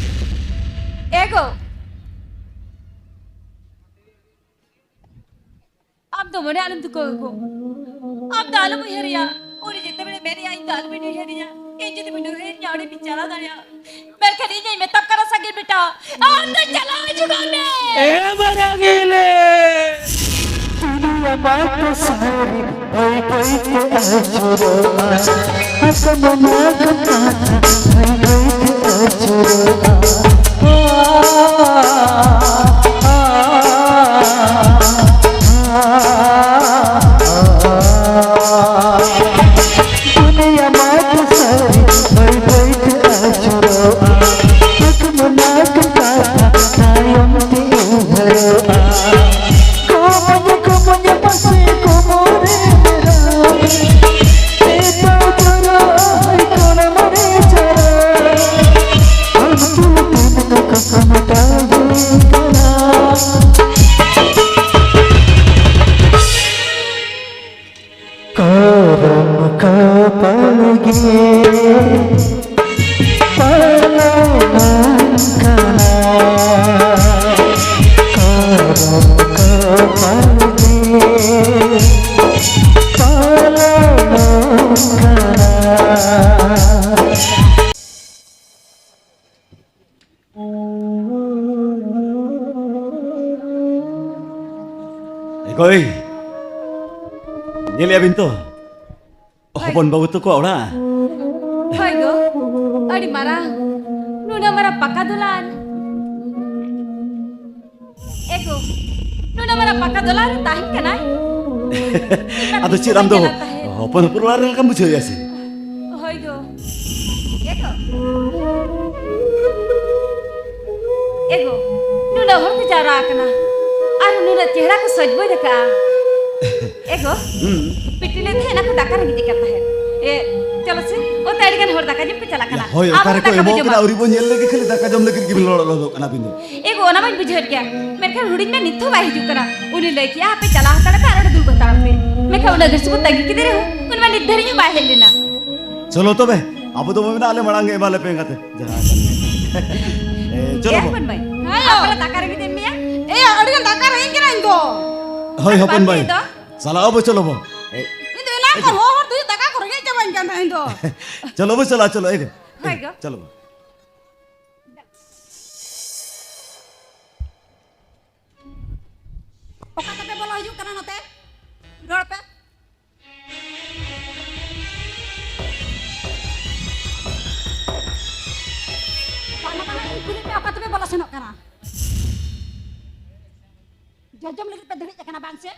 ᱮ ᱜᱚ, ᱟᱢ ᱫᱚ ᱢᱚᱱᱮ ᱟᱞᱚᱢ ᱫᱩᱠᱷᱟᱹᱣ ᱜᱚ᱾ ᱟᱢ ᱫᱚ ᱟᱞᱚᱢ ᱩᱭᱦᱟᱹᱨᱮᱭᱟ᱾ ᱩᱱᱤ ᱡᱮᱛᱮ ᱵᱮᱲᱮ ᱢᱮᱱᱮᱭᱟ, ᱤᱧ ᱫᱚ ᱟᱞᱚᱵᱤᱱ ᱩᱭᱦᱟᱹᱨᱤᱧᱟ᱾ ᱤᱧ ᱡᱩᱫᱤ ᱵᱤᱱ ᱩᱭᱦᱟᱹᱨᱤᱧᱟ, ᱚᱸᱰᱮ ᱵᱤᱱ ᱪᱟᱞᱟᱣ ᱫᱟᱲᱮᱭᱟᱜᱼᱟ᱾ ᱢᱮᱱᱠᱷᱟᱱ ᱤᱧ ᱦᱚᱸᱧ ᱢᱮᱛᱟᱢ ᱠᱟᱱᱟ ᱥᱟᱸᱜᱮ ᱵᱮᱴᱟ, ᱟᱢ ᱫᱚ ᱪᱟᱞᱟᱣ ᱦᱤᱡᱩᱜᱚᱜ ᱢᱮ᱾ ᱮ ᱢᱟᱨᱟᱝ ᱦᱤᱞᱤ᱾ ᱫᱩᱱᱤᱭᱟᱹ ᱢᱟ ᱠᱚ ᱥᱟᱹᱨᱤ ᱵᱟᱹᱭ ᱵᱟᱹᱭ ᱛᱮ ᱟᱹᱪᱩᱨᱚᱜᱼᱟ᱾ ᱟᱥᱟᱢ ᱢᱟ ᱠᱚ ᱠᱟᱛᱷᱟ ᱵᱟᱹᱭ ᱵᱟᱹᱭ ᱛᱮ ᱟᱹᱪᱩᱨᱚᱜᱼᱟ᱾ ᱫᱩᱱᱤᱭᱟᱹ ᱢᱟ ᱠᱚ ᱥᱟᱹᱨᱤ ᱵᱟᱹᱭ ᱵᱟᱹᱭ ᱛᱮ ᱟᱹᱪᱩᱨᱚᱜᱼᱟ᱾ ᱟᱥᱟᱢ ᱢᱟ ᱠᱚ ᱠᱟᱛᱷᱟ ᱛᱟᱭᱚᱢ ᱛᱮ ᱩᱭᱦᱟᱹᱨᱚᱜᱼᱟ᱾ ᱠᱚᱢᱚᱧ ᱠᱚᱢᱚᱧ ᱯᱟᱥᱮ ᱠᱚᱢᱚᱨᱮ ᱢᱮᱱᱟᱜ᱾ ᱮᱴᱟᱜ ᱪᱟᱨᱟ ᱟᱭ ᱠᱟᱱᱟ ᱢᱟᱨᱮ ᱪᱟᱨᱟ᱾ ᱟᱢ ᱫᱚ ᱛᱤᱱ ᱫᱚ ᱠᱟᱥᱟ ᱢᱮᱴᱟᱣ ᱦᱩᱭ ᱠᱟᱱᱟ᱾ ᱠᱚᱨᱚᱢ ᱠᱚᱯᱟᱞ ᱜᱮ ᱯᱟᱞᱚᱱ ᱠᱟᱱᱟ᱾ ᱠᱚᱨᱚᱢ ᱠᱚᱯᱟᱞ ᱜᱮ ᱮ ᱜᱳᱭ, ᱧᱮᱞᱮᱜᱼᱟ ᱵᱤᱱ ᱛᱚ? ᱦᱳᱭ᱾ ᱦᱚᱯᱚᱱ ᱵᱟᱹᱵᱩ ᱛᱟᱠᱚ ᱚᱲᱟᱜ᱾ ᱦᱳᱭ ᱜᱳ, ᱟᱹᱰᱤ ᱢᱟᱨᱟᱝ, ᱱᱩᱱᱟᱹᱜ ᱢᱟᱨᱟᱝ ᱯᱟᱠᱟ ᱫᱚᱞᱟᱱ᱾ ᱮ ᱜᱳ, ᱱᱩᱱᱟᱹᱜ ᱢᱟᱨᱟᱝ ᱯᱟᱠᱟ ᱫᱚᱞᱟᱱ ᱨᱮ ᱛᱟᱦᱮᱱ ᱠᱟᱱᱟᱭ? ᱟᱫᱚ ᱪᱮᱫ ᱟᱢ ᱫᱚ ᱧᱮᱞ ᱛᱟᱦᱮᱸᱫ᱾ ᱦᱚᱯᱚᱱ ᱦᱚᱯᱚᱱ ᱚᱲᱟᱜ ᱨᱮ ᱞᱮᱠᱟᱢ ᱵᱩᱡᱷᱟᱹᱣᱮᱫᱼᱟ ᱥᱮ? ᱦᱳᱭ ᱜᱳ᱾ ᱮ ᱜᱳ᱾ ᱮ ᱜᱳ, ᱱᱩᱱᱟᱹᱜ ᱦᱚᱲ ᱠᱚ ᱡᱟᱣᱨᱟ ᱟᱠᱟᱱᱟ ᱟᱨ ᱱᱩᱱᱟᱹᱜ ᱪᱮᱦᱨᱟ ᱠᱚ ᱥᱟᱡᱽᱵᱟᱡᱽ ᱟᱠᱟᱜᱼᱟ᱾ ᱮ ᱜᱳ, ᱦᱩᱸ᱾ ᱯᱤᱴᱤ ᱞᱟᱹᱭ ᱛᱟᱦᱮᱸ ᱮᱱᱟ ᱠᱚ ᱫᱟᱠᱟ ᱨᱮᱸᱜᱮᱡ ᱮ ᱠᱟᱱ ᱛᱟᱦᱮᱸᱫ᱾ ᱮ, ᱪᱚᱞᱚ ᱥᱮ, ᱚᱱᱛᱮ ᱟᱹᱰᱤ ᱜᱟᱱ ᱦᱚᱲ ᱫᱟᱠᱟ ᱡᱚᱢ ᱠᱚ ᱪᱟᱞᱟᱜ ᱠᱟᱱᱟ᱾ ᱦᱳᱭ, ᱟᱵᱚ ᱚᱠᱟ ᱦᱚᱸ ᱨᱮᱠᱚ ᱫᱟᱠᱟ ᱵᱚ ᱮᱢᱚᱜ ᱡᱚᱢᱟ᱾ ᱠᱟᱱᱟ, ᱟᱹᱣᱨᱤ ᱵᱚᱱ ᱧᱮᱞ ᱞᱮᱜᱮ ᱠᱷᱟᱹᱞᱤ ᱫᱟᱠᱟ ᱡᱚᱢ ᱞᱟᱹᱜᱤᱫ ᱜᱮᱵᱤᱱ ᱞᱚᱲᱚᱜ ᱞᱚᱫᱚᱜ ᱠᱟᱱᱟ ᱟᱹᱵᱤᱱ ᱫᱚ᱾ ᱮ ᱜᱳ, ᱚᱱᱟ ᱢᱟᱧ ᱵᱩᱡᱷᱟᱹᱣᱮᱫ ᱜᱮᱭᱟ, ᱢᱮᱱᱠᱷᱟᱱ ᱦᱩᱰᱤᱧ ᱢᱟ ᱱᱤᱛ ᱦᱚᱸ ᱵᱟᱭ ᱦᱤᱡᱩᱜ ᱠᱟᱱᱟ᱾ ᱩᱱᱤ ᱞᱟᱹᱭ ᱠᱮᱜᱼᱟ, ᱦᱟᱯᱮ ᱪᱟᱞᱟᱣ ᱦᱟᱛᱟᱲ ᱠᱟᱛᱮ ᱟᱨ ᱚᱸᱰᱮ ᱫᱩᱲᱩᱵ ᱦᱟᱛᱟᱲᱚᱜ ᱯᱮ᱾ ᱢᱮᱱᱠᱷᱟᱱ ᱩᱱᱟᱹᱜ ᱜᱷᱟᱹᱲᱤᱡ ᱥᱮ ᱵᱚ ᱛᱟᱺᱜᱤ ᱠᱮᱫᱮ ᱨᱮᱦᱚᱸ, ᱩᱱᱤ ᱢᱟ ᱱᱤᱛ ᱫᱷᱟᱹᱨᱤᱡ ᱦᱚᱸ ᱵᱟᱭ ᱦᱮᱡ ᱞᱮᱱᱟ᱾ ᱪᱚᱞᱚ ᱛᱚᱵᱮ, ᱟᱵᱚ ᱫᱚᱵᱚ ᱢᱮᱱᱟ ᱟᱞᱮ ᱢᱟᱲᱟᱝ ᱜᱮ ᱮᱢᱟ ᱞᱮᱯᱮ ᱮᱸᱜᱟᱛᱮ᱾ ᱡᱟᱦᱟᱸ ᱠᱟᱱ ᱜᱮ᱾ ᱮ, ᱪᱚᱞᱚ ᱮ ᱵᱚ᱾ ᱦᱚᱯᱚᱱ ᱢᱟᱹᱭ, ᱦᱮᱸ ᱭᱳ᱾ ᱟᱯᱮ ᱫᱚ ᱫᱟᱠᱟ ᱨᱮᱸᱜᱮᱡ ᱮᱫ ᱢᱮᱭᱟ? ᱮ, ᱟᱹᱰᱤ ᱜᱟᱱ ᱫᱟᱠᱟ ᱨᱮᱸᱜᱮᱡ ᱠᱟᱱᱟ ᱤᱧ ᱫᱚ᱾ ᱦᱳᱭ, ᱦᱚᱯᱚᱱ ᱵᱟᱯᱮ ᱢᱟᱹᱭ᱾ ᱫᱚ? ᱪᱟᱞᱟᱜ ᱟᱵᱚ, ᱪᱚᱞᱚ ᱵᱚ᱾ ᱮ, ᱤᱧ ᱫᱚ ᱮᱱᱟᱝ ᱮ ᱠᱷᱚᱱ ᱡᱚ᱾ ᱦᱚᱦᱚ ᱦᱚᱨ ᱛᱮ ᱫᱟᱠᱟ ᱠᱚ ᱨᱮᱸᱜᱮᱡ ᱪᱟᱵᱟᱧ ᱠᱟᱱ ᱛᱟᱦᱮᱸ ᱤᱧ ᱫᱚ᱾ ᱪᱚᱞᱚ ᱵᱚ, ᱪᱟᱞᱟᱜ, ᱪᱚᱞᱚ, ᱮ ᱜᱚ᱾ ᱦᱳᱭ ᱜᱚ᱾ ᱪᱚᱞᱚ ᱵᱚ᱾ ᱚᱠᱟ ᱛᱮᱯᱮ ᱵᱚᱞᱚ ᱦᱤᱡᱩᱜ ᱠᱟᱱᱟ ᱱᱚᱛᱮ? ᱨᱚᱲ ᱯᱮ᱾ ᱵᱟᱝᱟ, ᱵᱟᱝᱟ, ᱤᱧ ᱠᱩᱞᱤ ᱯᱮ, ᱚᱠᱟ ᱛᱮᱯᱮ ᱵᱚᱞᱚ ᱥᱮᱱᱚᱜ ᱠᱟᱱᱟ? ᱡᱚᱡᱚᱢ ᱞᱟᱹᱜᱤᱫ ᱯᱮ ᱫᱟᱹᱲᱤᱡ ᱟᱠᱟᱱᱟ, ᱵᱟᱝ ᱥᱮ?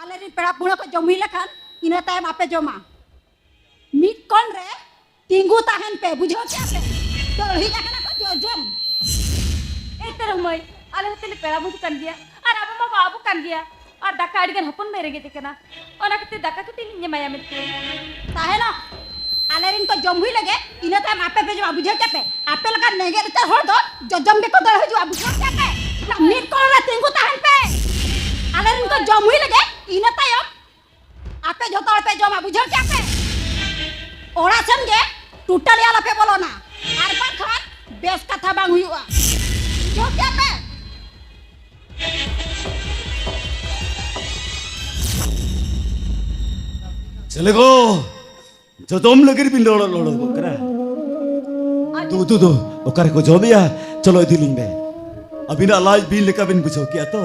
ᱟᱞᱮ ᱨᱮᱱ ᱯᱮᱲᱟ ᱯᱟᱹᱲᱦᱟᱹ ᱠᱚ ᱡᱚᱢ ᱦᱩᱭ ᱞᱮᱠᱷᱟᱱ, ᱤᱱᱟᱹ ᱛᱟᱭᱚᱢ ᱟᱯᱮ ᱡᱚᱢᱟ᱾ ᱢᱤᱫ ᱠᱚᱬ ᱨᱮ ᱛᱤᱸᱜᱩ ᱛᱟᱦᱮᱱ ᱯᱮ, ᱵᱩᱡᱷᱟᱹᱣ ᱠᱮᱜᱼᱟ ᱯᱮ? ᱫᱟᱹᱲᱦᱤᱡ ᱟᱠᱟᱱᱟ ᱠᱚ ᱡᱚᱡᱚᱢ᱾ ᱮᱱᱛᱮ ᱨᱮᱦᱚᱸ ᱢᱟᱹᱭ, ᱟᱞᱮ ᱦᱚᱸ ᱛᱟᱞᱮ ᱯᱮᱲᱟ ᱵᱚᱱᱫᱷᱩ ᱠᱟᱱ ᱜᱮᱭᱟ, ᱟᱨ ᱟᱵᱚ ᱢᱟ ᱵᱟᱵᱚ ᱠᱟᱱ ᱜᱮᱭᱟ, ᱟᱨ ᱫᱟᱠᱟ ᱟᱹᱰᱤ ᱜᱟᱱ ᱦᱚᱯᱚᱱ ᱢᱟᱹᱭ ᱨᱮᱸᱜᱮᱡ ᱟᱠᱟᱱᱟ, ᱚᱱᱟ ᱠᱷᱟᱹᱛᱤᱨ ᱫᱟᱠᱟ ᱠᱟᱹᱴᱤᱡ ᱞᱤᱧ ᱮᱢᱟᱭᱟ ᱢᱮᱱᱛᱮ᱾ ᱛᱟᱦᱮᱱᱚᱜ, ᱟᱞᱮ ᱨᱮᱱ ᱠᱚ ᱡᱚᱢ ᱦᱩᱭ ᱞᱮᱜᱮ, ᱤᱱᱟᱹ ᱛᱟᱭᱚᱢ ᱟᱯᱮ ᱯᱮ ᱡᱚᱢᱟ, ᱵᱩᱡᱷᱟᱹᱣ ᱠᱮᱜᱼᱟ ᱯᱮ? ᱟᱯᱮ ᱞᱮᱠᱟᱱ ᱨᱮᱸᱜᱮᱡ ᱱᱟᱪᱟᱨ ᱦᱚᱲ ᱫᱚ ᱡᱚᱡᱚᱢ ᱜᱮᱠᱚ ᱫᱟᱹᱲ ᱦᱤᱡᱩᱜᱼᱟ, ᱵᱩᱡᱷᱟᱹᱣ ᱠᱮᱜᱼᱟ ᱯᱮ? ᱢᱤᱫ ᱠᱚᱬ ᱨᱮ ᱛᱤᱸᱜᱩ ᱛᱟᱦᱮᱱ ᱯᱮ᱾ ᱟᱞᱮ ᱨᱮᱱ ᱠᱚ ᱡᱚᱢ ᱦᱩᱭ ᱞᱮᱜᱮ, ᱤᱱᱟᱹ ᱛᱟᱭᱚᱢ ᱟᱯᱮ ᱡᱚᱛᱚ ᱦᱚᱲ ᱯᱮ ᱡᱚᱢᱟ, ᱵᱩᱡᱷᱟᱹᱣ ᱠᱮᱜᱼᱟ ᱯᱮ? ᱚᱲᱟᱜ ᱥᱮᱱ ᱜᱮ ᱴᱳᱴᱟᱞᱤ ᱟᱞᱚ ᱯᱮ ᱵᱚᱞᱚᱱᱟ, ᱟᱨ ᱵᱟᱝᱠᱷᱟᱱ ᱵᱮᱥ ᱠᱟᱛᱷᱟ ᱵᱟᱝ ᱦᱩᱭᱩᱜᱼᱟ, ᱵᱩᱡᱷᱟᱹᱣ ᱠᱮᱜᱼᱟ ᱯᱮ? ᱪᱮᱞᱮ ᱜᱚ, ᱡᱚᱡᱚᱢ ᱞᱟᱹᱜᱤᱫ ᱵᱤᱱ ᱞᱚᱲᱚ ᱞᱚᱲᱚ ᱠᱚᱜ ᱠᱟᱱᱟ᱾ ᱟᱨ ᱫᱩ, ᱫᱩ, ᱫᱩ, ᱚᱠᱟ ᱨᱮᱠᱚ ᱡᱚᱢᱮᱭᱟ? ᱪᱚᱞᱚ ᱤᱫᱤ ᱞᱤᱧ ᱵᱮᱱ᱾ ᱟᱹᱵᱤᱱᱟᱜ ᱞᱟᱡ ᱵᱤᱱ ᱞᱮᱠᱟ ᱵᱤᱱ ᱵᱩᱡᱷᱟᱹᱣ ᱠᱮᱜᱼᱟ ᱛᱚ?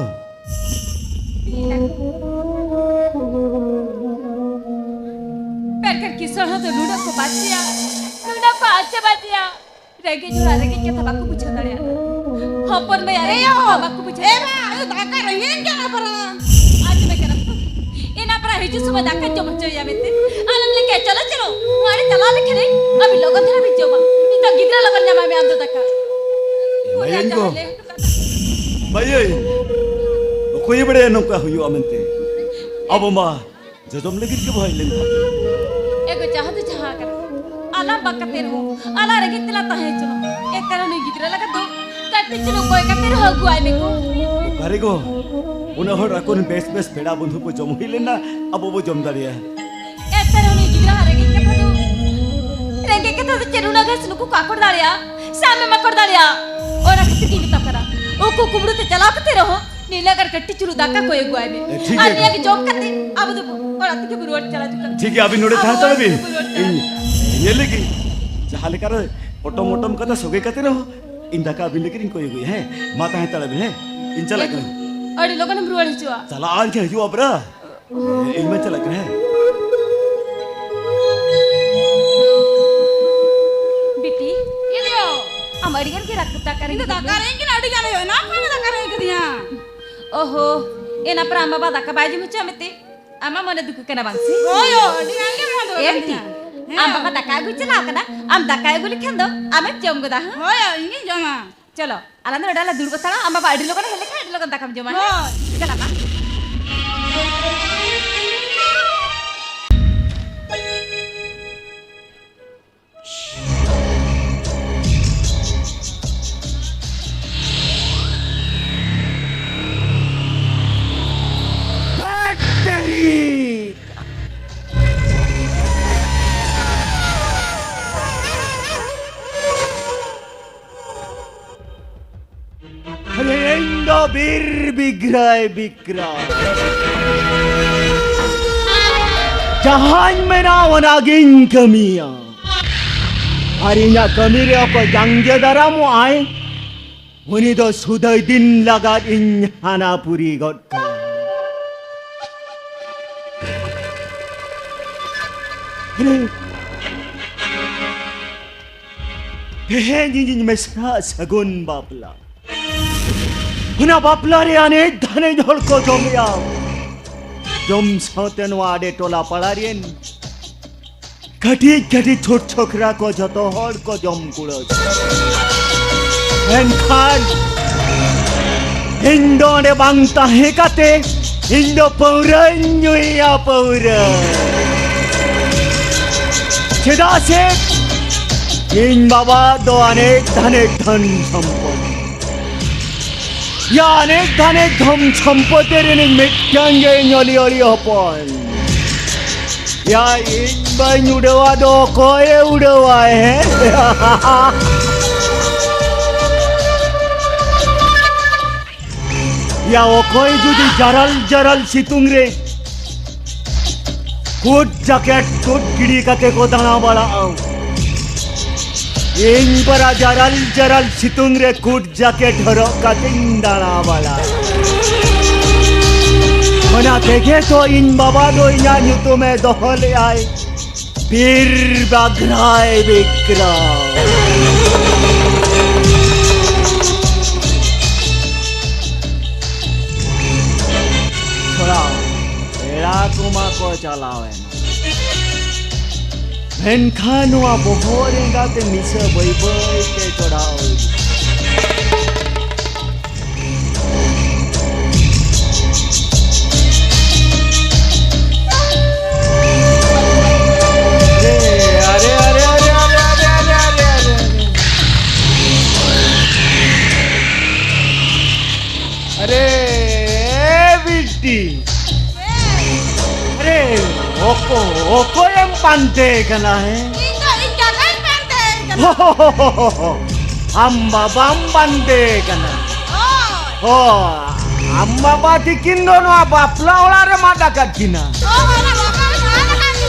ᱢᱮᱱᱠᱷᱟᱱ ᱠᱤᱥᱟᱹᱬ ᱦᱚᱸ ᱫᱚ ᱱᱩᱱᱟᱹᱜ ᱠᱚ ᱵᱟᱹᱲᱛᱤᱭᱟ, ᱱᱩᱱᱟᱹᱜ ᱠᱚ ᱟᱪᱪᱷᱟ ᱵᱟᱹᱲᱛᱤᱭᱟ᱾ ᱨᱮᱸᱜᱮᱡ ᱦᱚᱲᱟᱜ ᱨᱮᱸᱜᱮᱡ ᱠᱟᱛᱷᱟ ᱵᱟᱠᱚ ᱵᱩᱡᱷᱟᱹᱣ ᱫᱟᱲᱮᱭᱟᱜᱼᱟ᱾ ᱦᱚᱯᱚᱱ ᱢᱟᱹᱭ ᱟᱨ ᱮᱭᱳ! ᱠᱟᱛᱷᱟ ᱵᱟᱠᱚ ᱵᱩᱡᱷᱟᱹᱣ ᱮ ᱫᱟᱲᱮᱭᱟᱜᱼᱟ᱾ ᱢᱟ, ᱟᱭᱳ, ᱫᱟᱠᱟ ᱨᱮᱸᱜᱮᱡ ᱠᱟᱱᱟ ᱯᱟᱨᱟ᱾ ᱟᱸᱡᱚᱢᱮ ᱠᱟᱱᱟ ᱛᱚ? ᱮᱱᱟ ᱯᱟᱨᱟ ᱦᱤᱡᱩᱜ ᱥᱚᱢᱚᱭ ᱫᱟᱠᱟ ᱡᱚᱢ ᱦᱚᱪᱚᱭᱮᱭᱟ ᱢᱮᱱᱛᱮ᱾ ᱟᱨ ᱮᱢ ᱞᱟᱹᱭ ᱠᱮᱫ, "ᱪᱚᱞᱚ, ᱪᱚᱞᱚ, ᱱᱚᱣᱟ ᱨᱮ ᱪᱟᱞᱟᱣ ᱞᱮᱠᱷᱟᱱ ᱟᱹᱰᱤ ᱞᱚᱜᱚᱱ ᱫᱷᱟᱨᱟ ᱵᱤᱱ ᱡᱚᱢᱟ᱾ ᱱᱤᱛᱚᱜ ᱜᱤᱫᱽᱨᱟᱹ ᱞᱚᱜᱚᱱ ᱧᱟᱢᱟᱭ ᱢᱮ ᱟᱢ ᱫᱚ ᱫᱟᱠᱟ᱾" ᱢᱟᱭᱟᱧ ᱜᱚ᱾ ᱡᱟᱦᱟᱸ ᱞᱟᱹᱭ ᱦᱚᱴᱚ ᱠᱟᱜ ᱢᱟᱭᱟᱧ, ᱚᱠᱚᱭᱮ ᱵᱟᱲᱟᱭᱟ ᱱᱚᱝᱠᱟ ᱦᱩᱭᱩᱜᱼᱟ ᱢᱮᱱᱛᱮ? ᱟᱵᱚ ᱢᱟ ᱡᱚᱡᱚᱢ ᱞᱟᱹᱜᱤᱫ ᱜᱮ ᱵᱚ ᱦᱮᱡ ᱞᱮᱱ ᱛᱟᱦᱮᱸ᱾ ᱮ ᱜᱚ, ᱡᱟᱦᱟᱸ ᱫᱚ ᱡᱟᱦᱟᱸ ᱠᱟᱱᱟ, ᱟᱞᱟᱝ ᱵᱟᱝ ᱠᱟᱛᱮ ᱨᱮᱦᱚᱸ, ᱟᱞᱟᱝ ᱨᱮᱸᱜᱮᱡ ᱛᱮᱞᱟᱝ ᱛᱟᱦᱮᱸ ᱦᱚᱪᱚᱱ᱾ ᱮᱱᱛᱮ ᱨᱮᱦᱚᱸ ᱱᱩᱭ ᱜᱤᱫᱽᱨᱟᱹ ᱞᱟᱹᱜᱤᱫ ᱫᱚ ᱠᱟᱹᱴᱤᱡ ᱪᱩᱞᱩᱝ ᱠᱚᱭ ᱠᱟᱛᱮ ᱨᱮᱦᱚᱸ ᱟᱹᱜᱩᱣᱟᱭ ᱢᱮ ᱜᱚ᱾ ᱚᱠᱟᱨᱮ ᱜᱚ? ᱩᱱᱟᱹᱜ ᱦᱚᱲ ᱟᱠᱚᱨᱮᱱ ᱵᱮᱥ ᱵᱮᱥ ᱯᱮᱲᱟ ᱵᱚᱱᱫᱷᱩ ᱠᱚ ᱡᱚᱢ ᱦᱩᱭ ᱞᱮᱱᱟ, ᱟᱵᱚ ᱵᱚ ᱡᱚᱢ ᱫᱟᱲᱮᱭᱟᱜᱼᱟ᱾ ᱮᱱᱛᱮ ᱨᱮᱦᱚᱸ ᱱᱩᱭ ᱜᱤᱫᱽᱨᱟᱹ ᱦᱟᱜ ᱨᱮᱸᱜᱮᱡ ᱠᱟᱛᱷᱟ ᱫᱚ, ᱨᱮᱸᱜᱮᱡ ᱠᱟᱛᱷᱟ ᱫᱚ ᱪᱮᱫ ᱩᱱᱟᱹᱜ ᱜᱷᱟᱥ ᱱᱩᱠᱩ ᱠᱚ ᱟᱠᱚᱴ ᱫᱟᱲᱮᱭᱟᱜᱼᱟ? ᱥᱮ ᱟᱢᱮᱢ ᱟᱠᱚᱴ ᱫᱟᱲᱮᱭᱟᱜᱼᱟ? ᱚᱱᱟ ᱠᱷᱟᱹᱛᱤᱨ ᱜᱤᱧ ᱢᱮᱛᱟᱢ ᱠᱟᱱᱟ, ᱩᱠᱩ ᱠᱩᱢᱵᱽᱲᱩ ᱛᱮ ᱪᱟᱞᱟᱣ ᱠᱟᱛᱮ ᱨᱮᱦᱚᱸ ᱱᱤᱭᱟᱹ ᱜᱟᱱ ᱠᱟᱹᱴᱤᱡ ᱪᱩᱞᱩ ᱫᱟᱠᱟ ᱠᱚᱭ ᱟᱹᱜᱩᱣᱟᱭ ᱢᱮ᱾ ᱮ, ᱴᱷᱤᱠ ᱟᱨ ᱜᱮᱭᱟ᱾ ᱱᱤᱭᱟᱹ ᱜᱮ ᱡᱚᱢ ᱠᱟᱛᱮ ᱟᱵᱚ ᱫᱚ ᱚᱲᱟᱜ ᱛᱮᱜᱮ ᱵᱚ ᱨᱩᱣᱟᱹᱲ ᱪᱟᱞᱟᱜ ᱡᱚᱝᱟ᱾ ᱴᱷᱤᱠ ᱜᱮᱭᱟ, ᱟᱹᱵᱤᱱ ᱱᱚᱰᱮ ᱟᱵᱚ ᱛᱟᱦᱮᱸ ᱦᱟᱛᱟᱲ ᱚᱲᱟᱜ ᱵᱤᱱ᱾ ᱛᱮᱜᱮ ᱵᱚ ᱨᱩᱣᱟᱹᱲ ᱪᱟᱞᱟᱜ ᱤᱧ ᱡᱚᱝᱟ᱾ ᱧᱮᱞ ᱞᱮᱜᱮ, ᱡᱟᱦᱟᱸ ᱞᱮᱠᱟᱨᱮ ᱯᱚᱴᱚᱢ ᱢᱚᱴᱚᱢ ᱠᱟᱛᱮ ᱥᱚᱜᱮ ᱠᱟᱛᱮ ᱨᱮᱦᱚᱸ ᱤᱧ ᱫᱟᱠᱟ ᱟᱹᱵᱤᱱ ᱞᱟᱹᱜᱤᱫ ᱤᱧ ᱠᱚᱭ ᱟᱹᱜᱩᱭᱟ, ᱦᱮᱸ? ᱢᱟ ᱛᱟᱦᱮᱸ ᱦᱟᱛᱟᱲ ᱵᱤᱱ, ᱦᱮᱸ? ᱤᱧ ᱪᱟᱞᱟᱜ ᱠᱟᱹᱱᱟᱹᱧ᱾ ᱟᱹᱰᱤ ᱞᱚᱜᱚᱱᱮᱢ ᱨᱩᱣᱟᱹᱲ ᱦᱤᱡᱩᱜᱼᱟ᱾ ᱪᱟᱞᱟᱜ ᱟᱹᱧ, ᱦᱤᱡᱩᱜᱼᱟ ᱵᱨᱟ᱾ ᱤᱧ ᱢᱟ ᱪᱟᱞᱟᱜ ᱠᱟᱱᱟ, ᱦᱮᱸ᱾ ᱵᱤᱴᱤ, ᱪᱮᱫ ᱭᱳ? ᱟᱢ ᱟᱹᱰᱤ ᱜᱟᱱ ᱜᱮ ᱨᱟᱜ ᱫᱟᱠᱟ ᱤᱧ ᱫᱚ ᱨᱮᱸᱜᱮᱡ ᱫᱟᱠᱟ ᱢᱮ᱾ ᱨᱮᱸᱜᱮᱡ ᱠᱟᱱᱟ, ᱟᱹᱰᱤ ᱜᱟᱱ ᱦᱩᱭᱩᱜᱼᱟ᱾ ᱮᱱᱟᱝ ᱠᱷᱚᱱ ᱫᱟᱠᱟ ᱨᱮᱸᱜᱮᱡ ᱠᱟᱫᱤᱧᱟ᱾ ᱚᱦᱚ, ᱮᱱᱟ ᱯᱨᱟᱢ ᱵᱟᱵᱟ ᱫᱟᱠᱟ ᱵᱟᱭ ᱡᱚᱢ ᱦᱚᱪᱚ ᱢᱮᱛᱮ ᱟᱢᱟᱜ ᱢᱚᱱᱮ ᱫᱩᱠ ᱠᱟᱱᱟ ᱵᱟᱝ ᱥᱮ? ᱦᱳᱭ ᱭᱳ, ᱟᱹᱰᱤ ᱜᱟᱱ ᱜᱮ ᱢᱚᱱᱮ ᱫᱩᱠ ᱮ ᱠᱟᱱ ᱵᱤᱴᱤ, ᱛᱤᱧᱟ᱾ ᱦᱮᱸ᱾ ᱟᱢ ᱵᱟᱵᱟ ᱫᱟᱠᱟ ᱟᱹᱜᱩᱭ ᱪᱟᱞᱟᱣ ᱠᱟᱱᱟ, ᱟᱢ ᱫᱟᱠᱟ ᱟᱹᱜᱩ ᱞᱮᱠᱷᱟᱱ ᱫᱚ ᱟᱢᱮᱢ ᱡᱚᱢ ᱜᱚᱫᱟ, ᱦᱮᱸ? ᱦᱳᱭ ᱭᱳ, ᱤᱧ ᱜᱤᱧ ᱡᱚᱢᱟ᱾ ᱪᱚᱞᱚ, ᱟᱞᱟᱝ ᱫᱚ ᱱᱚᱰᱮ ᱞᱟᱝ ᱫᱩᱲᱩᱵ ᱦᱟᱛᱟᱲᱟ, ᱟᱢ ᱵᱟᱵᱟ ᱟᱹᱰᱤ ᱞᱚᱜᱚᱱᱮ ᱦᱮᱡ ᱞᱮᱠᱷᱟᱱ ᱟᱹᱰᱤ ᱞᱚᱜᱚᱱ ᱫᱟᱠᱟᱢ ᱡᱚᱢᱟ, ᱦᱮᱸ? ᱦᱳᱭ᱾ ᱪᱟᱞᱟᱜ ᱢᱟ᱾ ᱤᱧ ᱫᱚ ᱵᱤᱨ ᱵᱤᱠᱨᱚᱭ ᱵᱤᱠᱨᱚᱭ᱾ ᱡᱟᱦᱟᱸᱧ ᱢᱮᱱᱟ ᱚᱱᱟᱜᱤᱧ ᱠᱟᱹᱢᱤᱭᱟ᱾ ᱟᱨ ᱤᱧᱟᱹᱜ ᱠᱟᱹᱢᱤ ᱨᱮ ᱚᱠᱚᱭ ᱡᱟᱸᱜᱮ ᱫᱟᱨᱟᱢᱚᱜ ᱟᱭ, ᱩᱱᱤ ᱫᱚ ᱥᱩᱫᱟᱹᱭ ᱫᱤᱱ ᱞᱟᱜᱟᱫ ᱤᱧ ᱦᱟᱱᱟ ᱯᱩᱨᱤ ᱜᱚᱫ ᱠᱟᱭᱟ᱾ ᱦᱮᱸ᱾ ᱛᱮᱦᱮᱧ ᱤᱧᱤᱧ ᱢᱮᱥᱨᱟ ᱥᱟᱹᱜᱩᱱ ᱵᱟᱯᱞᱟ᱾ ᱚᱱᱟ ᱵᱟᱯᱞᱟ ᱨᱮ ᱟᱱᱮᱡ ᱫᱷᱟᱱᱮᱡ ᱦᱚᱲ ᱠᱚ ᱡᱚᱢᱮᱜᱼᱟ᱾ ᱡᱚᱢ ᱥᱟᱶᱛᱮ ᱱᱚᱣᱟ ᱟᱰᱮ ᱴᱚᱞᱟ ᱯᱟᱲᱟ ᱨᱮᱱ ᱠᱟᱹᱴᱤᱡ ᱠᱟᱹᱴᱤᱡ ᱪᱷᱳᱴ ᱪᱷᱳᱠᱨᱟ ᱠᱚ ᱡᱚᱛᱚ ᱦᱚᱲ ᱠᱚ ᱡᱚᱢ ᱠᱩᱲᱟᱹᱣ᱾ ᱢᱮᱱᱠᱷᱟᱱ ᱤᱧ ᱫᱚ ᱚᱸᱰᱮ ᱵᱟᱝ ᱛᱟᱦᱮᱸ ᱠᱟᱛᱮ ᱤᱧ ᱫᱚ ᱯᱟᱹᱣᱨᱟᱹᱧ ᱧᱩᱭᱟ, ᱯᱟᱹᱣᱨᱟᱹ᱾ ᱪᱮᱫᱟᱜ ᱥᱮ ᱤᱧ ᱵᱟᱵᱟ ᱫᱚ ᱟᱱᱮᱡ ᱫᱷᱟᱱᱮᱡ ᱫᱷᱚᱱ ᱥᱚᱢᱯᱚᱫ᱾ ᱭᱟ ᱟᱱᱮᱡ ᱫᱷᱟᱱᱮᱡ ᱫᱷᱚᱱ ᱥᱚᱢᱯᱚᱫ ᱨᱤᱱᱤᱡ ᱢᱤᱫᱴᱟᱝ ᱜᱮ ᱧᱚᱞᱤᱭᱚᱞᱤ ᱦᱚᱯᱚᱱ᱾ ᱭᱟ ᱤᱧ ᱵᱟᱹᱧ ᱩᱰᱟᱹᱣᱟ ᱫᱚ ᱚᱠᱚᱭᱮ ᱩᱰᱟᱹᱣᱟᱭ, ᱦᱮᱸ? ᱭᱟ ᱚᱠᱚᱭ ᱡᱩᱫᱤ ᱡᱟᱨᱟᱞ ᱡᱟᱨᱟᱞ ᱥᱤᱛᱩᱝ ᱨᱮ ᱠᱳᱴ ᱡᱟᱠᱮᱴ ᱠᱳᱴ ᱜᱤᱲᱤ ᱠᱟᱛᱮ ᱠᱚ ᱫᱟᱬᱟ ᱵᱟᱲᱟᱜᱼᱟ, ᱤᱧ ᱯᱟᱨᱟ ᱡᱟᱨᱟᱞ ᱡᱟᱨᱟᱞ ᱥᱤᱛᱩᱝ ᱨᱮ ᱠᱳᱴ ᱡᱟᱠᱮᱴ ᱦᱚᱨᱚᱜ ᱠᱟᱛᱮᱧ ᱫᱟᱬᱟ ᱵᱟᱲᱟᱜᱼᱟ᱾ ᱚᱱᱟ ᱛᱮᱜᱮ ᱛᱚ ᱤᱧ ᱵᱟᱵᱟ ᱫᱚ ᱤᱧᱟᱹᱜ ᱧᱩᱛᱩᱢᱮ ᱫᱚᱦᱚ ᱞᱮᱫᱼᱟᱭ᱾ ᱵᱤᱨ ᱵᱟᱜᱽᱨᱟᱭ ᱵᱤᱠᱨᱚᱢ᱾ ᱛᱷᱚᱲᱟ ᱯᱮᱲᱟ ᱠᱚᱢᱟ ᱠᱚ ᱪᱟᱞᱟᱣᱮᱱ, ᱢᱮᱱᱠᱷᱟᱱ ᱱᱚᱣᱟ ᱵᱚᱦᱚᱜ ᱨᱮᱸᱜᱟ ᱛᱮ ᱱᱤᱥᱟᱹ ᱵᱟᱹᱭ ᱵᱟᱹᱭ ᱛᱮ ᱪᱚᱲᱟᱣ ᱤᱫᱤᱜ᱾ ᱟᱨᱮ, ᱟᱨᱮ, ᱟᱨᱮ, ᱟᱨᱮ᱾ ᱟᱨᱮ, ᱵᱤᱴᱤ᱾ ᱟᱨᱮ, ᱚᱠᱚ-, ᱚᱠᱚᱭᱮᱢ ᱯᱟᱱᱛᱮ ᱠᱟᱱᱟ, ᱦᱮᱸ? ᱤᱧ ᱫᱚ ᱤᱧ ᱡᱟᱸᱜᱟᱧ ᱯᱟᱱᱛᱮ ᱠᱟᱱᱟ᱾ ᱟᱢ ᱵᱟᱵᱟᱢ ᱯᱟᱱᱛᱮ ᱠᱟᱱᱟ᱾ ᱦᱳᱭ᱾ ᱚ, ᱟᱢ ᱵᱟᱵᱟ ᱛᱤᱠᱤᱱ ᱫᱚ ᱱᱚᱣᱟ ᱵᱟᱯᱞᱟ ᱚᱲᱟᱜ ᱨᱮ ᱢᱟᱫ ᱟᱠᱟᱫ ᱠᱤᱱᱟ᱾ ᱚ, ᱚᱱᱟ ᱵᱟᱯᱞᱟ ᱨᱮ ᱢᱟᱫ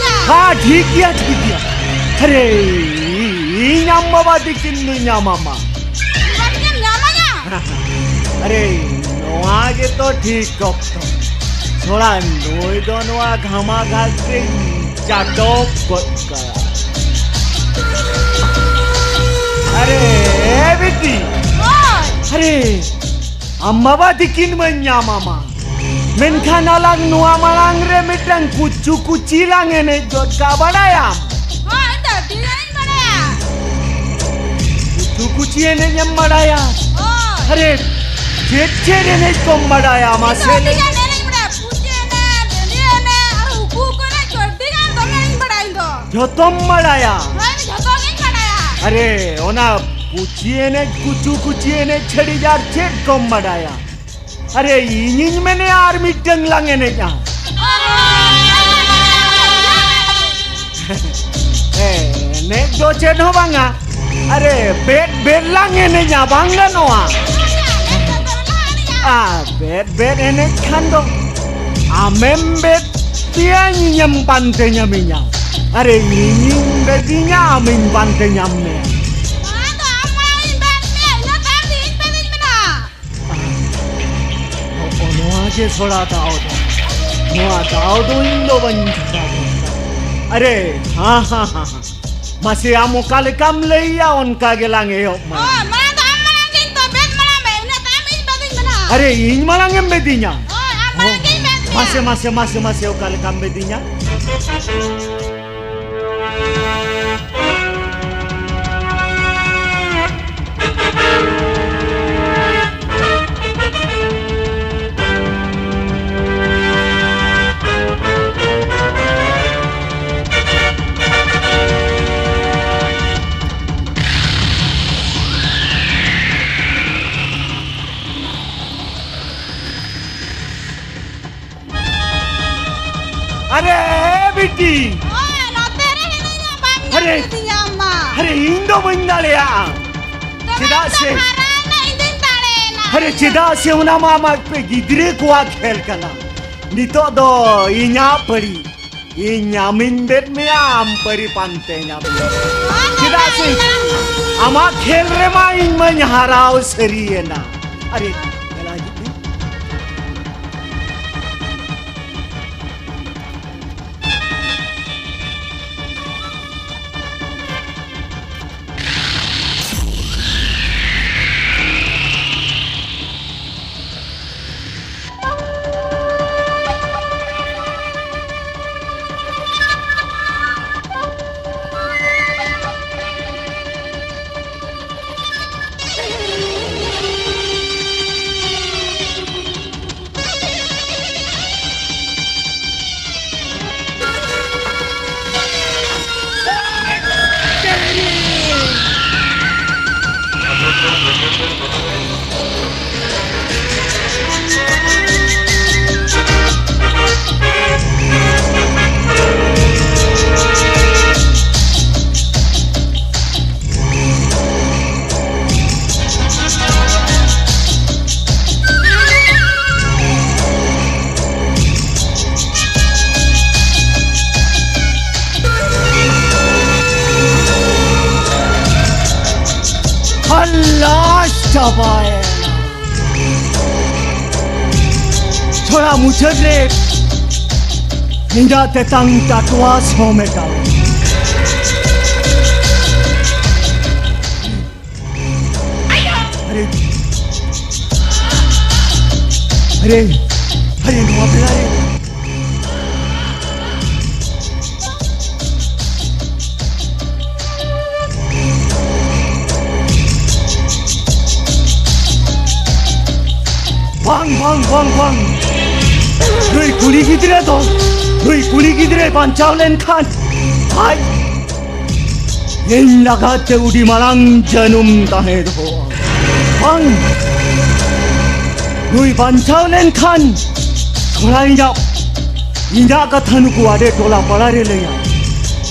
ᱦᱟ, ᱴᱷᱤᱠ ᱜᱮᱭᱟ, ᱴᱷᱤᱠ ᱜᱮᱭᱟ᱾ ᱟᱨᱮ, ᱤᱧ ᱟᱢ ᱵᱟᱵᱟ ᱛᱤᱠᱤᱱ ᱫᱚᱧ ᱧᱟᱢᱟᱢᱟ᱾ ᱵᱟᱹᱧ ᱧᱟᱢ ᱧᱟᱢᱟᱭᱟ᱾ ᱟᱨᱮ, ᱱᱚᱣᱟ ᱜᱮᱛᱚ ᱴᱷᱤᱠ ᱚᱠᱛᱚ᱾ ᱛᱷᱚᱲᱟ ᱱᱩᱭ ᱫᱚ ᱱᱚᱣᱟ ᱜᱷᱟᱢᱟ ᱜᱷᱟᱥ ᱨᱮᱧ ᱪᱟᱴᱚᱠ ᱜᱚᱫ ᱠᱟᱭᱟ᱾ ᱟᱨᱮ, ᱮ ᱵᱤᱴᱤ᱾ ᱦᱳᱭ᱾ ᱟᱨᱮ, ᱟᱢ ᱵᱟᱵᱟ ᱛᱤᱠᱤᱱ ᱢᱟᱧ ᱧᱟᱢᱟᱢᱟ᱾ ᱢᱮᱱᱠᱷᱟᱱ ᱟᱞᱟᱝ ᱱᱚᱣᱟ ᱢᱟᱲᱟᱝ ᱨᱮ ᱢᱤᱫᱴᱟᱝ ᱠᱩᱪᱩ ᱠᱩᱪᱤ ᱞᱟᱝ ᱮᱱᱮᱡ ᱜᱚᱫ ᱠᱟᱜ, ᱵᱟᱲᱟᱭᱟᱢ? ᱦᱳᱭ, ᱤᱧ ᱫᱚ ᱟᱹᱰᱤ ᱜᱟᱱᱤᱧ ᱵᱟᱲᱟᱭᱟ᱾ ᱠᱩᱪᱩ ᱠᱩᱪᱤ ᱮᱱᱮᱡ ᱮᱢ ᱵᱟᱲᱟᱭᱟ? ᱦᱳᱭ᱾ ᱟᱨᱮ, ᱪᱮᱫ ᱪᱮᱫ ᱮᱱᱮᱡ ᱠᱚᱢ ᱵᱟᱲᱟᱭᱟ? ᱤᱧ ᱫᱚ ᱢᱟᱥᱮ ᱟᱹᱰᱤ ᱞᱟᱹᱭ ᱜᱟᱱ ᱮᱱᱮᱡ ᱤᱧ ᱵᱟᱲᱟᱭᱟ᱾ ᱯᱩᱪᱤ ᱮᱱᱮᱡ, ᱰᱟᱹᱰᱤ ᱮᱱᱮᱡ, ᱟᱨ ᱩᱠᱩ ᱩᱠᱩ ᱮᱱᱮᱡ ᱠᱚ ᱟᱹᱰᱤ ᱜᱟᱱ ᱫᱚᱢᱮ ᱮᱱᱮᱡ ᱤᱧ ᱵᱟᱲᱟᱭᱟ ᱤᱧ ᱫᱚ᱾ ᱡᱷᱚᱛᱚᱢ ᱵᱟᱲᱟᱭᱟ? ᱦᱳᱭ, ᱤᱧ ᱫᱚ ᱡᱷᱚᱛᱚ ᱜᱤᱧ ᱵᱟᱲᱟᱭᱟ᱾ ᱟᱨᱮ, ᱚᱱᱟ ᱯᱩᱪᱤ ᱮᱱᱮᱡ, ᱠᱩᱪᱩ ᱠᱩᱪᱤ ᱮᱱᱮᱡ ᱪᱷᱟᱹᱲᱤ ᱟᱨ ᱪᱮᱫ ᱠᱚᱢ ᱵᱟᱰᱟᱭᱟ? ᱟᱨᱮ, ᱤᱧᱤᱧ ᱢᱮᱱᱮᱜᱼᱟ ᱟᱨ ᱢᱤᱫᱴᱟᱝ ᱞᱟᱝ ᱮᱱᱮᱡᱼᱟ᱾ ᱮᱱᱮᱡ ᱫᱚ ᱪᱮᱫ ᱦᱚᱸ ᱵᱟᱝᱟ᱾ ᱟᱨᱮ, ᱵᱮᱫ ᱵᱮᱫ ᱞᱟᱝ ᱮᱱᱮᱡᱼᱟ, ᱵᱟᱝ ᱜᱟᱱᱚᱜᱼᱟ? ᱟ, ᱵᱮᱫ ᱵᱮᱫ ᱮᱱᱮᱡ ᱠᱷᱟᱱ ᱫᱚ ᱟᱢᱮᱢ ᱵᱮᱫ ᱯᱮᱭᱟ, ᱤᱧᱮᱢ ᱯᱟᱱᱛᱮ ᱧᱟᱢᱤᱧᱟ᱾ ᱟᱨᱮ, ᱤᱧᱤᱧ ᱵᱮᱫᱤᱧᱟ, ᱟᱢᱤᱧ ᱯᱟᱱᱛᱮ ᱧᱟᱢ ᱢᱮᱭᱟ᱾ ᱱᱚᱣᱟ ᱫᱚ ᱟᱢ ᱢᱟᱲᱟᱝ ᱤᱧ ᱵᱮᱫ ᱢᱮᱭᱟ, ᱤᱱᱟᱹ ᱛᱟᱭᱚᱢ ᱫᱚ ᱤᱧ ᱵᱮᱫᱤᱧ ᱢᱮᱱᱟ᱾ ᱱᱚᱜᱼᱚ ᱱᱚᱣᱟ ᱜᱮ ᱛᱷᱚᱲᱟ ᱫᱟᱣ ᱫᱚ᱾ ᱱᱚᱣᱟ ᱫᱟᱣ ᱫᱚ ᱤᱧ ᱫᱚ ᱵᱟᱹᱧ ᱪᱷᱟᱰᱟ ᱫᱟᱲᱮᱭᱟᱜᱼᱟ᱾ ᱟᱨᱮ, ᱦᱟᱸ, ᱦᱟᱸ, ᱦᱟᱸ, ᱦᱟᱸ᱾ ᱢᱟᱥᱮ, ᱟᱢ ᱚᱠᱟ ᱞᱮᱠᱟᱢ ᱞᱟᱹᱭᱟ, ᱚᱱᱠᱟ ᱜᱮᱞᱟᱝ ᱮᱦᱚᱵ ᱢᱟ᱾ ᱦᱳᱭ, ᱢᱟᱲᱟᱝ ᱫᱚ ᱟᱢ ᱢᱟᱲᱟᱝ ᱜᱮ ᱤᱧ ᱫᱚ ᱵᱮᱫ ᱢᱟᱲᱟᱝ ᱢᱮ, ᱤᱱᱟᱹ ᱛᱟᱭᱚᱢ ᱤᱧ ᱵᱮᱫᱤᱧ ᱢᱮᱱᱟ᱾ ᱟᱨᱮ, ᱤᱧ ᱢᱟᱲᱟᱝ ᱮᱢ ᱵᱮᱫᱤᱧᱟ? ᱦᱳᱭ, ᱟᱢ ᱢᱟᱲᱟᱝ ᱜᱤᱧ ᱵᱮᱫ ᱢᱮᱭᱟ᱾ ᱢᱟᱥᱮ, ᱢᱟᱥᱮ, ᱢᱟᱥᱮ, ᱢᱟᱥᱮ, ᱚᱠᱟ ᱞᱮᱠᱟᱢ ᱵᱮᱫᱤᱧᱟ? ᱟᱨᱮ, ᱵᱤᱴᱤ! ᱳᱭ, ᱱᱚᱛᱮ ᱨᱮ ᱦᱤᱱᱟᱹᱧᱟ, ᱵᱟᱢ ᱧᱟᱢ ᱟᱨᱮ! ᱠᱤᱫᱤᱧᱟ ᱟᱢ ᱢᱟ᱾ ᱟᱨᱮ, ᱤᱧ ᱫᱚ ᱵᱟᱹᱧ ᱫᱟᱲᱮᱭᱟᱜᱼᱟ᱾ ᱛᱚᱵᱮ ᱪᱮᱫᱟᱜ ᱟᱢ ᱫᱚ ᱥᱮ ᱦᱟᱨᱟᱭᱮᱱᱟ, ᱤᱧ ᱫᱚᱧ ᱫᱟᱲᱮᱭᱮᱱᱟ᱾ ᱟᱨᱮ, ᱪᱮᱫᱟᱜ ᱥᱮ ᱚᱱᱟ ᱢᱟ ᱟᱢᱟᱜ ᱯᱮ ᱜᱤᱫᱽᱨᱟᱹ ᱠᱚᱣᱟᱜ ᱠᱷᱮᱞ ᱠᱟᱱᱟ᱾ ᱱᱤᱛᱚᱜ ᱫᱚ ᱤᱧᱟᱜ ᱯᱟᱹᱲᱤ᱾ ᱤᱧ ᱟᱢᱤᱧ ᱵᱮᱫ ᱢᱮᱭᱟ, ᱟᱢ ᱯᱟᱹᱨᱤ ᱯᱟᱱᱛᱮ ᱧᱟᱢ ᱢᱮᱭᱟ᱾ ᱪᱮᱫᱟᱜ ᱥᱮ ᱟᱢᱟᱜ ᱠᱷᱮᱞ ᱨᱮᱢᱟ ᱤᱧ ᱢᱟᱧ ᱦᱟᱨᱟᱣ ᱥᱟᱹᱨᱤᱭᱮᱱᱟ᱾ ᱟᱨᱮ, ᱫᱮᱞᱟ ᱦᱤᱡᱩᱜ ᱢᱮ᱾ ᱦᱟᱞᱟᱥ ᱪᱟᱵᱟᱭᱮᱱᱟ᱾ ᱛᱷᱚᱲᱟ ᱢᱩᱪᱟᱹᱫ ᱨᱮ ᱤᱧᱟᱹᱜ ᱛᱮᱛᱟᱝ ᱴᱟᱴᱣᱟ ᱥᱚ ᱢᱮᱴᱟᱣ᱾ ᱟᱨᱮ, ᱟᱨᱮ, ᱟᱨᱮ, ᱱᱚᱣᱟ ᱵᱮᱲᱟ ᱨᱮ᱾ ᱵᱟᱝ, ᱵᱟᱝ, ᱵᱟᱝ, ᱵᱟᱝ᱾ ᱱᱩᱭ ᱠᱩᱲᱤ ᱜᱤᱫᱽᱨᱟᱹ ᱫᱚ, ᱱᱩᱭ ᱠᱩᱲᱤ ᱜᱤᱫᱽᱨᱟᱹᱭ ᱵᱟᱧᱪᱟᱣ ᱞᱮᱱᱠᱷᱟᱱ ᱟᱡ ᱤᱧ ᱞᱟᱜᱟᱛ ᱛᱮ ᱩᱰᱤ ᱢᱟᱨᱟᱝ ᱡᱟᱹᱱᱩᱢ ᱛᱟᱦᱮᱸ ᱫᱚᱦᱚᱜᱼᱟ᱾ ᱵᱟᱝ, ᱱᱩᱭ ᱵᱟᱧᱪᱟᱣ ᱞᱮᱱᱠᱷᱟᱱ ᱛᱷᱚᱲᱟ ᱤᱧᱟᱜ, ᱤᱧᱟᱜ ᱠᱟᱛᱷᱟ ᱱᱩᱠᱩ ᱟᱰᱮ ᱴᱚᱞᱟ ᱯᱟᱲᱟ ᱨᱮ ᱞᱟᱹᱭᱟ᱾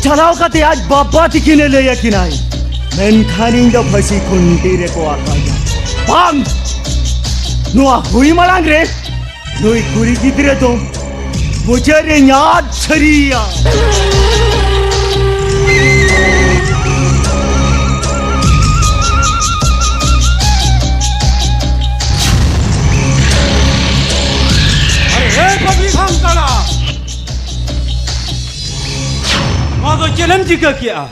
ᱪᱟᱞᱟᱣ ᱠᱟᱛᱮ ᱟᱡ ᱵᱟᱵᱟ ᱛᱤᱠᱤᱱᱮ ᱞᱟᱹᱭ ᱟᱹᱠᱤᱱᱟᱭ᱾ ᱢᱮᱱᱠᱷᱟᱱ ᱤᱧ ᱫᱚ ᱯᱷᱟᱹᱥᱤ ᱠᱷᱩᱱᱴᱤ ᱨᱮᱠᱚ ᱟᱠᱟᱧᱟ᱾ ᱵᱟᱝ, ᱱᱚᱣᱟ ᱦᱩᱭ ᱢᱟᱲᱟᱝ ᱨᱮ ᱱᱩᱭ ᱠᱩᱲᱤ ᱜᱤᱫᱽᱨᱟᱹ ᱫᱚ ᱢᱩᱪᱟᱹᱫ ᱨᱮᱧ ᱟᱫ ᱥᱟᱹᱨᱤᱭᱟ᱾ ᱟᱨᱮ, ᱦᱮ ᱯᱟᱹᱯᱤ ᱥᱟᱱᱛᱟᱲᱟ, ᱱᱚᱣᱟ ᱫᱚ ᱪᱮᱫ ᱮᱢ ᱪᱤᱠᱟᱹ ᱠᱮᱜᱼᱟ?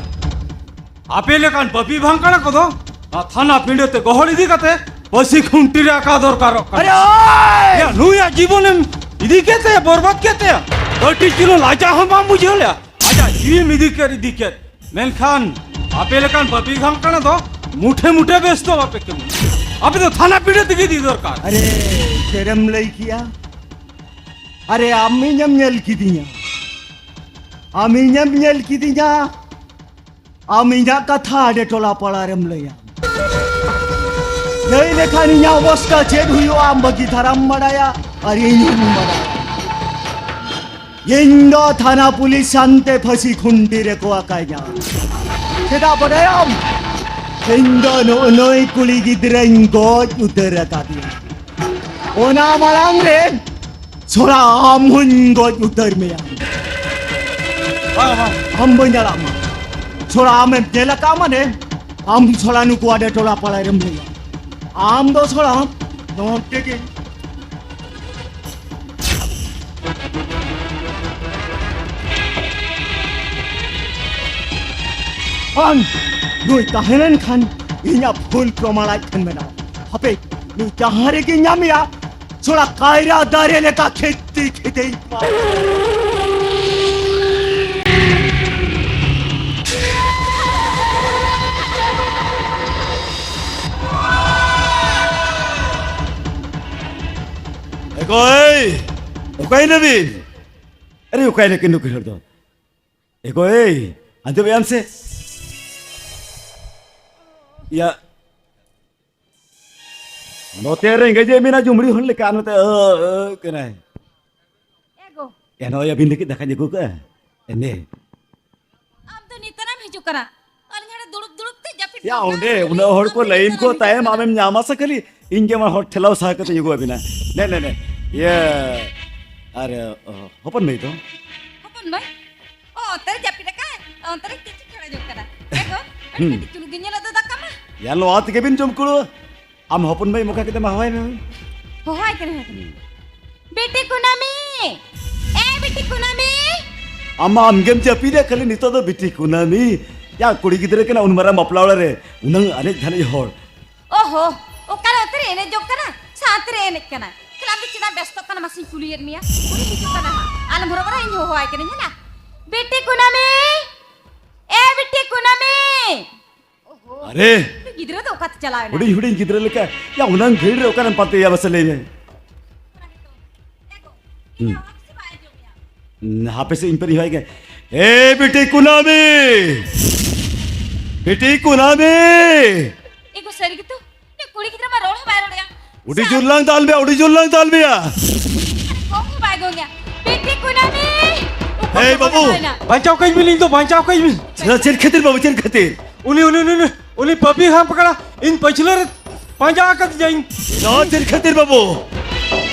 ᱟᱯᱮ ᱞᱮᱠᱟᱱ ᱯᱟᱹᱯᱤ ᱵᱷᱟᱝᱠᱟᱲᱟ ᱠᱚᱫᱚ ᱱᱚᱣᱟ ᱛᱷᱟᱱᱟ ᱯᱤᱸᱰᱟᱹ ᱛᱮ ᱜᱚᱦᱚᱲ ᱤᱫᱤ ᱠᱟᱛᱮ ᱯᱟᱹᱥᱤ ᱠᱷᱩᱱᱴᱤ ᱨᱮ ᱟᱠᱟ ᱫᱚᱨᱠᱟᱨᱚᱜ ᱠᱟᱱᱟ᱾ ᱟᱨᱮ ᱳᱭ! ᱭᱟ, ᱱᱩᱭᱟᱜ ᱡᱤᱵᱚᱱᱮᱢ ᱤᱫᱤ ᱠᱮᱫ ᱛᱟᱭᱟ, ᱵᱚᱨᱵᱟᱫ ᱠᱮᱫ ᱛᱟᱭᱟ᱾ ᱠᱟᱹᱴᱤᱡ ᱪᱩᱞᱩᱝ ᱞᱟᱡᱟ ᱦᱚᱸ ᱵᱟᱢ ᱵᱩᱡᱷᱟᱹᱣ ᱞᱮᱭᱟ᱾ ᱟᱡᱟᱜ ᱡᱤᱣᱤᱢ ᱤᱫᱤ ᱠᱮᱫ, ᱤᱫᱤ ᱠᱮᱫ᱾ ᱢᱮᱱᱠᱷᱟᱱ ᱟᱯᱮ ᱞᱮᱠᱟᱱ ᱯᱟᱹᱯᱤ ᱵᱷᱟᱝᱠᱟᱲᱟ ᱫᱚ ᱢᱩᱴᱷᱮ ᱢᱩᱴᱷᱮ ᱵᱮᱥ ᱫᱚ ᱵᱟᱯᱮ ᱠᱟᱹᱢᱤᱭᱟ᱾ ᱟᱯᱮ ᱫᱚ ᱛᱷᱟᱱᱟ ᱯᱤᱸᱰᱟᱹ ᱛᱮᱜᱮ ᱤᱫᱤ ᱫᱚᱨᱠᱟᱨ᱾ ᱟᱨᱮ, ᱪᱮᱫ ᱮᱢ ᱞᱟᱹᱭ ᱠᱮᱭᱟ? ᱟᱨᱮ, ᱟᱢ ᱤᱧᱮᱢ ᱧᱮᱞ ᱠᱤᱫᱤᱧᱟ, ᱟᱢ ᱤᱧᱮᱢ ᱧᱮᱞ ᱠᱤᱫᱤᱧᱟ, ᱟᱢ ᱤᱧᱟᱹᱜ ᱠᱟᱛᱷᱟ ᱟᱰᱮ ᱴᱚᱞᱟ ᱯᱟᱲᱟ ᱨᱮᱢ ᱞᱟᱹᱭᱟ᱾ ᱞᱟᱹᱭ ᱞᱮᱠᱷᱟᱱ ᱤᱧᱟᱹᱜ ᱚᱵᱚᱥᱛᱟ ᱪᱮᱫ ᱦᱩᱭᱩᱜᱼᱟ, ᱟᱢ ᱵᱷᱟᱹᱜᱤ ᱫᱷᱟᱨᱟᱢ ᱵᱟᱲᱟᱭᱟ ᱟᱨ ᱤᱧ ᱦᱚᱸᱧ ᱵᱟᱲᱟᱭᱟ᱾ ᱤᱧ ᱫᱚ ᱛᱷᱟᱱᱟ ᱯᱩᱞᱤᱥ ᱥᱟᱱᱛᱮ ᱯᱷᱟᱹᱥᱤ ᱠᱷᱩᱱᱴᱤ ᱨᱮᱠᱚ ᱟᱠᱟᱧᱟ᱾ ᱪᱮᱫᱟᱜ ᱵᱟᱰᱟᱭᱟᱢ? ᱤᱧ ᱫᱚ ᱱᱩᱜᱼᱩ ᱱᱩᱭ ᱠᱩᱲᱤ ᱜᱤᱫᱽᱨᱟᱹᱧ ᱜᱚᱡ ᱩᱛᱟᱹᱨ ᱟᱠᱟᱫᱮᱭᱟ᱾ ᱚᱱᱟ ᱢᱟᱲᱟᱝ ᱨᱮ ᱥᱚᱲᱟ ᱟᱢ ᱦᱚᱧ ᱜᱚᱡ ᱩᱛᱟᱹᱨ ᱢᱮᱭᱟ᱾ ᱵᱟᱝ, ᱵᱟᱝ᱾ ᱟᱢ ᱵᱟᱹᱧ ᱟᱲᱟᱜ ᱢᱟ᱾ ᱥᱚᱲᱟ ᱟᱢᱮᱢ ᱧᱮᱞ ᱟᱠᱟᱫ ᱢᱟᱱᱮ, ᱟᱢ ᱥᱚᱲᱟ ᱱᱩᱠᱩ ᱟᱰᱮ ᱴᱚᱞᱟ ᱯᱟᱲᱟ ᱨᱮᱢ ᱞᱟᱹᱭᱟ᱾ ᱟᱢ ᱫᱚ ᱥᱚᱲᱟ ᱱᱚᱰᱮ ᱜᱮ᱾ ᱵᱟᱝ, ᱱᱩᱭ ᱛᱟᱦᱮᱸ ᱞᱮᱱᱠᱷᱟᱱ ᱤᱧᱟᱜ ᱵᱷᱩᱞ ᱯᱨᱚᱢᱟᱬ ᱟᱡ ᱴᱷᱮᱱ ᱢᱮᱱᱟᱜᱼᱟ᱾ ᱦᱟᱯᱮ, ᱱᱩᱭ ᱡᱟᱦᱟᱸ ᱨᱮᱜᱮ ᱧᱟᱢᱮᱭᱟ, ᱛᱷᱚᱲᱟ ᱠᱟᱭᱨᱟ ᱫᱟᱨᱮ ᱞᱮᱠᱟ ᱠᱷᱮᱛᱤ ᱠᱷᱮᱛᱮᱭ ᱯᱟᱲᱟᱜ᱾ ᱮ ᱜᱚᱭ, ᱚᱠᱟᱭ ᱱᱟᱵᱤᱱ? ᱟᱨᱮ, ᱚᱠᱟᱭ ᱱᱟᱠᱤᱱ ᱱᱩᱠᱤᱱ ᱦᱚᱲ ᱫᱚ? ᱮ ᱜᱚᱭ, ᱟᱸᱡᱚᱢᱮᱫ ᱟᱢ ᱥᱮ? ᱭᱟ, ᱱᱚᱛᱮ ᱨᱮᱸᱜᱮᱡ ᱮ ᱢᱮᱱᱟ ᱡᱩᱢᱲᱤ ᱦᱚᱲ ᱞᱮᱠᱟ, ᱱᱚᱛᱮ ᱟᱹ, ᱟᱹ, ᱠᱟᱱᱟᱭ᱾ ᱮ ᱜᱚ᱾ ᱮ, ᱱᱚᱜᱼᱚᱭ ᱟᱹᱵᱤᱱ ᱞᱟᱹᱜᱤᱫ ᱫᱟᱠᱟᱧ ᱟᱹᱜᱩ ᱠᱟᱜᱼᱟ᱾ ᱮᱱᱮ᱾ ᱟᱢ ᱫᱚ ᱱᱤᱛᱟᱨᱮᱢ ᱦᱤᱡᱩᱜ ᱠᱟᱱᱟ? ᱟᱹᱞᱤᱧ ᱦᱟᱸᱰᱮ ᱫᱩᱲᱩᱵ ᱫᱩᱲᱩᱵ ᱛᱮ ᱡᱟᱹᱯᱤᱫ ᱭᱟ, ᱵᱷᱟᱜᱟᱣ ᱚᱸᱰᱮ ᱮᱱᱟ᱾ ᱩᱱᱟᱹᱜ ᱦᱚᱲ ᱠᱚ ᱟᱢ ᱫᱚ ᱞᱟᱭᱤᱱ ᱠᱚ ᱱᱤᱛᱟᱨᱮᱢ ᱛᱟᱭᱚᱢ, ᱦᱤᱡᱩᱜ ᱟᱢᱮᱢ ᱠᱟᱱᱟ? ᱧᱟᱢᱟ ᱥᱮ ᱠᱷᱟᱹᱞᱤ ᱤᱧ ᱜᱮ ᱟᱢᱟᱜ ᱦᱚᱲ ᱴᱷᱮᱞᱟᱣ ᱥᱟᱦᱟ ᱠᱟᱛᱮᱧ ᱟᱹᱜᱩ ᱟᱹᱵᱤᱱᱟ᱾ ᱱᱮ, ᱱᱮ, ᱱᱮ᱾ ᱤᱭᱟᱹ, ᱟᱨ ᱚ, ᱦᱚᱯᱚᱱ ᱵᱷᱟᱹᱭ ᱫᱚ? ᱦᱚᱯᱚᱱ ᱵᱷᱟᱹᱭ? ᱚ, ᱚᱱᱛᱮ ᱨᱮ ᱡᱟᱹᱯᱤᱫ ᱟᱠᱟᱫ, ᱚᱱᱛᱮ ᱨᱮ ᱪᱮᱫ ᱪᱤᱠᱟᱹ ᱡᱚᱝ ᱠᱟᱱᱟ? ᱮ ᱜᱚ, ᱟᱹᱰᱤ ᱦᱩᱸ᱾ ᱠᱟᱹᱴᱤᱡ ᱪᱩᱞᱩᱝ ᱜᱮ ᱧᱮᱞᱚᱜ ᱫᱚ ᱫᱟᱠᱟ ᱢᱟ᱾ ᱭᱟ, ᱱᱚᱣᱟ ᱛᱮᱜᱮ ᱵᱤᱱ ᱡᱚᱢ ᱠᱩᱲᱟᱹᱣᱟ᱾ ᱟᱢ ᱦᱚᱯᱚᱱ ᱵᱷᱟᱹᱭ ᱢᱚᱠᱟ ᱠᱟᱛᱮ ᱢᱟ ᱦᱚᱦᱚᱭ ᱢᱮ᱾ ᱦᱚᱦᱚᱭ ᱠᱟᱱᱟ, ᱦᱚᱦᱚᱭ ᱠᱟᱱᱟ᱾ ᱦᱩᱸ᱾ ᱵᱤᱴᱤ ᱠᱩᱱᱟᱹᱢᱤ! ᱮ ᱵᱤᱴᱤ ᱠᱩᱱᱟᱹᱢᱤ! ᱟᱢ ᱢᱟ ᱟᱢᱜᱮᱢ ᱡᱟᱹᱯᱤᱫᱟ, ᱠᱷᱟᱹᱞᱤ ᱱᱤᱛᱚᱜ ᱫᱚ ᱵᱤᱴᱤ ᱠᱩᱱᱟᱹᱢᱤ᱾ ᱭᱟ, ᱠᱩᱲᱤ ᱜᱤᱫᱽᱨᱟᱹ ᱠᱟᱱᱟ, ᱩᱱ ᱢᱟᱨᱟᱝ ᱵᱟᱯᱞᱟ ᱚᱲᱟᱜ ᱨᱮ ᱩᱱᱟᱹᱝ ᱮᱱᱮᱡ ᱫᱷᱟᱱᱮᱡ ᱦᱚᱲ᱾ ᱚᱦᱚ, ᱚᱠᱟᱨᱮ ᱚᱱᱛᱮ ᱨᱮ ᱮᱱᱮᱡ ᱡᱚᱝ ᱠᱟᱱᱟ? ᱥᱟᱶᱛᱮ ᱨᱮ ᱮᱱᱮᱡ ᱠᱟᱱᱟ᱾ ᱠᱷᱟᱹᱞᱤ ᱟᱢ ᱫᱚ ᱪᱮᱫᱟᱜ ᱵᱮᱥᱛᱚᱜ ᱠᱟᱱᱟ? ᱢᱟᱥᱮᱧ ᱠᱩᱞᱤᱭᱮᱫ ᱢᱮᱭᱟ᱾ ᱩᱱᱤ ᱦᱤᱡᱩᱜ ᱠᱟᱱᱟ ᱦᱟᱸᱜ᱾ ᱟᱞᱚᱢ ᱦᱚᱨᱚᱵᱚᱨᱚᱜᱼᱟ, ᱤᱧ ᱦᱚᱦᱚᱣᱟᱭ ᱠᱟᱹᱱᱟᱹᱧ, ᱦᱮᱸ? ᱵᱤᱴᱤ ᱠᱩᱱᱟᱹᱢᱤ! ᱮ ᱵᱤᱴᱤ ᱠᱩᱱᱟᱹᱢᱤ! ᱚᱦᱚ, ᱟᱨᱮ! ᱩᱱᱤ ᱜᱤᱫᱽᱨᱟᱹ ᱫᱚ ᱚᱠᱟᱛᱮ ᱪᱟᱞᱟᱣ ᱮᱱᱟ? ᱦᱩᱰᱤᱧ ᱦᱩᱰᱤᱧ ᱜᱤᱫᱽᱨᱟᱹ ᱞᱮᱠᱟ᱾ ᱭᱟ, ᱩᱱᱟᱹᱝ ᱵᱷᱤᱲ ᱨᱮ ᱚᱠᱟᱨᱮᱢ ᱯᱟᱱᱛᱮᱭᱟ, ᱢᱟᱥᱮ ᱞᱟᱹᱭ ᱢᱮ? ᱦᱩᱸ᱾ ᱦᱟᱯᱮ ᱥᱮ, ᱤᱧ ᱯᱟᱹᱨᱤᱧ ᱦᱚᱦᱚᱭ ᱜᱮ᱾ ᱮ ᱵᱤᱴᱤ ᱠᱩᱱᱟᱹᱢᱤ! ᱵᱤᱴᱤ ᱠᱩᱱᱟᱹᱢᱤ! ᱮ ᱜᱚ, ᱥᱟᱹᱨᱤ ᱜᱮᱛᱚ, ᱩᱱᱤ ᱠᱩᱲᱤ ᱜᱤᱫᱽᱨᱟᱹ ᱢᱟ ᱨᱚᱲ ᱦᱚᱸ ᱵᱟᱭ ᱨᱚᱲᱮᱜᱼᱟ᱾ ᱟᱹᱰᱤ ᱡᱳᱨ ᱞᱟᱝ ᱫᱟᱞ ᱢᱮᱭᱟ, ᱟᱹᱰᱤ ᱡᱳᱨ ᱞᱟᱝ ᱫᱟᱞ ᱢᱮᱭᱟ᱾ ᱜᱚᱝ ᱦᱚᱸ ᱵᱟᱭ ᱜᱚᱝᱮᱜᱼᱟ᱾ ᱵᱤᱴᱤ ᱠᱩᱱᱟᱹᱢᱤ! ᱮᱭ ᱵᱟᱹᱵᱩ! ᱪᱟᱞᱟᱣᱮᱱᱟ? ᱵᱟᱧᱪᱟᱣ ᱠᱟᱹᱧ ᱵᱤᱱ, ᱤᱧ ᱫᱚ ᱵᱟᱧᱪᱟᱣ ᱠᱟᱹᱧ ᱵᱤᱱ᱾ ᱪᱮᱫᱟᱜ, ᱪᱮᱫ ᱠᱷᱟᱹᱛᱤᱨ ᱵᱟᱹᱵᱩ, ᱪᱮᱫ ᱠᱷᱟᱹᱛᱤᱨ? ᱩᱱᱤ, ᱩᱱᱤ, ᱩᱱᱤ, ᱩᱱᱤ, ᱩᱱᱤ ᱯᱟᱹᱯᱤ ᱦᱟᱢ ᱯᱟᱠᱟᱲᱟ, ᱤᱧ ᱯᱟᱹᱪᱷᱞᱟᱹ ᱨᱮ ᱯᱟᱸᱡᱟ ᱟᱠᱟᱫᱤᱧᱟᱹᱧ᱾ ᱪᱮᱫᱟᱜ, ᱪᱮᱫ ᱠᱷᱟᱹᱛᱤᱨ ᱵᱟᱹᱵᱩ?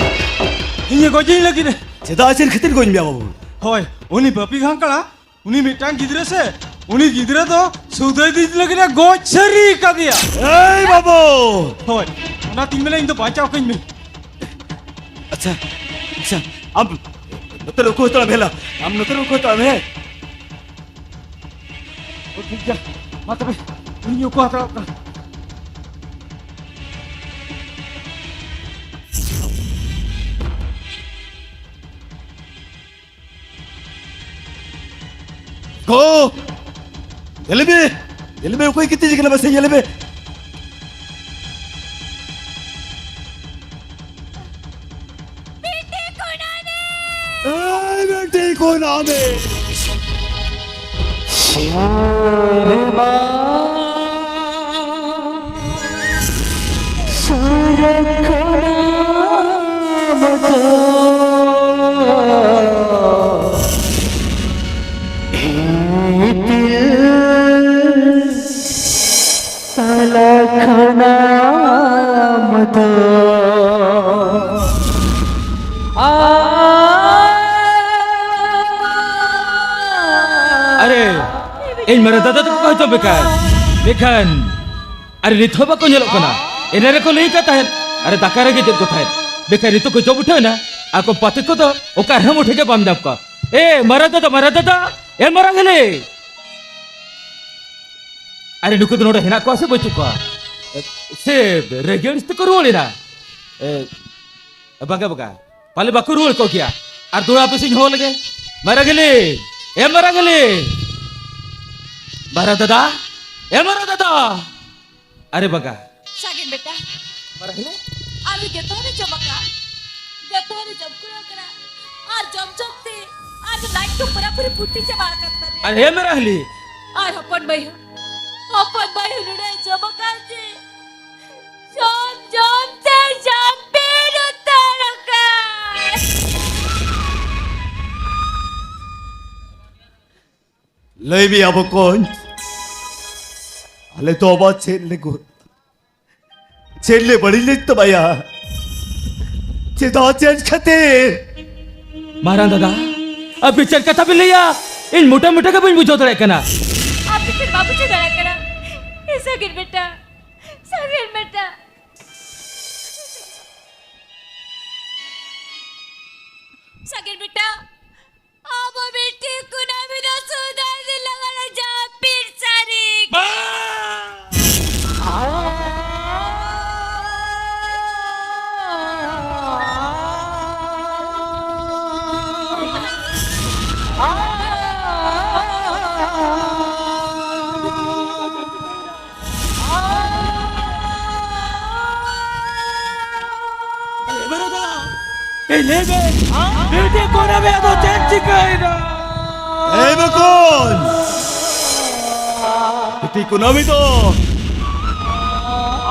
ᱤᱧᱮ ᱜᱚᱡᱤᱧ ᱞᱟᱹᱜᱤᱫ ᱮ᱾ ᱪᱮᱫᱟᱜ, ᱪᱮᱫ ᱠᱷᱟᱹᱛᱤᱨ ᱜᱚᱡ ᱢᱮᱭᱟ ᱵᱟᱹᱵᱩ? ᱦᱳᱭ, ᱩᱱᱤ ᱯᱟᱹᱯᱤ ᱦᱟᱢ ᱠᱟᱲᱟ, ᱩᱱᱤ ᱢᱤᱫᱴᱟᱝ ᱜᱤᱫᱽᱨᱟᱹ ᱥᱮ, ᱩᱱᱤ ᱜᱤᱫᱽᱨᱟᱹ ᱫᱚ ᱥᱩᱫᱟᱹᱭ ᱫᱤᱱ ᱞᱟᱹᱜᱤᱫ ᱮ ᱜᱚᱡ ᱥᱟᱹᱨᱤ ᱟᱠᱟᱫᱮᱭᱟ᱾ ᱮᱭ ᱵᱟᱹᱵᱩ! ᱦᱳᱭ, ᱚᱱᱟᱛᱤᱧ ᱢᱮᱱᱟ ᱤᱧ ᱫᱚ ᱵᱟᱧᱪᱟᱣ ᱠᱟᱹᱧ ᱢᱮ᱾ ᱟᱪᱪᱷᱟ, ᱟᱪᱪᱷᱟ, ᱟᱢ ᱱᱚᱛᱮ ᱨᱮ ᱩᱠᱩ ᱦᱟᱛᱟᱲ ᱢᱮ, ᱦᱮᱞᱟ᱾ ᱟᱢ ᱱᱚᱛᱮ ᱨᱮ ᱩᱠᱩ ᱦᱟᱛᱟᱲ ᱢᱮ, ᱦᱮᱸ? ᱚ, ᱴᱷᱤᱠ ᱜᱮᱭᱟ᱾ ᱢᱟ ᱛᱚᱵᱮ, ᱤᱧ ᱩᱠᱩ ᱦᱟᱛᱟᱲᱚᱜ ᱠᱟᱱᱟ᱾ ᱜᱳ! ᱧᱮᱞᱮ ᱢᱮ! ᱧᱮᱞᱮ ᱢᱮ, ᱚᱠᱚᱭ ᱜᱤᱛᱤᱡ ᱟᱠᱟᱱᱟ ᱢᱟᱥᱮ ᱧᱮᱞᱮ ᱢᱮ! ᱵᱤᱴᱤ ᱠᱩᱱᱟᱹᱢᱤ! ᱮᱭ ᱵᱤᱴᱤ ᱠᱩᱱᱟᱹᱢᱤ! ᱥᱮᱨᱢᱟ ᱥᱟᱨᱟ ᱠᱷᱚᱱᱟᱢ ᱫᱚ ᱤᱯᱤᱞ ᱛᱟᱞᱟ ᱠᱷᱚᱱᱟᱢ ᱫᱚ ᱟᱨ ᱤᱧ ᱢᱟᱨᱟᱝ ᱫᱟᱫᱟ ᱛᱟᱠᱚ ᱠᱚ ᱦᱤᱡᱩᱜ ᱵᱮᱠᱟᱨ᱾ ᱢᱮᱱᱠᱷᱟᱱ ᱟᱨ ᱱᱤᱛ ᱦᱚᱸ ᱵᱟᱠᱚ ᱧᱮᱞᱚᱜ ᱠᱟᱱᱟ᱾ ᱮᱱᱟ ᱨᱮᱠᱚ ᱞᱟᱹᱭ ᱠᱟᱜ ᱛᱟᱦᱮᱸᱫ, ᱟᱨ ᱫᱟᱠᱟ ᱨᱮᱜᱮ ᱪᱮᱫ ᱠᱚ ᱛᱟᱦᱮᱸᱫ᱾ ᱢᱮᱱᱠᱷᱟᱱ ᱱᱤᱛᱚᱜ ᱠᱚ ᱡᱚᱢ ᱩᱴᱷᱟᱹᱣ ᱮᱱᱟ᱾ ᱟᱠᱚ ᱯᱟᱛᱮ ᱠᱚᱫᱚ ᱚᱠᱟ ᱨᱮᱦᱚᱸ ᱩᱴᱷᱟᱹ ᱜᱮ ᱵᱟᱢ ᱧᱟᱢ ᱠᱚᱣᱟ᱾ ᱮ ᱢᱟᱨᱟᱝ ᱫᱟᱫᱟ, ᱢᱟᱨᱟᱝ ᱫᱟᱫᱟ, ᱮ ᱢᱟᱨᱟᱝ ᱦᱤᱞᱤ! ᱟᱨᱮ, ᱱᱩᱠᱩ ᱫᱚ ᱱᱚᱰᱮ ᱦᱮᱱᱟᱜ ᱠᱚᱣᱟ ᱥᱮ ᱵᱟᱹᱪᱩᱜ ᱠᱚᱣᱟ? ᱥᱮ ᱨᱟᱹᱜᱤ ᱟᱹᱲᱤᱥ ᱛᱮᱠᱚ ᱨᱩᱣᱟᱹᱲ ᱮᱱᱟ? ᱮ, ᱵᱟᱝᱟ, ᱵᱟᱝᱟ, ᱯᱟᱞᱮ ᱵᱟᱠᱚ ᱨᱩᱣᱟᱹᱲ ᱠᱚᱜ ᱜᱮᱭᱟ᱾ ᱟᱨ ᱫᱚᱲᱟ ᱯᱮᱥᱮᱧ ᱦᱚᱦᱚ ᱞᱮᱜᱮ᱾ ᱢᱟᱨᱟᱝ ᱦᱤᱞᱤ! ᱮ ᱢᱟᱨᱟᱝ ᱦᱤᱞᱤ! ᱢᱟᱨᱟᱝ ᱫᱟᱫᱟ! ᱮ ᱢᱟᱨᱟᱝ ᱫᱟᱫᱟ! ᱟᱨᱮ ᱵᱟᱝᱟ᱾ ᱥᱟᱜᱮᱱ ᱵᱮᱴᱟ, ᱢᱟᱨᱟᱝ ᱦᱤᱞᱤ! ᱟᱞᱮ ᱡᱚᱛᱚ ᱦᱚᱲᱞᱮ ᱡᱚᱢ ᱟᱠᱟᱫᱼᱟ, ᱡᱚᱛᱚ ᱦᱚᱲᱞᱮ ᱡᱚᱢ ᱠᱩᱲᱟᱹᱣ ᱟᱠᱟᱱᱟ᱾ ᱟᱨ ᱡᱚᱢ ᱡᱚᱢ ᱛᱮ ᱟᱨ ᱞᱟᱡ ᱠᱚ ᱯᱩᱨᱟᱹᱯᱩᱨᱤ ᱯᱷᱩᱨᱛᱤ ᱪᱟᱵᱟ ᱟᱠᱟᱱ ᱛᱟᱞᱮᱭᱟ᱾ ᱟᱨ ᱦᱮ ᱢᱟᱨᱟᱝ ᱦᱤᱞᱤ! ᱟᱨ ᱦᱚᱯᱚᱱ ᱵᱟᱹᱦᱩ, ᱦᱚᱯᱚᱱ ᱵᱟᱹᱦᱩ ᱱᱚᱰᱮ ᱡᱚᱢ ᱟᱠᱟᱫ ᱪᱮ ᱡᱚᱢ ᱡᱚᱢ ᱛᱮ ᱡᱟᱹᱯᱤᱫ ᱩᱛᱟᱹᱨ ᱟᱠᱟᱫ᱾ ᱞᱟᱹᱭ ᱢᱮᱭᱟ ᱵᱚᱠᱚᱧ, ᱟᱞᱮ ᱫᱚ ᱟᱵᱟᱨ ᱪᱮᱫ ᱞᱮ ᱜᱚ-, ᱪᱮᱫ ᱞᱮ ᱵᱟᱹᱲᱤᱡ ᱞᱮᱫ ᱛᱟᱢᱟᱭᱟ? ᱪᱮᱫᱟᱜ, ᱪᱮᱫ ᱠᱷᱟᱹᱛᱤᱨ? ᱢᱟᱨᱟᱝ ᱫᱟᱫᱟ, ᱟᱯᱮ ᱪᱮᱫ ᱠᱟᱛᱷᱟ ᱯᱮ ᱞᱟᱹᱭᱟ? ᱤᱧ ᱢᱚᱴᱟ ᱢᱚᱴᱟ ᱜᱮ ᱵᱟᱹᱧ ᱵᱩᱡᱷᱟᱹᱣ ᱫᱟᱲᱮᱭᱟᱜ ᱠᱟᱱᱟ᱾ ᱟᱯᱮ ᱪᱮᱫ ᱵᱟᱯᱮ ᱵᱩᱡᱷᱟᱹᱣ ᱫᱟᱲᱮᱭᱟᱜ ᱠᱟᱱᱟ? ᱮ ᱥᱟᱹᱜᱤᱨ ᱵᱮᱴᱟ, ᱥᱟᱹᱜᱤᱨ ᱵᱮᱴᱟ, ᱥᱟᱹᱜᱤᱨ ᱵᱮᱴᱟ, ᱟᱵᱚ ᱵᱤᱴᱤ ᱠᱩᱱᱟᱹᱢᱤ ᱫᱚ ᱥᱩᱫᱷᱟᱹ ᱤᱫᱤ ᱞᱟᱜᱟᱜ ᱞᱮ ᱡᱟᱹᱯᱤᱫ ᱥᱟᱹᱨᱤ᱾ ᱵᱟᱝ! ᱮ, ᱞᱟᱹᱭ ᱢᱮ᱾ ᱵᱤᱴᱤ ᱠᱩᱱᱟᱹᱢᱤ ᱟᱫᱚ ᱪᱮᱫ ᱪᱤᱠᱟᱹᱭᱮᱱᱟ? ᱮ ᱵᱚᱠᱚᱧ! ᱵᱤᱴᱤ ᱠᱩᱱᱟᱹᱢᱤ ᱫᱚ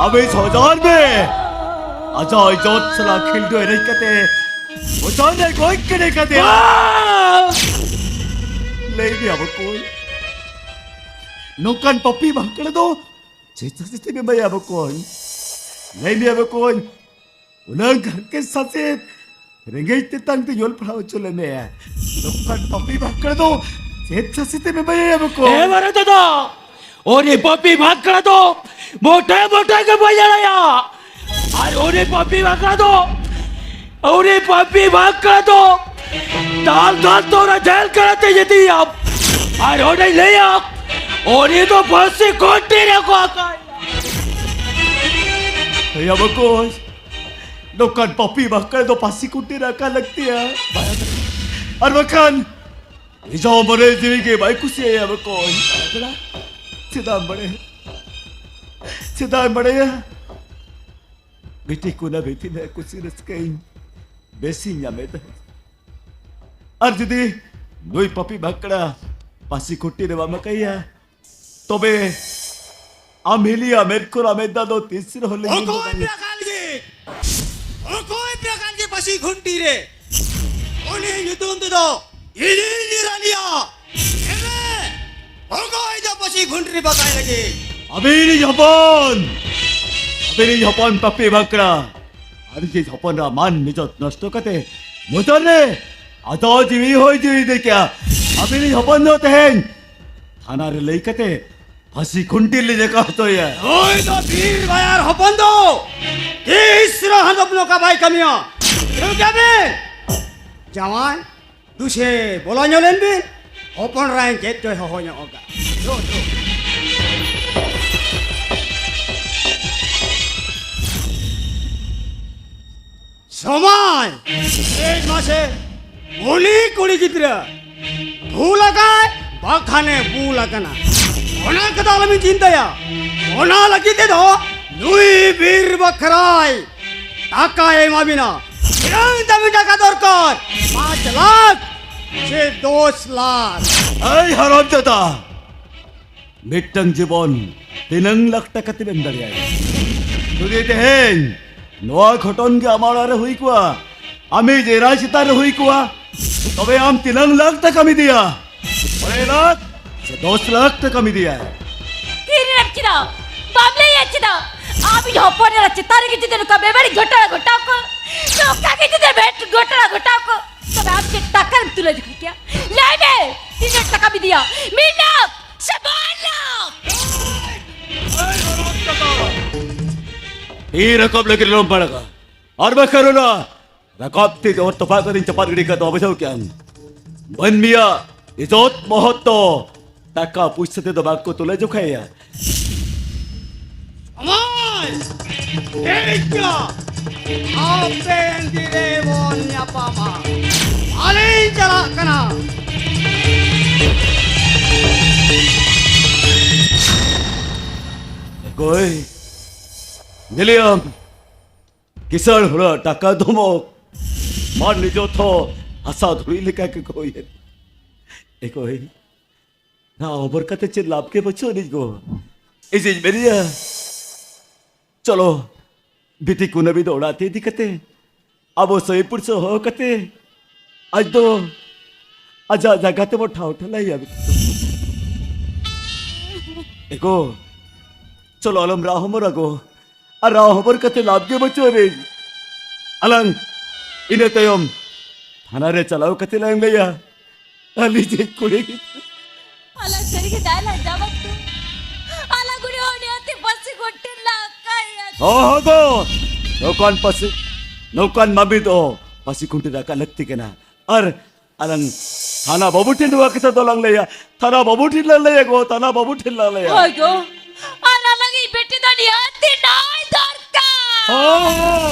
ᱟᱢᱮ ᱥᱚᱡᱚᱨ ᱢᱮ᱾ ᱟᱡᱟᱜ ᱤᱡᱚᱛ ᱥᱟᱞᱟᱜ ᱠᱷᱤᱞᱰᱩ ᱮᱱᱮᱡ ᱠᱟᱛᱮ ᱵᱚᱪᱚᱱ ᱨᱮ ᱜᱚᱡ ᱠᱮᱫᱮ ᱠᱟᱫᱮᱭᱟ᱾ ᱵᱟᱝ! ᱞᱟᱹᱭ ᱢᱮᱭᱟ ᱵᱚᱠᱚᱧ, ᱱᱚᱝᱠᱟᱱ ᱯᱟᱯᱤ ᱢᱟᱠᱲᱟ ᱫᱚ ᱪᱮᱫ ᱥᱟᱥᱮᱛ ᱮᱢ ᱮᱢᱟᱭᱟ ᱵᱚᱠᱚᱧ? ᱞᱟᱹᱭ ᱢᱮᱭᱟ ᱵᱚᱠᱚᱧ, ᱩᱱᱟᱹᱝ ᱦᱟᱨᱠᱮᱛ ᱥᱟᱥᱮᱛ, ᱨᱮᱸᱜᱮᱡ ᱛᱮᱛᱟᱝ ᱛᱮ ᱚᱞ ᱯᱟᱲᱦᱟᱣ ᱦᱚᱪᱚ ᱞᱮ ᱢᱮ᱾ ᱱᱚᱝᱠᱟᱱ ᱯᱟᱯᱤ ᱢᱟᱠᱲᱟ ᱫᱚ ᱪᱮᱫ ᱥᱟᱹᱥᱤ ᱛᱮᱢ ᱮᱢᱟᱭᱟ ᱵᱚᱠᱚᱧ? ᱮ ᱵᱟᱨᱮ ᱫᱟᱫᱟ, ᱩᱱᱤ ᱯᱟᱯᱤ ᱵᱷᱟᱠᱲᱟ ᱫᱚ ᱢᱚᱴᱮ ᱢᱚᱴᱮ ᱜᱮ ᱵᱟᱹᱧ ᱟᱲᱟᱭᱟ᱾ ᱟᱨ ᱩᱱᱤ ᱯᱟᱯᱤ ᱵᱷᱟᱠᱲᱟ ᱫᱚ, ᱩᱱᱤ ᱯᱟᱯᱤ ᱵᱷᱟᱠᱲᱟ ᱫᱚ ᱫᱟᱞ ᱫᱟᱞ ᱛᱮ ᱚᱱᱟ ᱡᱮᱞ ᱠᱟᱲᱟ ᱛᱮ ᱤᱫᱤᱭᱟ᱾ ᱟᱨ ᱚᱸᱰᱮᱧ ᱞᱟᱹᱭᱟ, ᱩᱱᱤ ᱫᱚ ᱯᱷᱟᱹᱥᱤ ᱠᱷᱩᱱᱴᱤ ᱨᱮᱠᱚ ᱟᱠᱟᱭᱟ᱾ ᱦᱮᱸᱭᱟ ᱵᱚᱠᱚᱧ, ᱱᱚᱝᱠᱟᱱ ᱯᱟᱯᱤ ᱵᱷᱟᱠᱲᱟ ᱫᱚ ᱯᱷᱟᱹᱥᱤ ᱠᱷᱩᱱᱴᱤ ᱨᱮ ᱟᱠᱟ ᱞᱟᱹᱠᱛᱤᱭᱟ᱾ ᱟᱨ ᱵᱟᱠᱷᱟᱱ ᱤᱧ ᱦᱚᱸ ᱢᱚᱱᱮ ᱡᱤᱣᱤ ᱜᱮ ᱵᱟᱭ ᱠᱩᱥᱤᱭᱟᱭᱟ ᱵᱚᱠᱚᱧ᱾ ᱪᱮᱫᱟᱜ ᱮᱢ ᱵᱟᱲᱟᱭᱟ? ᱪᱮᱫᱟᱜ ᱮᱢ ᱵᱟᱲᱟᱭᱟ? ᱵᱤᱴᱤ ᱠᱩᱱᱟᱹᱢᱤ ᱛᱤᱱᱟᱹᱜ ᱠᱩᱥᱤ ᱨᱟᱹᱥᱠᱟᱹ ᱤᱧ ᱵᱮᱥᱤᱧ ᱧᱟᱢᱮᱫ ᱛᱟᱦᱮᱸᱫ᱾ ᱟᱨ ᱡᱩᱫᱤ ᱱᱩᱭ ᱯᱟᱯᱤ ᱵᱷᱟᱠᱲᱟ ᱯᱷᱟᱹᱥᱤ ᱠᱷᱩᱱᱴᱤ ᱨᱮ ᱵᱟᱢ ᱟᱠᱟᱭᱟ, ᱛᱚᱵᱮ ᱟᱢ ᱦᱤᱞᱤᱭᱟ ᱢᱮᱫ ᱠᱷᱚᱱ ᱟᱢᱮᱫ ᱫᱟᱜ ᱫᱚ ᱛᱤᱥ ᱨᱮᱦᱚᱸ ᱞᱤᱸᱜᱤ ᱚᱠᱚᱭ ᱵᱟᱝ ᱯᱮ ᱟᱠᱟᱱ ᱜᱮ? ᱚᱠᱚᱭ ᱯᱮ ᱟᱠᱟᱱ ᱜᱮ ᱯᱷᱟᱹᱥᱤ ᱠᱷᱩᱱᱴᱤ ᱨᱮ? ᱩᱱᱤ ᱧᱩᱛᱩᱢ ᱛᱮᱫᱚ ᱤᱧᱤᱧ ᱧᱤᱨᱟᱱᱤᱭᱟ᱾ ᱮᱢᱮ! ᱚᱠᱚᱭ ᱫᱚ ᱯᱷᱟᱹᱥᱤ ᱠᱷᱩᱱᱴᱤ ᱨᱮ ᱵᱟᱠᱟᱭ ᱞᱟᱹᱜᱤᱫ? ᱟᱹᱵᱤᱱᱤᱡ ᱦᱚᱯᱚᱱ! ᱟᱹᱵᱤᱱᱤᱡ ᱦᱚᱯᱚᱱ ᱯᱟᱯᱤ ᱵᱟᱸᱠᱲᱟ! ᱟᱹᱵᱤᱱᱤᱡ ᱦᱚᱯᱚᱱ ᱨᱟ ᱢᱟᱱ ᱢᱤᱡᱚᱛ ᱱᱚᱥᱴᱚ ᱠᱟᱛᱮ ᱢᱩᱪᱟᱹᱫ ᱨᱮ ᱟᱫᱚ ᱡᱤᱣᱤ ᱦᱚᱭ ᱡᱤᱣᱤ ᱫᱮᱠᱮᱭᱟ᱾ ᱟᱹᱵᱤᱱᱤᱡ ᱦᱚᱯᱚᱱ ᱫᱚ ᱛᱮᱦᱮᱧ ᱛᱷᱟᱱᱟ ᱨᱮ ᱞᱟᱹᱭ ᱠᱟᱛᱮ ᱯᱷᱟᱹᱥᱤ ᱠᱷᱩᱱᱴᱤ ᱞᱮ ᱡᱟᱠᱟ ᱦᱚᱪᱚᱭᱟ᱾ ᱱᱩᱭ ᱫᱚ ᱵᱤᱨ ᱵᱟᱭᱟᱨ ᱦᱚᱯᱚᱱ ᱫᱚ ᱛᱤᱥ ᱨᱮᱦᱚᱸ ᱫᱚ ᱱᱚᱝᱠᱟ ᱵᱟᱭ ᱠᱟᱹᱢᱤᱭᱟ᱾ ᱴᱷᱤᱠᱟᱹ ᱵᱤᱱ? ᱡᱟᱶᱟᱭ, ᱫᱩᱥᱮ ᱵᱚᱞᱚ ᱧᱚᱜ ᱞᱮᱱ ᱵᱤᱱ, ᱦᱚᱯᱚᱱ ᱨᱟᱭ ᱪᱮᱫ ᱪᱚᱭ ᱦᱚᱦᱚ ᱧᱚᱜ ᱟᱠᱟᱫ᱾ ᱫᱩ, ᱫᱩ᱾ ᱥᱚᱢᱟᱭ! ᱮᱭ ᱢᱟᱥᱮ, ᱩᱱᱤ ᱠᱩᱲᱤ ᱜᱤᱫᱽᱨᱟᱹ ᱵᱷᱩᱞ ᱟᱠᱟᱭ, ᱵᱟᱠᱷᱟᱱᱮ ᱵᱩᱞ ᱟᱠᱟᱱᱟ᱾ ᱚᱱᱟ ᱠᱟᱛᱷᱟ ᱟᱞᱚᱵᱤᱱ ᱪᱤᱱᱛᱟᱹᱭᱟ᱾ ᱚᱱᱟ ᱞᱟᱹᱜᱤᱫ ᱛᱮᱫᱚ ᱱᱩᱭ ᱵᱤᱨ ᱵᱟᱠᱷᱨᱟᱭ ᱴᱟᱠᱟᱭ ᱮᱢᱟ ᱵᱤᱱᱟ᱾ ᱛᱤᱱᱟᱹᱝ ᱛᱟᱵᱤᱱ ᱴᱟᱠᱟ ᱫᱚᱨᱠᱟᱨ? ᱯᱟᱸᱪ ᱞᱟᱠᱷ ᱥᱮ ᱫᱚᱥ ᱞᱟᱠᱷ? ᱮᱭ ᱦᱟᱨᱟᱢ ᱡᱟᱫᱟ! ᱢᱤᱫᱴᱟᱝ ᱡᱤᱵᱚᱱ ᱛᱤᱱᱟᱹᱝ ᱞᱟᱠᱷ ᱴᱟᱠᱟ ᱛᱮᱢ ᱮᱢ ᱫᱟᱲᱮᱭᱟᱭᱟ? ᱡᱩᱫᱤ ᱛᱮᱦᱮᱧ ᱱᱚᱣᱟ ᱜᱷᱚᱴᱚᱱ ᱜᱮ ᱟᱢᱟᱜ ᱚᱲᱟᱜ ᱨᱮ ᱦᱩᱭ ᱠᱚᱜᱼᱟ, ᱟᱢᱤᱡ ᱮᱨᱟ ᱪᱮᱛᱟᱱ ᱨᱮ ᱦᱩᱭ ᱠᱚᱜᱼᱟ, ᱛᱚᱵᱮ ᱟᱢ ᱛᱤᱱᱟᱹᱝ ᱞᱟᱠᱷ ᱴᱟᱠᱟᱢ ᱤᱫᱤᱭᱟ? ᱢᱚᱬᱮ ᱞᱟᱠᱷ ᱥᱮ ᱫᱚᱥ ᱞᱟᱠᱷ ᱴᱟᱠᱟᱢ ᱤᱫᱤᱭᱟ? ᱛᱤᱨᱮᱢ ᱪᱮᱫᱟ? ᱵᱟᱢ ᱞᱟᱹᱭᱟ ᱪᱮᱫᱟ? ᱟᱢᱤᱡ ᱦᱚᱯᱚᱱ ᱮᱨᱟ ᱪᱮᱛᱟᱱ ᱨᱮᱜᱮ ᱡᱩᱫᱤ ᱱᱚᱝᱠᱟ ᱵᱮᱵᱟᱹᱲᱤᱡ ᱜᱷᱚᱴᱚᱱᱟ ᱜᱷᱚᱴᱟᱣ ᱠᱚ, ᱱᱚᱝᱠᱟ ᱜᱮ ᱡᱩᱫᱤ ᱵᱮᱴ ᱜᱷᱚᱴᱚᱱᱟ ᱜᱷᱚᱴᱟᱣ ᱠᱚ, ᱛᱚᱵᱮ ᱟᱢ ᱪᱮᱫ ᱴᱟᱠᱟᱢ ᱛᱩᱞᱟᱹ ᱡᱚᱠᱷᱟ ᱠᱮᱭᱟ? ᱞᱟᱹᱭ ᱢᱮ᱾ ᱛᱤᱱᱟᱹᱜ ᱴᱟᱠᱟ ᱵᱤᱫᱤᱭᱟ? ᱢᱤᱫ ᱞᱟᱠᱷ ᱥᱮ ᱵᱟᱨ ᱞᱟᱠᱷ? ᱛᱤ ᱨᱟᱠᱟᱵ ᱞᱟᱹᱜᱤᱫ ᱞᱚᱢ ᱵᱟᱲᱟᱜᱟ, ᱟᱨ ᱵᱟᱠᱷᱟᱱ ᱚᱱᱟ ᱨᱟᱠᱟᱵ ᱛᱤ ᱫᱚ ᱛᱚᱯᱟᱜ ᱠᱟᱛᱮᱧ ᱪᱟᱯᱟᱫ ᱜᱤᱰᱤ ᱠᱟᱜ ᱫᱚ ᱵᱩᱡᱷᱟᱹᱣ ᱠᱮᱜᱼᱟᱢ᱾ ᱢᱟᱹᱱᱢᱤᱭᱟᱜ ᱤᱡᱚᱛ ᱢᱚᱦᱚᱛ ᱫᱚ ᱴᱟᱠᱟ ᱯᱩᱭᱥᱟᱹ ᱛᱮᱫᱚ ᱵᱟᱠᱚ ᱛᱩᱞᱟᱹ ᱡᱚᱠᱷᱟᱭᱟ᱾ ᱥᱚᱢᱚᱭ ᱴᱷᱤᱠ ᱜᱮᱭᱟ, ᱦᱟᱯᱮᱱ ᱫᱤᱱ ᱨᱮ ᱵᱚᱱ ᱧᱟᱯᱟᱢᱟ᱾ ᱟᱞᱮᱧ ᱪᱟᱞᱟᱜ ᱠᱟᱱᱟ᱾ ᱚᱠᱚᱭ? ᱧᱮᱞᱮᱭᱟᱢ, ᱠᱤᱥᱟᱹᱬ ᱦᱚᱲᱟᱜ ᱴᱟᱠᱟ ᱫᱷᱚᱢᱚᱠ, ᱢᱟᱹᱱᱢᱤ ᱡᱚᱛᱚ ᱦᱟᱥᱟ ᱫᱷᱩᱲᱤ ᱞᱮᱠᱟ ᱜᱮᱠᱚ ᱦᱩᱭᱮᱱ᱾ ᱮ ᱜᱚᱭ, ᱱᱚᱣᱟ ᱦᱚᱵᱚᱨ ᱠᱟᱛᱮ ᱪᱮᱫ ᱞᱟᱵᱷ ᱜᱮ ᱵᱟᱹᱪᱩᱜ ᱟᱹᱱᱤᱡ ᱜᱚ᱾ ᱤᱧᱤᱧ ᱢᱮᱱᱮᱭᱟ, ᱪᱚᱞᱚ, ᱵᱤᱴᱤ ᱠᱩᱱᱟᱹᱢᱤ ᱫᱚ ᱚᱲᱟᱜ ᱛᱮ ᱤᱫᱤ ᱠᱟᱛᱮ, ᱟᱵᱚ ᱥᱟᱹᱭ ᱯᱩᱲᱥᱟᱹ ᱦᱚᱦᱚ ᱠᱟᱛᱮ, ᱟᱡ ᱫᱚ ᱟᱡᱟᱜ ᱡᱟᱭᱜᱟ ᱛᱮᱵᱚ ᱴᱷᱟᱶ ᱴᱷᱟᱞᱟᱭᱟ ᱵᱤᱴᱤ᱾ ᱮ ᱜᱚ, ᱪᱚᱞᱚ ᱟᱞᱚᱢ ᱨᱟᱜ ᱦᱚᱢᱚᱨᱟ ᱜᱚ᱾ ᱟᱨ ᱨᱟᱜ ᱦᱚᱢᱚᱨ ᱠᱟᱛᱮ ᱞᱟᱵᱷ ᱜᱮ ᱵᱟᱹᱪᱩᱜ ᱟᱹᱱᱤᱡ᱾ ᱟᱞᱟᱝ ᱤᱱᱟᱹ ᱛᱟᱭᱚᱢ ᱛᱷᱟᱱᱟ ᱨᱮ ᱪᱟᱞᱟᱣ ᱠᱟᱛᱮ ᱞᱟᱝ ᱞᱟᱹᱭᱟ, ᱟᱹᱞᱤᱧ ᱤᱡ ᱠᱩᱲᱤ ᱜᱤᱫᱽᱨᱟᱹ᱾ ᱟᱞᱟᱝ ᱥᱟᱹᱨᱤ ᱜᱮ ᱫᱟᱭ ᱞᱟᱡᱟᱣ ᱵᱟᱹᱵᱩ᱾ ᱟᱞᱟᱝ ᱜᱩᱰᱤ ᱦᱚᱸ ᱩᱱᱤ ᱟᱹᱛᱤ ᱯᱟᱹᱥᱤ ᱜᱚᱴᱮ ᱞᱟᱠᱟᱭᱟ᱾ ᱦᱚᱸ, ᱦᱚᱸ ᱜᱚ᱾ ᱱᱚᱝᱠᱟᱱ ᱯᱟᱹᱥᱤ, ᱱᱚᱝᱠᱟᱱ ᱢᱟᱹᱢᱤ ᱫᱚ ᱯᱟᱹᱥᱤ ᱠᱷᱩᱱᱴᱤ ᱨᱟᱠᱟᱵ ᱞᱟᱹᱠᱛᱤ ᱠᱟᱱᱟ᱾ ᱟᱨ ᱟᱞᱟᱝ ᱛᱷᱟᱱᱟ ᱵᱟᱹᱵᱩ ᱴᱷᱮᱱ ᱱᱚᱣᱟ ᱠᱟᱛᱷᱟ ᱫᱚᱞᱟᱝ ᱞᱟᱹᱭᱟ᱾ ᱛᱷᱟᱱᱟ ᱵᱟᱹᱵᱩ ᱴᱷᱮᱱ ᱞᱟᱝ ᱞᱟᱹᱭᱟ ᱜᱚ, ᱛᱷᱟᱱᱟ ᱵᱟᱹᱵᱩ ᱴᱷᱮᱱ ᱞᱟᱝ ᱞᱟᱹᱭᱟ᱾ ᱦᱳᱭ ᱜᱚ, ᱟᱨ ᱟᱞᱟᱝ ᱤᱡ ᱵᱤᱴᱤ ᱫᱚ ᱱᱤᱦᱟᱹᱛᱤ ᱱᱟᱭ ᱫᱚᱨᱠᱟᱨ᱾ ᱦᱚᱸ᱾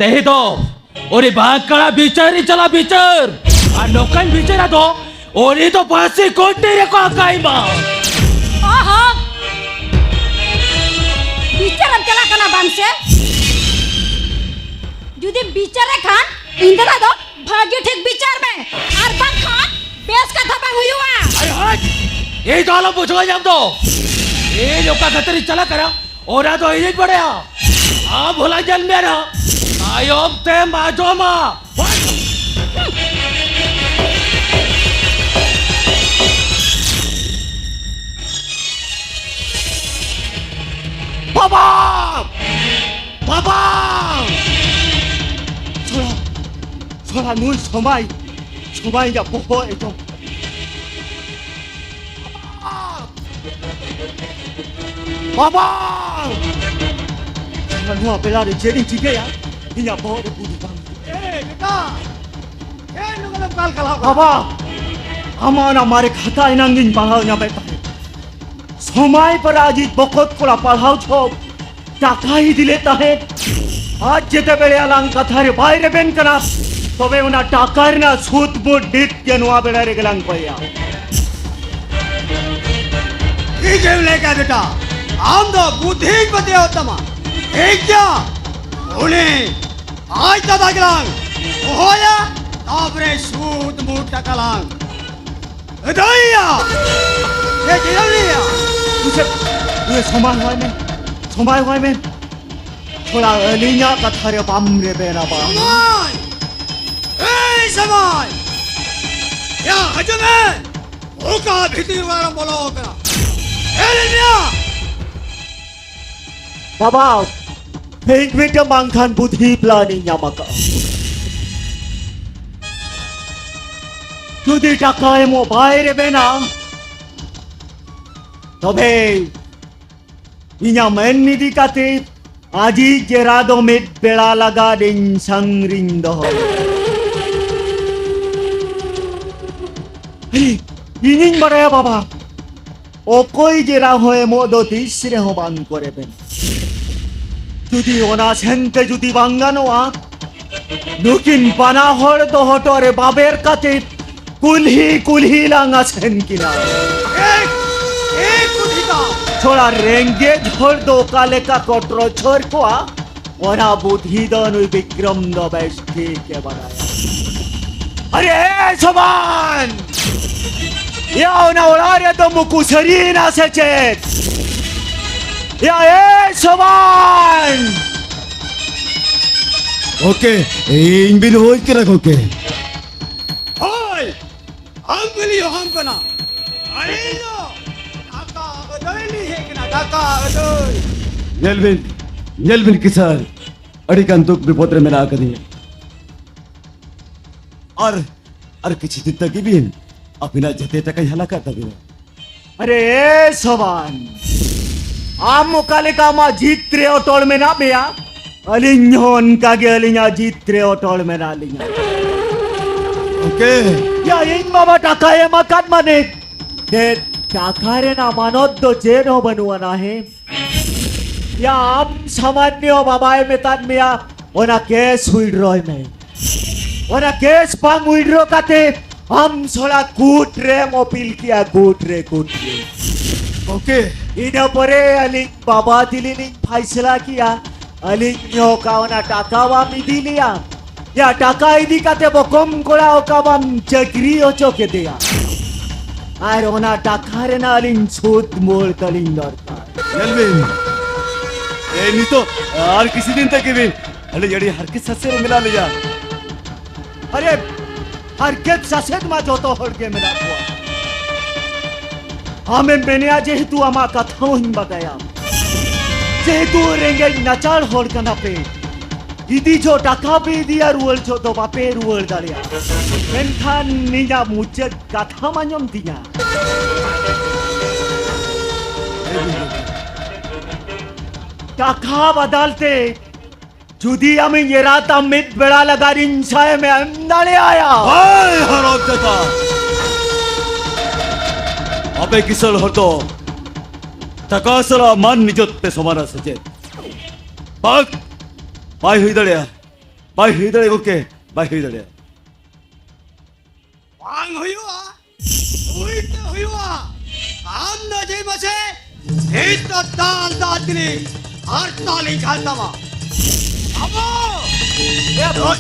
ᱛᱮᱦᱮᱧ ᱫᱚ ᱩᱱᱤ ᱵᱟᱸᱠᱟᱲᱟ ᱵᱤᱪᱟᱹᱨᱤᱧ ᱪᱟᱞᱟᱜ ᱵᱤᱪᱟᱹᱨ᱾ ᱟᱨ ᱱᱚᱝᱠᱟᱧ ᱵᱤᱪᱟᱹᱨᱟ ᱫᱚ ᱩᱱᱤ ᱫᱚ ᱯᱷᱟᱹᱥᱤ ᱠᱚᱴᱤ ᱨᱮᱠᱚ ᱟᱠᱟᱭ ᱢᱟ᱾ ᱚᱦᱚ! ᱵᱤᱪᱟᱹᱨᱮᱢ ᱪᱟᱞᱟᱜ ᱠᱟᱱᱟ ᱵᱟᱝ ᱥᱮ? ᱡᱩᱫᱤᱢ ᱵᱤᱪᱟᱹᱨᱮ ᱠᱷᱟᱱ ᱤᱧ ᱫᱟᱫᱟ ᱫᱚ ᱵᱷᱟᱹᱜᱤ ᱴᱷᱤᱠ ᱵᱤᱪᱟᱹᱨ ᱢᱮ, ᱟᱨ ᱵᱟᱝᱠᱷᱟᱱ ᱵᱮᱥ ᱠᱟᱛᱷᱟ ᱵᱟᱝ ᱦᱩᱭᱩᱜᱼᱟ᱾ ᱟᱭ ᱦᱟᱭ! ᱤᱧ ᱫᱚ ᱟᱞᱚᱢ ᱵᱩᱡᱷᱟᱹᱣ ᱧᱟᱢ ᱫᱚ᱾ ᱤᱧ ᱚᱠᱟ ᱠᱷᱟᱹᱛᱤᱨᱤᱧ ᱪᱟᱞᱟᱜ ᱠᱟᱱᱟ, ᱚᱱᱟ ᱫᱚ ᱤᱧᱤᱧ ᱵᱟᱲᱟᱭᱟ᱾ ᱟᱢ ᱦᱚᱞᱟᱧ ᱧᱮᱞ ᱢᱮᱭᱟ ᱱᱟᱦᱟᱜ᱾ ᱛᱟᱭᱚᱢ ᱛᱮᱢ ᱟᱸᱡᱚᱢᱟ᱾ ᱵᱟᱵᱟ! ᱵᱟᱵᱟ! ᱥᱚᱲᱟ, ᱥᱚᱲᱟ, ᱱᱩᱭ ᱥᱚᱢᱟᱭ, ᱥᱚᱢᱟᱭ ᱤᱧᱟᱜ ᱵᱚᱦᱚᱜ ᱮ ᱡᱚᱢ᱾ ᱵᱟᱵᱟ! ᱱᱚᱣᱟ ᱵᱮᱲᱟ ᱨᱮ ᱪᱮᱫ ᱤᱧ ᱪᱤᱠᱟᱹᱭᱟ? ᱤᱧᱟᱜ ᱵᱚᱦᱚᱜ ᱨᱮ ᱵᱩᱫᱷᱤ ᱵᱟᱝ ᱦᱤᱡᱩᱜ ᱠᱟᱱᱟ᱾ ᱮ, ᱵᱮᱴᱟ! ᱪᱮᱫ ᱱᱚᱝᱠᱟᱱᱟᱜ ᱠᱟᱞ ᱠᱟᱞᱟᱣ ᱠᱟᱱᱟ? ᱵᱟᱵᱟ! ᱟᱢᱟᱜ ᱚᱱᱟ ᱢᱟᱨᱮ ᱠᱷᱟᱛᱟ ᱮᱱᱟᱝ ᱜᱤᱧ ᱯᱟᱲᱦᱟᱣ ᱧᱟᱢᱮᱫ ᱛᱟᱦᱮᱸᱫ᱾ ᱥᱚᱢᱟᱭ ᱯᱟᱨᱟ ᱟᱡᱤᱡ ᱵᱚᱠᱚᱛ ᱠᱚᱲᱟ ᱯᱟᱲᱦᱟᱣ ᱡᱚᱦᱚᱜ ᱴᱟᱠᱟᱭ ᱤᱫᱤ ᱞᱮᱫ ᱛᱟᱦᱮᱸᱫ᱾ ᱟᱡ ᱡᱮᱛᱮ ᱵᱮᱲᱮ ᱟᱞᱟᱝ ᱠᱟᱛᱷᱟ ᱨᱮ ᱵᱟᱭ ᱨᱮᱵᱮᱱ ᱠᱟᱱᱟ, ᱛᱚᱵᱮ ᱚᱱᱟ ᱴᱟᱠᱟ ᱨᱮᱱᱟᱜ ᱥᱩᱫ ᱢᱩᱫ ᱱᱤᱛ ᱜᱮ ᱱᱚᱣᱟ ᱵᱮᱲᱟ ᱨᱮᱜᱮ ᱞᱟᱝ ᱠᱚᱭᱟ᱾ ᱴᱷᱤᱠ ᱮᱢ ᱞᱟᱹᱭ ᱠᱟᱜᱼᱟ ᱵᱮᱴᱟ, ᱟᱢ ᱫᱚ ᱵᱩᱫᱷᱤᱧ ᱯᱟᱹᱛᱭᱟᱹᱣ ᱛᱟᱢᱟ᱾ ᱴᱷᱤᱠ ᱜᱮᱭᱟ, ᱩᱱᱤ ᱟᱡ ᱫᱟᱫᱟ ᱜᱮᱞᱟᱝ ᱦᱚᱦᱚᱭᱟ, ᱛᱟᱯᱚᱨᱮ ᱥᱩᱫ ᱢᱩᱫ ᱴᱟᱠᱟ ᱞᱟᱝ ᱟᱹᱫᱟᱹᱭᱟ᱾ ᱮ, ᱪᱮᱫ ᱮᱢ ᱞᱟᱹᱭᱟ? ᱵᱩᱡᱷᱟᱹᱣ, ᱮ, ᱥᱚᱢᱟᱭ ᱦᱚᱭ ᱢᱮ, ᱥᱚᱢᱟᱭ ᱦᱚᱭ ᱢᱮ᱾ ᱛᱷᱚᱲᱟ ᱟᱹᱞᱤᱧᱟᱜ ᱠᱟᱛᱷᱟ ᱨᱮ ᱵᱟᱢ ᱨᱮᱵᱮᱱᱟ ᱵᱟᱝ? ᱥᱚᱢᱟᱭ! ᱮᱭ ᱥᱚᱢᱟᱭ! ᱭᱟ, ᱦᱤᱡᱩᱜ ᱢᱮ! ᱚᱠᱟ ᱵᱷᱤᱛᱤᱨ ᱚᱲᱟᱜ ᱨᱮᱢ ᱵᱚᱞᱚ ᱟᱠᱟᱱᱟ? ᱦᱮᱡ ᱞᱮᱱ ᱢᱮᱭᱟ! ᱵᱟᱵᱟ, ᱤᱧ ᱢᱤᱫᱴᱟᱝ ᱵᱟᱝᱠᱷᱟᱱ ᱵᱩᱫᱷᱤ ᱯᱞᱟᱱ ᱤᱧ ᱧᱟᱢ ᱟᱠᱟᱫᱼᱟ᱾ ᱡᱩᱫᱤ ᱴᱟᱠᱟ ᱮᱢᱚᱜ ᱵᱟᱭ ᱨᱮᱵᱮᱱᱟ, ᱛᱚᱵᱮ ᱤᱧᱟᱜ ᱢᱮᱱ ᱤᱫᱤ ᱠᱟᱛᱮ ᱟᱡᱤᱡ ᱡᱮᱨᱟ ᱫᱚ ᱢᱤᱫ ᱵᱮᱲᱟ ᱞᱟᱜᱟᱫ ᱤᱧ ᱥᱟᱝᱨᱤᱧ ᱫᱚᱦᱚ᱾ ᱤᱧᱤᱧ ᱵᱟᱲᱟᱭᱟ ᱵᱟᱵᱟ, ᱚᱠᱚᱭ ᱡᱮᱨᱟ ᱦᱚᱸ ᱮᱢᱚᱜ ᱫᱚ ᱛᱤᱥ ᱨᱮᱦᱚᱸ ᱵᱟᱝ ᱠᱚ ᱨᱮᱵᱮᱱ᱾ ᱡᱩᱫᱤ ᱚᱱᱟ ᱥᱮᱱ ᱛᱮ ᱡᱩᱫᱤ ᱵᱟᱝ ᱜᱟᱱᱚᱜᱼᱟ, ᱱᱩᱠᱤᱱ ᱵᱟᱱᱟ ᱦᱚᱲ ᱫᱚ ᱦᱚᱴᱚᱜ ᱨᱮ ᱵᱟᱵᱮᱨ ᱠᱟᱛᱮ ᱠᱩᱞᱦᱤ ᱠᱩᱞᱦᱤ ᱞᱟᱝ ᱟᱥᱮᱱ ᱠᱤᱱᱟ᱾ ᱮᱠ, ᱮᱠ ᱵᱩᱫᱷᱤ ᱫᱚ᱾ ᱛᱷᱚᱲᱟ ᱨᱮᱸᱜᱮᱡ ᱦᱚᱲ ᱫᱚ ᱚᱠᱟ ᱞᱮᱠᱟ ᱠᱚ ᱴᱚᱨᱪᱚᱨ ᱠᱚᱣᱟ, ᱚᱱᱟ ᱵᱩᱫᱷᱤ ᱫᱚ ᱱᱩᱭ ᱵᱤᱠᱨᱚᱢ ᱫᱚ ᱵᱮᱥ ᱴᱷᱤᱠ ᱮ ᱵᱟᱲᱟᱭᱟ᱾ ᱟᱨᱮ ᱥᱚᱵᱟᱱ! ᱭᱟ, ᱚᱱᱟ ᱚᱲᱟᱜ ᱨᱮᱫᱚ ᱢᱩᱠᱩ ᱥᱟᱹᱨᱤᱭᱮᱱᱟ ᱥᱮ ᱪᱮᱫ? ᱭᱟ, ᱮ ᱥᱚᱵᱟᱱ! ᱜᱚᱢᱠᱮ, ᱤᱧ ᱵᱤᱱ ᱦᱳᱭ ᱠᱟᱱᱟ ᱜᱚᱢᱠᱮ᱾ ᱦᱳᱭ, ᱟᱢ ᱵᱤᱱ ᱦᱚᱦᱚᱢ ᱠᱟᱱᱟ᱾ ᱟᱹᱞᱤᱧ ᱫᱚ ᱫᱟᱠᱟ ᱟᱹᱫᱟᱹᱭ ᱞᱤᱧ ᱦᱮᱡ ᱠᱟᱱᱟ, ᱫᱟᱠᱟ ᱟᱹᱫᱟᱹᱭ᱾ ᱧᱮᱞ ᱵᱤᱱ, ᱧᱮᱞ ᱵᱤᱱ ᱠᱤᱥᱟᱱ, ᱟᱹᱰᱤ ᱜᱟᱱ ᱫᱩᱠ ᱵᱤᱯᱚᱫ ᱨᱮ ᱢᱮᱱᱟᱜ ᱟᱠᱟᱫᱤᱧᱟ᱾ ᱟᱨ, ᱟᱨ ᱠᱤᱪᱷᱩ ᱫᱤᱱ ᱛᱟᱹᱜᱤ ᱵᱤᱱ, ᱟᱹᱵᱤᱱᱟᱜ ᱡᱮᱛᱮ ᱴᱟᱠᱟᱧ ᱦᱟᱞᱟ ᱠᱟᱜ ᱛᱟᱹᱵᱤᱱᱟ᱾ ᱟᱨᱮ ᱥᱚᱵᱟᱱ, ᱟᱢ ᱚᱠᱟ ᱞᱮᱠᱟ ᱟᱢᱟᱜ ᱡᱤᱛ ᱨᱮ ᱚᱴᱚᱞ ᱢᱮᱱᱟᱜ ᱢᱮᱭᱟ, ᱟᱹᱞᱤᱧ ᱦᱚᱸ ᱚᱱᱠᱟ ᱜᱮ ᱟᱹᱞᱤᱧᱟᱜ ᱡᱤᱛ ᱨᱮ ᱚᱴᱚᱞ ᱢᱮᱱᱟᱜ ᱞᱤᱧᱟ᱾ ᱜᱚᱢᱠᱮ᱾ ᱭᱟ, ᱤᱧ ᱵᱟᱵᱟ ᱴᱟᱠᱟᱭ ᱮᱢ ᱟᱠᱟᱫ ᱢᱟᱱᱮ ᱪᱮᱫ ᱴᱟᱠᱟ ᱨᱮᱱᱟᱜ ᱢᱟᱱᱚᱛ ᱫᱚ ᱪᱮᱫ ᱦᱚᱸ ᱵᱟᱹᱱᱩᱜ ᱟᱱᱟ ᱦᱮᱸ? ᱭᱟ, ᱟᱢ ᱥᱟᱢᱟᱱᱱᱚ ᱵᱟᱵᱟᱭ ᱢᱮᱛᱟᱫ ᱢᱮᱭᱟ, ᱚᱱᱟ ᱠᱮᱥ ᱣᱤᱰᱨᱚᱭ ᱢᱮ᱾ ᱚᱱᱟ ᱠᱮᱥ ᱵᱟᱝ ᱣᱤᱰᱨᱚ ᱠᱟᱛᱮ ᱟᱢ ᱥᱚᱲᱟ ᱠᱳᱨᱴ ᱨᱮᱢ ᱚᱯᱤᱞ ᱠᱮᱭᱟ, ᱠᱳᱨᱴ ᱨᱮ, ᱠᱳᱨᱴ ᱨᱮ᱾ ᱜᱚᱢᱠᱮ᱾ ᱤᱱᱟᱹ ᱯᱚᱨᱮ ᱟᱹᱞᱤᱧ ᱵᱟᱵᱟ ᱛᱤᱞᱤ ᱞᱤᱧ ᱯᱷᱟᱭᱥᱟᱞᱟ ᱠᱮᱭᱟ, ᱟᱹᱞᱤᱧ ᱚᱠᱟ ᱚᱱᱟ ᱴᱟᱠᱟ ᱵᱟᱢ ᱤᱫᱤ ᱞᱮᱭᱟ, ᱭᱟ, ᱴᱟᱠᱟ ᱤᱫᱤ ᱠᱟᱛᱮ ᱵᱚᱠᱚᱢ ᱠᱚᱲᱟ ᱚᱠᱟ ᱵᱟᱢ ᱪᱟᱹᱠᱨᱤ ᱦᱚᱪᱚ ᱠᱮᱫᱮᱭᱟ᱾ ᱟᱨ ᱚᱱᱟ ᱴᱟᱠᱟ ᱨᱮᱱᱟᱜ ᱟᱹᱞᱤᱧ ᱥᱩᱫ ᱢᱳᱲ ᱛᱟᱹᱞᱤᱧ ᱫᱚᱨᱠᱟᱨ᱾ ᱧᱮᱞ ᱵᱤᱱ, ᱮᱭ ᱱᱤᱛᱚᱜ ᱟᱨ ᱠᱤᱪᱷᱩ ᱫᱤᱱ ᱛᱮᱜᱮ ᱵᱤᱱ ᱟᱹᱞᱤᱧ ᱟᱹᱰᱤ ᱦᱟᱨᱠᱮᱛ ᱥᱟᱥᱮᱛ ᱨᱮ ᱢᱮᱱᱟᱜ ᱞᱤᱧᱟ᱾ ᱟᱨᱮ, ᱦᱟᱨᱠᱮᱛ ᱥᱟᱥᱮᱛ ᱢᱟ ᱡᱚᱛᱚ ᱦᱚᱲ ᱜᱮ ᱢᱮᱱᱟᱜ ᱠᱚᱣᱟ᱾ ᱟᱢᱮᱢ ᱢᱮᱱᱮᱜᱼᱟ ᱡᱮᱦᱮᱛᱩ ᱟᱢᱟᱜ ᱠᱟᱛᱷᱟ ᱦᱚᱸᱧ ᱵᱟᱰᱟᱭᱟ, ᱡᱮᱦᱮᱛᱩ ᱨᱮᱸᱜᱮᱡ ᱱᱟᱪᱟᱨ ᱦᱚᱲ ᱠᱟᱱᱟ ᱯᱮ, ᱤᱫᱤ ᱡᱚᱦᱚᱜ ᱴᱟᱠᱟ ᱯᱮ ᱤᱫᱤᱭᱟ, ᱨᱩᱣᱟᱹᱲ ᱡᱚᱦᱚᱜ ᱫᱚ ᱵᱟᱯᱮ ᱨᱩᱣᱟᱹᱲ ᱫᱟᱲᱮᱭᱟᱜᱼᱟ᱾ ᱢᱮᱱᱠᱷᱟᱱ ᱤᱧᱟᱜ ᱢᱩᱪᱟᱹᱫ ᱠᱟᱛᱷᱟᱢ ᱟᱸᱡᱚᱢ ᱛᱤᱧᱟ᱾ ᱴᱟᱠᱟ ᱵᱟᱫᱟᱞ ᱛᱮ ᱡᱩᱫᱤ ᱟᱢᱤᱡ ᱮᱨᱟ ᱛᱟᱢ ᱢᱤᱫ ᱵᱮᱲᱟ ᱞᱟᱜᱟᱫ ᱤᱧ ᱥᱟᱭ ᱮᱢ ᱮᱢ ᱫᱟᱲᱮᱭᱟᱭᱟ᱾ ᱦᱳᱭ, ᱦᱚᱨᱚᱯ ᱡᱟᱫᱟ᱾ ᱟᱯᱮ ᱠᱤᱥᱟᱹᱬ ᱦᱚᱲ ᱫᱚ ᱴᱟᱠᱟ ᱥᱟᱞᱟᱜ ᱢᱟᱱ ᱱᱤᱡᱚᱛ ᱯᱮ ᱥᱚᱢᱟᱱᱟ ᱥᱮ ᱪᱮᱫ? ᱵᱟᱝ, ᱵᱟᱭ ᱦᱩᱭ ᱫᱟᱲᱮᱭᱟᱜᱼᱟ, ᱵᱟᱭ ᱦᱩᱭ ᱫᱟᱲᱮᱭᱟᱜᱼᱟ ᱜᱚᱢᱠᱮ, ᱵᱟᱭ ᱦᱩᱭ ᱫᱟᱲᱮᱭᱟᱜᱼᱟ᱾ ᱵᱟᱝ ᱦᱩᱭᱩᱜᱼᱟ, ᱦᱩᱭ ᱛᱮ ᱦᱩᱭᱩᱜᱼᱟ᱾ ᱟᱢ ᱫᱚ ᱡᱮ ᱢᱟᱥᱮ ᱱᱤᱛ ᱫᱚ ᱫᱟᱞ ᱫᱟᱞ ᱛᱮᱞᱤᱧ ᱦᱟᱨᱛᱟᱞᱤᱧ ᱠᱷᱟᱱ ᱛᱟᱢᱟ᱾ ᱟᱵᱚ ᱮ ᱵᱟ,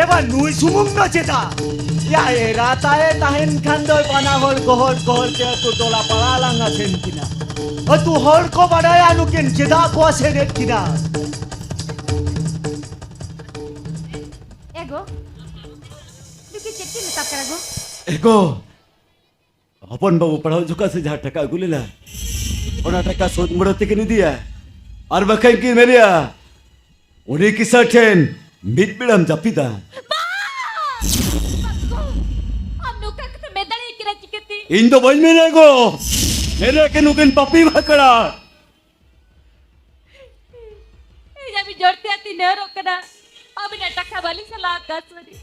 ᱮ ᱵᱟ, ᱱᱩᱭ ᱥᱩᱢᱩᱝ ᱫᱚ ᱪᱮᱫᱟᱜ? ᱭᱟ, ᱮᱨᱟ ᱛᱟᱭ ᱛᱟᱦᱮᱱ ᱠᱷᱟᱱ ᱫᱚ ᱵᱟᱱᱟ ᱦᱚᱲ ᱜᱚᱦᱚᱲ ᱜᱚᱦᱚᱲ ᱛᱮ ᱟᱹᱛᱩ ᱴᱚᱞᱟ ᱯᱟᱲᱟ ᱞᱟᱝ ᱟᱥᱮᱱ ᱠᱤᱱᱟ᱾ ᱟᱹᱛᱩ ᱦᱚᱲ ᱠᱚ ᱵᱟᱰᱟᱭᱟ ᱱᱩᱠᱤᱱ ᱪᱮᱫᱟᱜ ᱠᱚ ᱟᱥᱮᱱᱮᱫ ᱠᱤᱱᱟ᱾ ᱮ ᱜᱚ, ᱱᱩᱠᱤᱱ ᱪᱮᱫ ᱠᱤᱱ ᱢᱮᱛᱟᱢ ᱠᱟᱱᱟ ᱜᱚ? ᱮ ᱜᱚ, ᱦᱚᱯᱚᱱ ᱵᱟᱹᱵᱩ ᱯᱟᱲᱦᱟᱣ ᱡᱚᱠᱷᱟ ᱥᱮ ᱡᱟᱦᱟᱸ ᱴᱟᱠᱟ ᱟᱹᱜᱩ ᱞᱮᱱᱟ, ᱚᱱᱟ ᱴᱟᱠᱟ ᱥᱩᱫ ᱢᱩᱲᱟᱹ ᱛᱮᱠᱤᱱ ᱤᱫᱤᱭᱟ᱾ ᱟᱨ ᱵᱟᱠᱷᱟᱱ ᱠᱤᱱ ᱢᱮᱱᱮᱭᱟ, ᱩᱱᱤ ᱠᱤᱥᱟᱹᱬ ᱴᱷᱮᱱ ᱢᱤᱫ ᱵᱮᱲᱟᱢ ᱡᱟᱹᱯᱤᱫᱟ᱾ ᱵᱟᱝ! ᱵᱟᱠᱚ! ᱟᱢ ᱱᱚᱝᱠᱟ ᱠᱟᱛᱷᱟ ᱢᱮᱱ ᱫᱟᱲᱮᱭᱟᱜ ᱠᱟᱱᱟ ᱪᱤᱠᱟᱹᱛᱮ? ᱤᱧ ᱫᱚ ᱵᱟᱹᱧ ᱢᱮᱱᱮᱫ ᱜᱚ, ᱢᱮᱱᱮᱫ ᱠᱤᱱ ᱱᱩᱠᱤᱱ ᱯᱟᱯᱤ ᱵᱷᱟᱠᱲᱟ᱾ ᱤᱧ ᱟᱹᱵᱤᱱ ᱡᱳᱨ ᱛᱮ ᱟᱹᱛᱤᱧ ᱱᱮᱦᱚᱨᱚᱜ ᱠᱟᱱᱟ᱾ ᱟᱹᱵᱤᱱᱟᱜ ᱴᱟᱠᱟ ᱵᱟᱹᱞᱤᱧ ᱥᱟᱞᱟ ᱟᱠᱟᱫ, ᱥᱚᱨᱤ᱾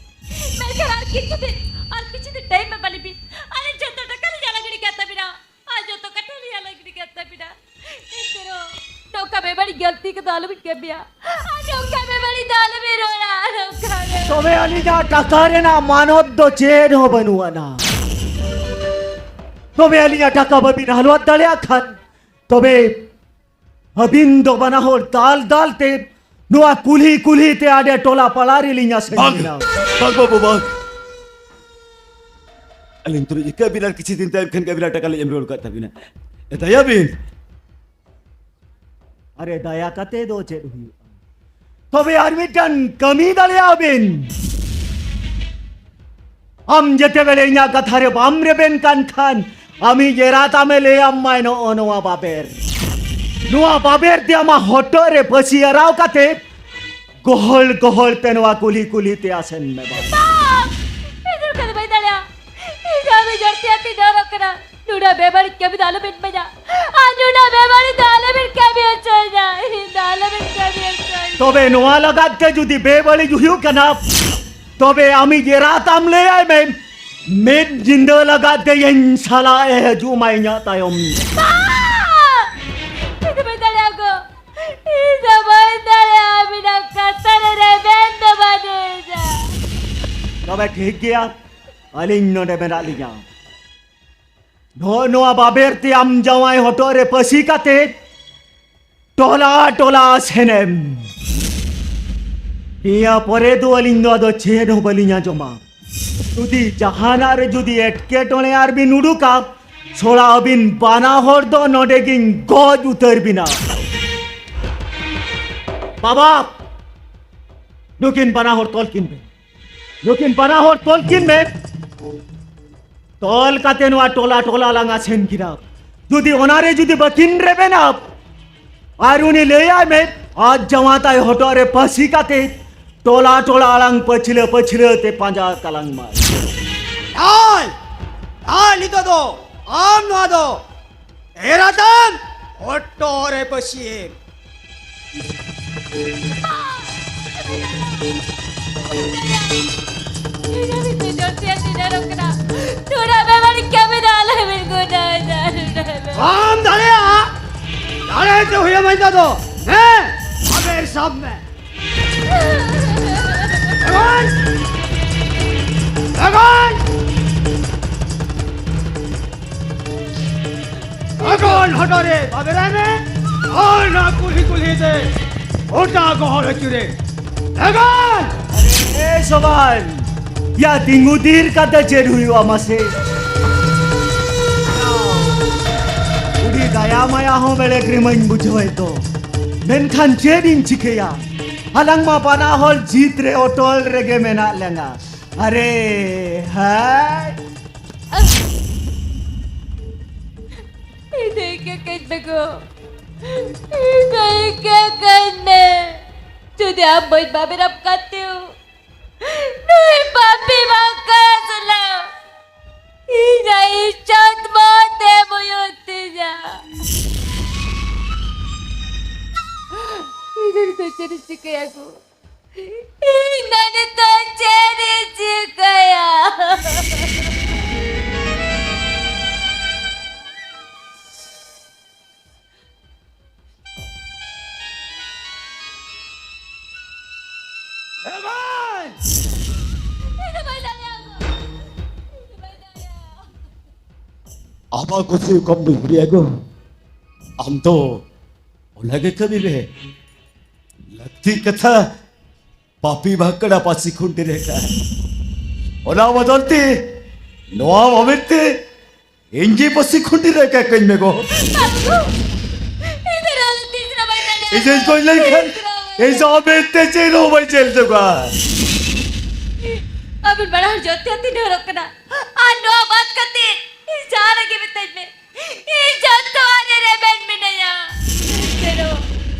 ᱢᱮᱱᱠᱷᱟᱱ ᱟᱨ ᱠᱤᱪᱷᱩ ᱫᱤᱱ, ᱟᱨ ᱠᱤᱪᱷᱩ ᱫᱤᱱ ᱴᱟᱭᱤᱢ ᱮᱢᱟ ᱞᱤᱧ ᱵᱤᱱ᱾ ᱟᱹᱞᱤᱧ ᱡᱚᱛᱚ ᱴᱟᱠᱟ ᱞᱤᱧ ᱟᱞᱟ ᱜᱤᱰᱤ ᱠᱟᱜ ᱛᱟᱹᱵᱤᱱᱟ᱾ ᱟᱨ ᱡᱚᱛᱚ ᱠᱟᱛᱷᱟ ᱞᱤᱧ ᱟᱞᱟ ᱜᱤᱰᱤ ᱠᱟᱜ ᱛᱟᱹᱵᱤᱱᱟ᱾ ᱮᱱᱛᱮ ᱨᱮᱦᱚᱸ ᱱᱚᱝᱠᱟ ᱵᱮᱵᱟᱹᱲᱤᱡ ᱜᱟᱹᱞᱛᱤ ᱠᱚᱫᱚ ᱟᱞᱚᱵᱤᱱ ᱠᱟᱹᱢᱤᱭᱟ᱾ ᱟᱨ ᱱᱚᱝᱠᱟ ᱵᱮᱵᱟᱹᱲᱤᱡ ᱫᱚ ᱟᱞᱚᱵᱤᱱ ᱨᱚᱲᱟ᱾ ᱱᱚᱝᱠᱟ ᱵᱮᱵᱟᱹᱲᱤᱡ᱾ ᱛᱚᱵᱮ ᱟᱹᱞᱤᱧᱟᱜ ᱴᱟᱠᱟ ᱨᱮᱱᱟᱜ ᱢᱟᱱᱚᱛ ᱫᱚ ᱪᱮᱫ ᱦᱚᱸ ᱵᱟᱹᱱᱩᱜ ᱟᱱᱟ᱾ ᱛᱚᱵᱮ ᱟᱹᱞᱤᱧᱟᱜ ᱴᱟᱠᱟ ᱵᱟᱹᱵᱤᱱ ᱦᱟᱞᱚᱛ ᱫᱟᱲᱮᱭᱟᱜ ᱠᱷᱟᱱ, ᱛᱚᱵᱮ ᱟᱹᱵᱤᱱ ᱫᱚ ᱵᱟᱱᱟ ᱦᱚᱲ ᱫᱟᱞ ᱫᱟᱞ ᱛᱮ ᱱᱚᱣᱟ ᱠᱩᱞᱦᱤ ᱠᱩᱞᱦᱤ ᱛᱮ ᱟᱰᱮ ᱴᱚᱞᱟ ᱯᱟᱲᱟ ᱨᱮᱞᱤᱧ ᱟᱥᱮᱱ ᱵᱟᱝ, ᱵᱤᱱᱟ᱾ ᱵᱟᱝ ᱵᱟᱹᱵᱩ, ᱵᱟᱝ᱾ ᱟᱹᱞᱤᱧ ᱛᱩᱞᱩᱡ ᱤᱠᱟᱹ ᱵᱤᱱ ᱟᱨ ᱠᱤᱪᱷᱩ ᱫᱤᱱ ᱛᱟᱭᱚᱢ ᱠᱷᱟᱱ ᱜᱮ ᱟᱹᱵᱤᱱᱟᱜ ᱴᱟᱠᱟ ᱞᱤᱧ ᱮᱢ ᱨᱩᱣᱟᱹᱲ ᱠᱟᱜ ᱛᱟᱹᱵᱤᱱᱟ᱾ ᱮ, ᱫᱟᱭᱟ ᱵᱤᱱ᱾ ᱟᱨᱮ, ᱫᱟᱭᱟ ᱠᱟᱛᱮ ᱫᱚ ᱪᱮᱫ ᱦᱩᱭᱩᱜᱼᱟ? ᱛᱚᱵᱮ ᱟᱨ ᱢᱤᱫᱴᱟᱝ ᱠᱟᱹᱢᱤ ᱫᱟᱲᱮᱭᱟᱜᱼᱟ ᱵᱤᱱ᱾ ᱟᱢ ᱡᱮᱛᱮ ᱵᱮᱲᱮ ᱤᱧᱟᱜ ᱠᱟᱛᱷᱟ ᱨᱮ ᱵᱟᱢ ᱨᱮᱵᱮᱱ ᱠᱟᱱ ᱠᱷᱟᱱ, ᱟᱢᱤᱡ ᱮᱨᱟ ᱛᱟᱢᱮ ᱞᱟᱹᱭ ᱟᱢ ᱢᱟᱭ ᱱᱚᱜᱼᱚ ᱱᱚᱣᱟ ᱵᱟᱵᱮᱨ᱾ ᱱᱚᱣᱟ ᱵᱟᱵᱮᱨ ᱛᱮ ᱟᱢᱟᱜ ᱦᱚᱴᱚᱜ ᱨᱮ ᱯᱟᱹᱥᱤ ᱟᱨᱟᱣ ᱠᱟᱛᱮ ᱜᱚᱦᱚᱲ ᱜᱚᱦᱚᱲ ᱛᱮ ᱱᱚᱣᱟ ᱠᱩᱞᱦᱤ ᱠᱩᱞᱦᱤ ᱛᱮ ᱟᱥᱮᱱ ᱢᱮ ᱵᱟᱵᱟ᱾ ᱵᱟᱝ! ᱤᱧ ᱫᱚ ᱚᱱᱠᱟ ᱫᱚ ᱵᱟᱹᱧ ᱫᱟᱲᱮᱭᱟᱜᱼᱟ᱾ ᱤᱧ ᱫᱚ ᱟᱢᱤᱡ ᱡᱟᱹᱥᱛᱤ ᱟᱹᱛᱤᱧ ᱰᱚᱨᱚᱜ ᱠᱟᱱᱟ᱾ ᱱᱩᱱᱟᱹᱜ ᱵᱮᱵᱟᱹᱲᱤᱡ ᱠᱟᱹᱢᱤ ᱫᱚ ᱟᱞᱚᱵᱤᱱ ᱢᱮᱱᱟ᱾ ᱟᱨ ᱱᱩᱱᱟᱹᱜ ᱵᱮᱵᱟᱹᱲᱤᱡ ᱫᱚ ᱟᱞᱚᱵᱤᱱ ᱠᱟᱹᱢᱤ ᱦᱚᱪᱚᱭᱟ᱾ ᱤᱧ ᱫᱚ ᱟᱞᱚᱵᱤᱱ ᱠᱟᱹᱢᱤ ᱦᱚᱪᱚᱭᱟ᱾ ᱛᱚᱵᱮ ᱱᱚᱣᱟ ᱞᱟᱜᱟᱫ ᱛᱮ ᱡᱩᱫᱤ ᱵᱮᱵᱟᱹᱲᱤᱡ ᱦᱩᱭᱩᱜ ᱠᱟᱱᱟ, ᱛᱚᱵᱮ ᱟᱢᱤᱡ ᱮᱨᱟ ᱛᱟᱢ ᱞᱟᱹᱭᱟᱭ ᱢᱮ, ᱢᱤᱫ ᱧᱤᱫᱟᱹ ᱞᱟᱜᱟᱫ ᱛᱮ ᱤᱧ ᱥᱟᱞᱟᱜ ᱮ ᱦᱤᱡᱩᱜ ᱢᱟ ᱤᱧᱟᱜ ᱛᱟᱭᱚᱢ᱾ ᱵᱟᱝ! ᱤᱧ ᱫᱚ ᱵᱟᱹᱧ ᱫᱟᱲᱮᱭᱟᱜᱼᱟ ᱜᱚ᱾ ᱤᱧ ᱫᱚ ᱵᱟᱹᱧ ᱴᱷᱤᱠ ᱜᱮᱭᱟ, ᱟᱹᱞᱤᱧ ᱱᱚᱰᱮ ᱢᱮᱱᱟᱜ ᱞᱤᱧᱟ᱾ ᱱᱚᱜᱼᱚ ᱱᱚᱣᱟ ᱵᱟᱵᱮᱨ ᱛᱮ ᱟᱢ ᱡᱟᱶᱟᱭ ᱦᱚᱴᱚᱜ ᱨᱮ ᱯᱟᱹᱥᱤ ᱠᱟᱛᱮ ᱴᱚᱞᱟ ᱴᱚᱞᱟ ᱥᱮᱱᱮᱢ᱾ ᱱᱤᱭᱟᱹ ᱯᱚᱨᱮ ᱫᱚ ᱟᱹᱞᱤᱧ ᱫᱚ ᱟᱫᱚ ᱪᱮᱫ ᱦᱚᱸ ᱵᱟᱹᱞᱤᱧ ᱟᱸᱡᱚᱢᱟ᱾ ᱡᱩᱫᱤ ᱡᱟᱦᱟᱱᱟᱜ ᱨᱮ ᱡᱩᱫᱤ ᱮᱴᱠᱮᱴᱚᱬᱮ ᱟᱨ ᱵᱤᱱ ᱩᱰᱩᱠᱟ, ᱥᱚᱲᱟ ᱟᱹᱵᱤᱱ ᱵᱟᱱᱟ ᱦᱚᱲ ᱫᱚ ᱱᱚᱰᱮ ᱜᱤᱧ ᱜᱚᱡ ᱩᱛᱟᱹᱨ ᱵᱤᱱᱟ᱾ ᱵᱟᱵᱟ, ᱱᱩᱠᱤᱱ ᱵᱟᱱᱟ ᱦᱚᱲ ᱛᱚᱞ ᱠᱤᱱ ᱵᱮᱱ᱾ ᱱᱩᱠᱤᱱ ᱵᱟᱱᱟ ᱦᱚᱲ ᱛᱚᱞ ᱠᱤᱱ ᱢᱮ᱾ ᱛᱚᱞ ᱠᱟᱛᱮ ᱱᱚᱣᱟ ᱴᱚᱞᱟ ᱴᱚᱞᱟ ᱞᱟᱝ ᱟᱥᱮᱱ ᱠᱤᱱᱟ᱾ ᱡᱩᱫᱤ ᱚᱱᱟᱨᱮ ᱡᱩᱫᱤ ᱵᱟᱹᱠᱤᱱ ᱨᱮᱵᱮᱱᱟ, ᱟᱨ ᱩᱱᱤ ᱞᱟᱹᱭᱟᱭ ᱢᱮ, ᱟᱡ ᱡᱟᱶᱟᱭ ᱛᱟᱭ ᱦᱚᱴᱚᱜ ᱨᱮ ᱯᱟᱹᱥᱤ ᱠᱟᱛᱮ ᱴᱚᱞᱟ ᱴᱚᱞᱟ ᱟᱞᱟᱝ ᱯᱟᱹᱪᱷᱞᱟᱹ ᱯᱟᱹᱪᱷᱞᱟᱹ ᱛᱮ ᱯᱟᱸᱡᱟ ᱛᱟᱞᱟᱝ ᱢᱟᱭ᱾ ᱟᱭ! ᱟᱭ ᱱᱤᱛᱚᱜ ᱫᱚ ᱟᱢ ᱱᱚᱣᱟ ᱫᱚ ᱮᱨᱟᱛᱟᱢ ᱦᱚᱴᱚᱜ ᱨᱮ ᱯᱟᱹᱥᱤ ᱮᱢ᱾ ᱵᱟᱢ ᱫᱟᱲᱮᱭᱟᱜᱼᱟ᱾ ᱫᱟᱲᱮ ᱛᱮ ᱦᱩᱭ ᱟᱢᱟ ᱤᱧ ᱫᱚ᱾ ᱦᱮᱸ, ᱟᱵᱮᱨ ᱥᱟᱵ ᱢᱮ᱾ ᱮᱜᱚᱱ! ᱮᱜᱚᱱ! ᱮᱜᱚᱱ ᱦᱚᱴᱚᱜ ᱨᱮ ᱵᱟᱵᱮᱨᱟᱭ ᱢᱮ᱾ ᱟᱨ ᱱᱚᱣᱟ ᱠᱩᱞᱦᱤ ᱠᱩᱞᱦᱤ ᱛᱮ ᱜᱚᱴᱟ ᱜᱚᱦᱚᱲ ᱟᱹᱪᱩᱨᱮ᱾ ᱮᱜᱚᱱ! ᱮ ᱥᱚᱵᱟᱱ! ᱭᱟ ᱛᱤᱸᱜᱩ ᱛᱷᱤᱨ ᱠᱟᱛᱮ ᱪᱮᱫ ᱦᱩᱭᱩᱜᱼᱟ ᱢᱟᱥᱮ? ᱟᱹᱰᱤ ᱫᱟᱭᱟ ᱢᱟᱭᱟ ᱦᱚᱸ ᱵᱮᱲᱮ ᱜᱨᱤᱢᱟᱹᱧ ᱵᱩᱡᱷᱟᱹᱣᱮᱫ ᱫᱚ᱾ ᱢᱮᱱᱠᱷᱟᱱ ᱪᱮᱫ ᱤᱧ ᱪᱤᱠᱟᱹᱭᱟ? ᱟᱞᱟᱝ ᱢᱟ ᱵᱟᱱᱟ ᱦᱚᱲ ᱡᱤᱛ ᱨᱮ ᱚᱴᱚᱞ ᱨᱮᱜᱮ ᱢᱮᱱᱟᱜ ᱞᱟᱝᱟ᱾ ᱟᱨᱮ, ᱦᱟᱭ᱾ ᱤᱧ ᱫᱚ ᱤᱠᱟᱹ ᱠᱟᱹᱧ ᱢᱮ ᱜᱚ᱾ ᱤᱧ ᱫᱚ ᱤᱠᱟᱹ ᱠᱟᱹᱧ ᱢᱮ᱾ ᱡᱩᱫᱤ ᱟᱢ ᱵᱟᱹᱧ ᱵᱟᱵᱮᱨᱟᱢ ᱠᱟᱱ ᱛᱮ, ᱱᱩᱭ ᱯᱟᱯᱤ ᱵᱟᱝ ᱠᱟᱱᱟ ᱥᱟᱞᱟ᱾ ᱤᱧᱟᱜ ᱤᱡᱽᱡᱚᱛ ᱢᱚᱛ ᱮᱢ ᱦᱩᱭᱩᱜ ᱛᱤᱧᱟ᱾ ᱤᱧ ᱫᱚ ᱱᱤᱛᱚᱜ ᱪᱮᱫ ᱤᱧ ᱪᱤᱠᱟᱹᱭᱟ ᱜᱚ? ᱤᱧ ᱫᱚ ᱱᱤᱛᱚᱜ ᱪᱮᱫ ᱤᱧ ᱪᱤᱠᱟᱹᱭᱟ? ᱚᱠᱟ ᱠᱩᱥᱤ ᱠᱚᱢ ᱵᱩᱡᱷᱟᱹᱣ ᱜᱚ᱾ ᱟᱢ ᱫᱚ ᱚᱱᱟ ᱜᱮ ᱠᱟᱹᱢᱤ ᱢᱮ᱾ ᱞᱟᱹᱠᱛᱤ ᱠᱟᱛᱷᱟ ᱯᱟᱯᱤ ᱵᱷᱟᱠᱲᱟ ᱯᱟᱹᱥᱤ ᱠᱷᱩᱱᱴᱤ ᱨᱮ ᱠᱟᱜ᱾ ᱚᱱᱟ ᱵᱚᱫᱚᱞ ᱛᱮ ᱱᱚᱣᱟ ᱵᱟᱵᱮᱨ ᱛᱮ ᱤᱧ ᱜᱮ ᱯᱟᱹᱥᱤ ᱠᱷᱩᱱᱴᱤ ᱨᱮ ᱠᱟᱜ ᱠᱟᱹᱧ ᱢᱮ ᱜᱚ᱾ ᱵᱟᱹᱵᱩ, ᱤᱧ ᱫᱚ ᱱᱚᱣᱟ ᱫᱚ ᱛᱤᱥ ᱨᱮᱦᱚᱸ ᱵᱟᱹᱧ ᱢᱮᱱ ᱤᱧᱤᱧ ᱜᱚᱡ ᱞᱮᱱᱠᱷᱟᱱ ᱤᱧ ᱫᱚ ᱟᱵᱮᱱ ᱛᱮ ᱪᱮᱫ ᱦᱚᱸ ᱵᱟᱹᱧ ᱧᱮᱞ ᱡᱚᱝᱟ᱾ ᱟᱵᱮᱱ ᱵᱟᱲᱟᱭ ᱦᱚᱲ ᱡᱚᱛᱚ ᱛᱤᱧ ᱰᱷᱮᱨᱚᱜ ᱠᱟᱱᱟ᱾ ᱟᱨ ᱱᱚᱣᱟ ᱵᱟᱫ ᱠᱟᱛᱮ ᱤᱧ ᱡᱟᱦᱟᱸ ᱨᱮᱜᱮ ᱢᱮᱛᱟᱧ ᱢᱮ, ᱤᱧ ᱡᱚᱛᱚᱣᱟᱜ ᱨᱮ ᱨᱮᱵᱮᱱ ᱢᱤᱱᱟᱹᱧᱟ᱾ ᱮᱱᱛᱮ ᱨᱮᱦᱚᱸ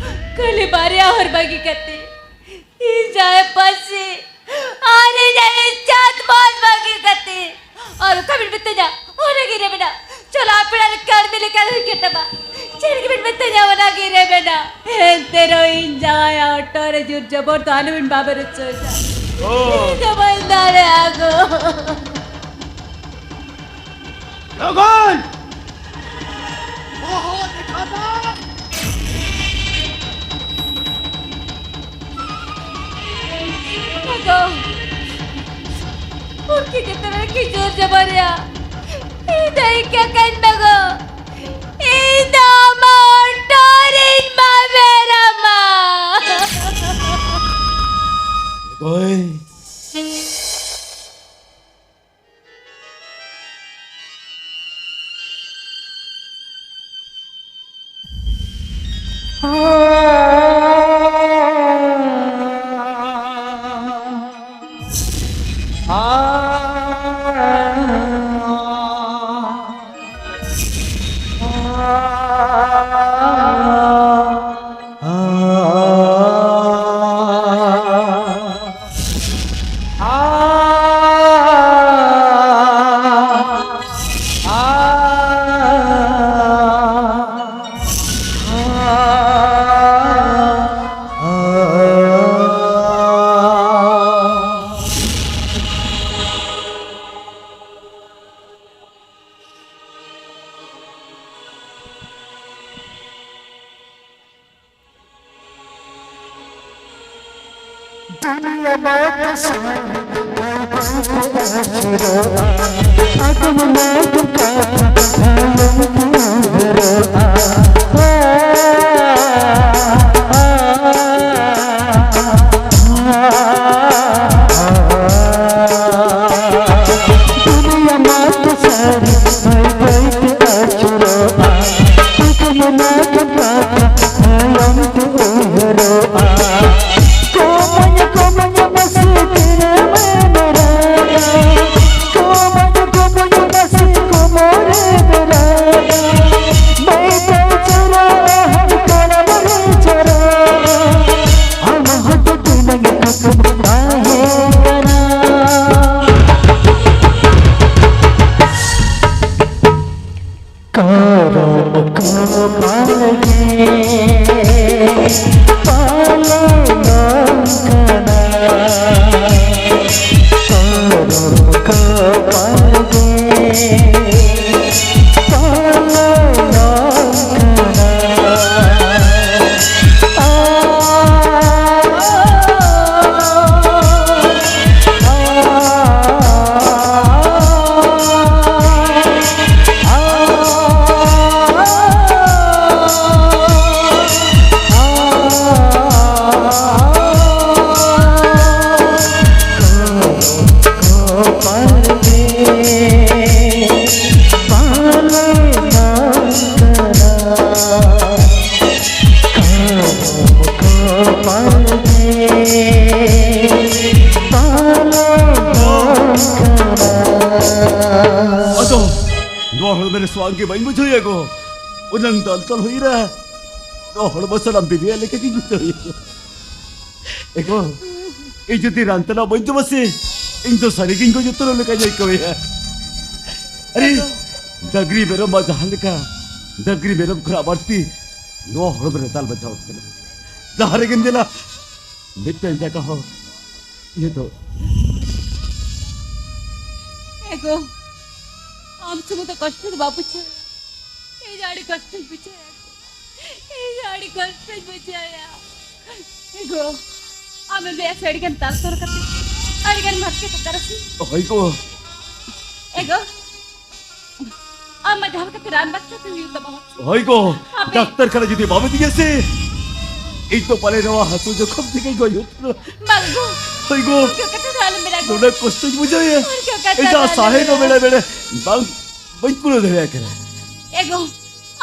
ᱠᱷᱟᱹᱞᱤ ᱵᱟᱨᱭᱟ ᱦᱚᱨ ᱵᱟᱹᱜᱤ ᱠᱟᱛᱮ, ᱤᱧ ᱡᱟᱦᱟᱸᱭ ᱯᱟᱹᱥᱤ ᱟᱨ ᱤᱧᱟᱹᱜ ᱤᱡᱡᱚᱛ ᱢᱚᱡᱽ ᱵᱟᱹᱜᱤ ᱠᱟᱛᱮ, ᱟᱨ ᱚᱠᱟ ᱵᱤᱱ ᱢᱤᱛᱟᱹᱧᱟ ᱚᱱᱟ ᱜᱮ ᱨᱮᱵᱮᱱᱟ᱾ ᱪᱚᱞᱟ ᱯᱮᱲᱟ ᱞᱮᱠᱟ ᱟᱨ ᱢᱤᱫ ᱞᱮᱠᱟ ᱦᱩᱭ ᱠᱮᱫ ᱛᱟᱢᱟ᱾ ᱪᱮᱫ ᱜᱮ ᱵᱤᱱ ᱢᱤᱛᱟᱹᱧᱟ ᱚᱱᱟ ᱜᱮ ᱨᱮᱵᱮᱱᱟ᱾ ᱮᱱᱛᱮ ᱨᱮᱦᱚᱸ ᱤᱧ ᱡᱟᱶᱟᱭᱟᱜ ᱦᱚᱴᱚᱜ ᱨᱮ ᱡᱳᱨ ᱡᱚᱵᱚᱨ ᱫᱚ ᱟᱞᱚᱵᱤᱱ ᱵᱟᱵᱮᱨ ᱦᱚᱪᱚᱭᱟ᱾ ᱚ᱾ ᱤᱧ ᱫᱚ ᱵᱟᱹᱧ ᱫᱟᱲᱮᱭᱟᱜᱼᱟ ᱜᱚ᱾ ᱞᱚᱜᱚᱱ! ᱦᱚᱦᱚ ᱫᱮᱠᱷᱟ ᱫᱟ! ᱟᱫᱚ ᱩᱱᱠᱤᱱ ᱡᱚᱛᱚ ᱦᱚᱲ ᱠᱤᱱ ᱡᱳᱨ ᱡᱟᱵᱟᱨᱮᱭᱟ᱾ ᱤᱧ ᱫᱚ ᱤᱠᱟᱹ ᱠᱟᱹᱧ ᱢᱮ ᱜᱚ᱾ ᱤᱧ ᱫᱚ ᱟᱢᱟᱜ ᱦᱚᱴᱚᱜ ᱨᱤᱧ ᱵᱟᱵᱮᱨᱟᱢᱟ᱾ ᱜᱚᱭ᱾ ᱟᱫᱚ ᱱᱚᱣᱟ ᱦᱚᱲᱢᱚ ᱨᱮ ᱥᱚᱣᱟᱝ ᱜᱮ ᱵᱟᱹᱧ ᱵᱩᱡᱷᱟᱹᱣ ᱮᱜᱚ᱾ ᱩᱱᱟᱹᱝ ᱫᱟᱞ ᱛᱚᱞ ᱦᱩᱭᱱᱟ, ᱱᱚᱣᱟ ᱦᱚᱲᱢᱚ ᱥᱟᱱᱟᱢ ᱵᱤᱞᱤᱭᱟ ᱞᱮᱠᱟ ᱜᱤᱧ ᱵᱩᱡᱷᱟᱹᱣ ᱮᱜᱚ᱾ ᱮᱜᱚ, ᱤᱧ ᱡᱩᱫᱤ ᱨᱟᱱ ᱛᱟᱱᱟ ᱵᱟᱹᱧ ᱡᱚᱢᱟ ᱥᱮ, ᱤᱧ ᱫᱚ ᱥᱟᱹᱨᱤ ᱜᱤᱧ ᱜᱚᱡ ᱩᱛᱟᱹᱨᱚᱜ ᱞᱮᱠᱟᱧ ᱟᱹᱭᱠᱟᱹᱣᱮᱜᱼᱟ᱾ ᱟᱨᱮ, ᱰᱟᱝᱨᱤ ᱢᱮᱨᱚᱢ ᱢᱟ ᱡᱟᱦᱟᱸ ᱞᱮᱠᱟ, ᱰᱟᱝᱨᱤ ᱢᱮᱨᱚᱢ ᱠᱷᱚᱱᱟᱜ ᱵᱟᱹᱲᱛᱤ ᱱᱚᱣᱟ ᱦᱚᱲᱢᱚ ᱨᱮ ᱫᱟᱞ ᱵᱟᱡᱟᱣ ᱠᱟᱱᱟ᱾ ᱡᱟᱦᱟᱸ ᱨᱮᱜᱮᱢ ᱧᱮᱞᱟ, ᱢᱤᱫᱴᱮᱱ ᱡᱟᱭᱜᱟ ᱦᱚᱸ ᱤᱭᱟᱹ ᱫᱚ᱾ ᱮᱜᱳ, ᱟᱢ ᱥᱩᱢᱩᱝ ᱫᱚ ᱠᱚᱥᱴᱚ ᱫᱚ ᱵᱟᱢ ᱵᱩᱡᱷᱟᱹᱣᱟ᱾ ᱤᱧ ᱟᱹᱰᱤ ᱠᱚᱥᱴᱚᱧ ᱵᱩᱡᱷᱟᱹᱣᱟ᱾ ᱤᱧ ᱟᱹᱰᱤ ᱠᱚᱥᱴᱚᱧ ᱵᱩᱡᱷᱟᱹᱣᱟ᱾ ᱮᱜᱳ, ᱟᱢᱮᱢ ᱞᱟᱹᱭᱟ ᱥᱟᱹᱲᱤ ᱜᱟᱱ ᱫᱟᱞ ᱛᱚᱞ ᱠᱟᱛᱮ ᱟᱹᱰᱤ ᱜᱟᱱ ᱵᱷᱟᱜᱮ ᱠᱟᱛᱷᱟ ᱨᱮ᱾ ᱦᱳᱭ ᱜᱚ᱾ ᱮ ᱜᱚ, ᱟᱢ ᱢᱟ ᱡᱟᱦᱟᱸ ᱞᱮᱠᱟᱛᱮ ᱨᱟᱱ ᱵᱟᱪᱷᱟᱣ ᱛᱮ ᱦᱩᱭᱩᱜ ᱛᱟᱢᱟ᱾ ᱦᱳᱭ ᱜᱚ, ᱟᱯᱮ ᱰᱟᱠᱛᱟᱨ ᱠᱷᱟᱱᱟ ᱡᱩᱫᱤ ᱵᱟᱢ ᱤᱫᱤᱭᱟ ᱥᱮ, ᱤᱧ ᱫᱚ ᱯᱟᱞᱮ ᱱᱚᱣᱟ ᱦᱟᱹᱥᱩ ᱡᱚᱠᱷᱚᱢ ᱛᱮᱜᱮᱧ ᱜᱚᱡ ᱩᱛᱟᱹᱨᱚᱜᱼᱟ᱾ ᱵᱟᱝ ᱜᱚ᱾ ᱦᱳᱭ ᱜᱚ᱾ ᱚᱱᱠᱟ ᱠᱟᱛᱷᱟ ᱫᱚ ᱟᱞᱚᱢ ᱢᱮᱱᱟ ᱜᱚ᱾ ᱱᱩᱱᱟᱹᱜ ᱠᱚᱥᱴᱚᱧ ᱵᱩᱡᱷᱟᱹᱣᱮᱫᱼᱟ᱾ ᱚᱱᱠᱟ ᱠᱟᱛᱷᱟ ᱮᱴᱟᱜ ᱫᱚ ᱟᱞᱚᱢ ᱥᱟᱦᱮ ᱫᱚ ᱢᱮᱱᱟ᱾ ᱢᱮᱲᱟ ᱢᱮᱲᱟ ᱵᱟᱝ, ᱵᱟᱹᱧ ᱠᱩᱲᱟᱹᱣ ᱫᱟᱲᱮᱭᱟᱜ ᱠᱟᱱᱟ᱾ ᱮ ᱜᱚ,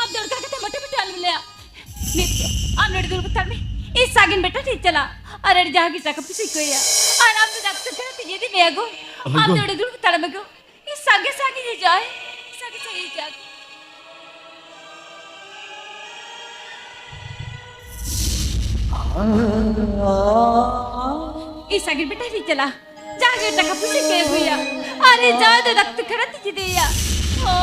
ᱟᱢ ᱫᱚ ᱚᱱᱠᱟ ᱠᱟᱛᱷᱟ ᱢᱚᱴᱮ ᱢᱚᱴᱮ ᱟᱞᱚᱢ ᱞᱟᱹᱭᱟ᱾ ᱱᱤᱛ ᱟᱢ ᱱᱚᱰᱮ ᱫᱩᱲᱩᱵ ᱦᱟᱛᱟᱲ ᱢᱮ᱾ ᱤᱧ ᱥᱟᱜᱮᱱ ᱵᱮᱴᱟ ᱴᱷᱮᱱ ᱪᱟᱞᱟᱜ ᱟᱨ ᱟᱹᱰᱤ ᱡᱟᱦᱟᱸ ᱜᱮ ᱴᱟᱠᱟ ᱯᱩᱭᱥᱟᱹᱧ ᱠᱚᱭᱟ᱾ ᱟᱨ ᱟᱢ ᱫᱚ ᱰᱟᱠᱛᱟᱨ ᱠᱷᱟᱱᱟ ᱛᱮᱧ ᱤᱫᱤ ᱢᱮᱭᱟ ᱜᱚ᱾ ᱟᱢ ᱫᱚ ᱚᱸᱰᱮ ᱫᱩᱲᱩᱵ ᱦᱟᱛᱟᱲ ᱢᱮ ᱜᱚ᱾ ᱤᱧ ᱥᱟᱸᱜᱮ ᱥᱟᱸᱜᱮᱧ ᱦᱤᱡᱩᱜᱼᱟ᱾ ᱥᱟᱸᱜᱮ ᱥᱟᱸᱜᱮᱧ ᱦᱤᱡᱩᱜᱼᱟ᱾ ᱤᱧ ᱥᱟᱸᱜᱮ ᱵᱮᱴᱟ ᱨᱤᱧ ᱪᱟᱞᱟᱜᱼᱟ᱾ ᱡᱟᱜᱮ ᱴᱟᱠᱟ ᱯᱩᱭᱥᱟᱹ ᱠᱚ ᱟᱹᱜᱩᱭᱟ᱾ ᱟᱨ ᱤᱧ ᱡᱟᱶᱟᱭ ᱫᱚ ᱰᱟᱠᱛᱟᱨ ᱠᱷᱟᱱᱟ ᱛᱮᱧ ᱤᱫᱤᱭᱮᱭᱟ᱾ ᱚ᱾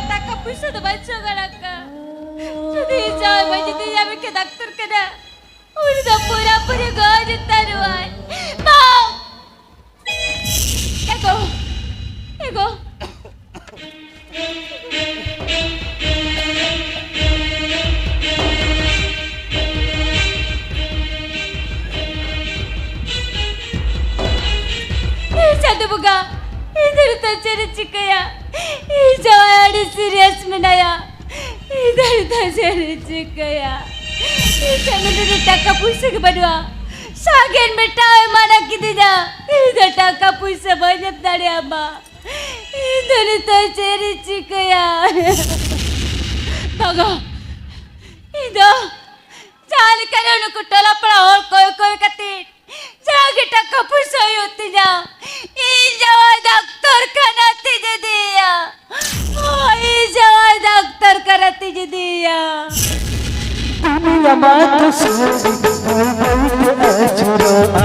ᱴᱟᱠᱟ ᱯᱩᱭᱥᱟᱹ ᱫᱚ ᱵᱟᱹᱪᱩᱜ ᱟᱠᱟᱫ᱾ ᱡᱩᱫᱤ ᱡᱟᱶᱟᱭ ᱵᱟᱹᱧ ᱤᱫᱤᱭᱟ ᱢᱮᱱᱠᱷᱟᱱ ᱰᱟᱠᱛᱟᱨ ᱠᱷᱟᱱᱟ, ᱩᱱᱤ ᱫᱚ ᱯᱩᱨᱟᱹᱯᱩᱨᱤ ᱜᱚᱡ ᱩᱛᱟᱹᱨᱚᱜᱼᱟᱭ᱾ ᱵᱟᱝ! ᱮ ᱜᱚ! ᱮ ᱜᱚ! ᱮ ᱪᱟᱸᱫᱳ ᱵᱚᱸᱜᱟ, ᱤᱧ ᱫᱚ ᱱᱤᱛᱚᱜ ᱪᱮᱫ ᱤᱧ ᱪᱤᱠᱟᱹᱭᱟ? ᱤᱧ ᱡᱟᱶᱟᱭ ᱟᱹᱰᱤ serious ᱢᱮᱱᱟᱭᱟ᱾ ᱤᱧ ᱫᱚ ᱱᱤᱛᱚᱜ ᱪᱮᱫ ᱤᱧ ᱪᱤᱠᱟᱹᱭᱟ? ᱤᱧ ᱴᱷᱮᱱ ᱫᱚ ᱱᱤᱛᱚᱜ ᱴᱟᱠᱟ ᱯᱩᱭᱥᱟᱹ ᱜᱮ ᱵᱟᱹᱱᱩᱜᱼᱟ᱾ ᱥᱟᱜᱮᱱ ᱵᱮᱴᱟ ᱮᱢᱟᱱ ᱠᱤᱫᱤᱧᱟ᱾ ᱤᱧ ᱫᱚ ᱴᱟᱠᱟ ᱯᱩᱭᱥᱟᱹ ᱵᱟᱹᱧ ᱮᱢ ᱫᱟᱲᱮᱭᱟᱢᱟ᱾ ᱤᱧ ᱫᱚ ᱱᱤᱛᱚᱜ ᱪᱮᱫ ᱤᱧ ᱪᱤᱠᱟᱹᱭᱟ? ᱵᱟᱝᱟ, ᱤᱧ ᱫᱚ ᱡᱟᱦᱟᱸ ᱞᱮᱠᱟ ᱨᱮ ᱱᱩᱠᱩ ᱴᱚᱞᱟ ᱯᱟᱲᱟ ᱦᱚᱲ ᱠᱚᱭ ᱠᱚᱭ ᱠᱟᱛᱮ ᱡᱟᱦᱟᱸ ᱜᱮ ᱴᱟᱠᱟ ᱯᱩᱭᱥᱟᱹ ᱦᱩᱭᱩᱜ ᱛᱤᱧᱟ, ᱤᱧ ᱡᱟᱶᱟᱭ ᱰᱟᱠᱛᱚᱨ ᱠᱷᱟᱱᱟ ᱛᱤᱧ ᱤᱫᱤᱭᱮᱭᱟ᱾ ᱦᱳᱭ, ᱤᱧ ᱡᱟᱶᱟᱭ ᱰᱟᱠᱛᱚᱨ ᱠᱷᱟᱱᱟ ᱛᱤᱧ ᱤᱫᱤᱭᱮᱭᱟ᱾ ᱫᱩᱱᱤᱭᱟᱹ ᱢᱟ ᱫᱩᱥᱢᱚᱱ ᱵᱟᱹᱭ ᱵᱟᱹᱭ ᱛᱮ ᱟᱹᱪᱩᱨᱚᱜᱼᱟ᱾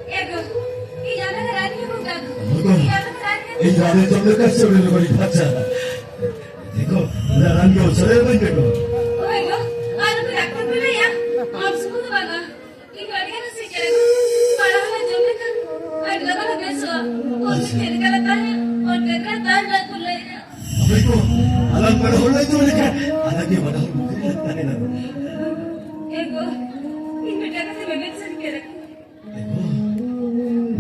ᱮ ᱜᱚ, ᱤᱧ ᱟᱢ ᱞᱮᱠᱟ ᱨᱟᱱᱤᱧ ᱟᱹᱜᱩ ᱠᱟᱜ ᱫᱚ᱾ ᱤᱧ ᱟᱢ ᱞᱮᱠᱟ ᱨᱟᱱᱤᱧ ᱟᱹᱜᱩ ᱤᱧ ᱨᱟᱱᱤ ᱡᱚᱢ ᱞᱮᱠᱟ ᱥᱤᱵᱤᱞ ᱵᱟᱹᱧ ᱵᱷᱟᱪᱟ᱾ ᱫᱮᱠᱷᱚ, ᱨᱟᱱ ᱜᱮ ᱩᱥᱟᱹᱨᱟ ᱵᱟᱹᱧ ᱵᱮᱴᱚ᱾ ᱳᱭ ᱜᱚ, ᱟᱨ ᱩᱱᱠᱩ ᱰᱟᱠᱛᱟᱨ ᱠᱚ ᱞᱟᱹᱭᱟ, ᱟᱢ ᱥᱩᱢᱩᱝ ᱫᱚ ᱵᱟᱝᱟ, ᱤᱧ ᱟᱹᱰᱤ ᱜᱟᱱ ᱥᱮ ᱪᱮᱬᱮ ᱠᱚ ᱯᱟᱲᱦᱟᱣ ᱞᱮ ᱡᱚᱢ ᱞᱮᱠᱷᱟᱱ ᱟᱹᱰᱤ ᱞᱚᱜᱚᱱ ᱞᱮ ᱵᱮᱥᱚᱜᱼᱟ᱾ ᱚᱞ ᱪᱮᱫ ᱞᱮᱠᱟ ᱞᱮ ᱛᱟᱦᱮᱸ, ᱚᱞ ᱞᱮᱠᱟ ᱛᱟᱦᱮᱸ ᱞᱮ ᱠᱚ ᱞᱟᱹᱭᱟ᱾ ᱟᱯᱮ ᱠᱚ ᱟᱞᱟᱝ ᱵᱟᱰᱟ ᱦᱚᱲ ᱞᱟᱹᱭ ᱛᱟᱵᱚᱱ ᱞᱮᱠᱷᱟᱱ ᱟᱞᱟᱝ ᱜᱮ ᱵᱟᱰᱟ ᱦᱚᱲ ᱵᱩᱠᱷᱨᱤ ᱞᱟᱝ ᱛᱟᱦᱮᱱᱟ᱾ ᱮ ᱜᱚ, ᱤᱧ ᱢᱤᱫᱴᱟᱝ ᱠᱟᱛᱷᱟ ᱢᱮᱢᱮᱱ ᱥᱟᱱᱟᱧ ᱠᱟᱱᱟ᱾ ᱮ ᱜᱚ,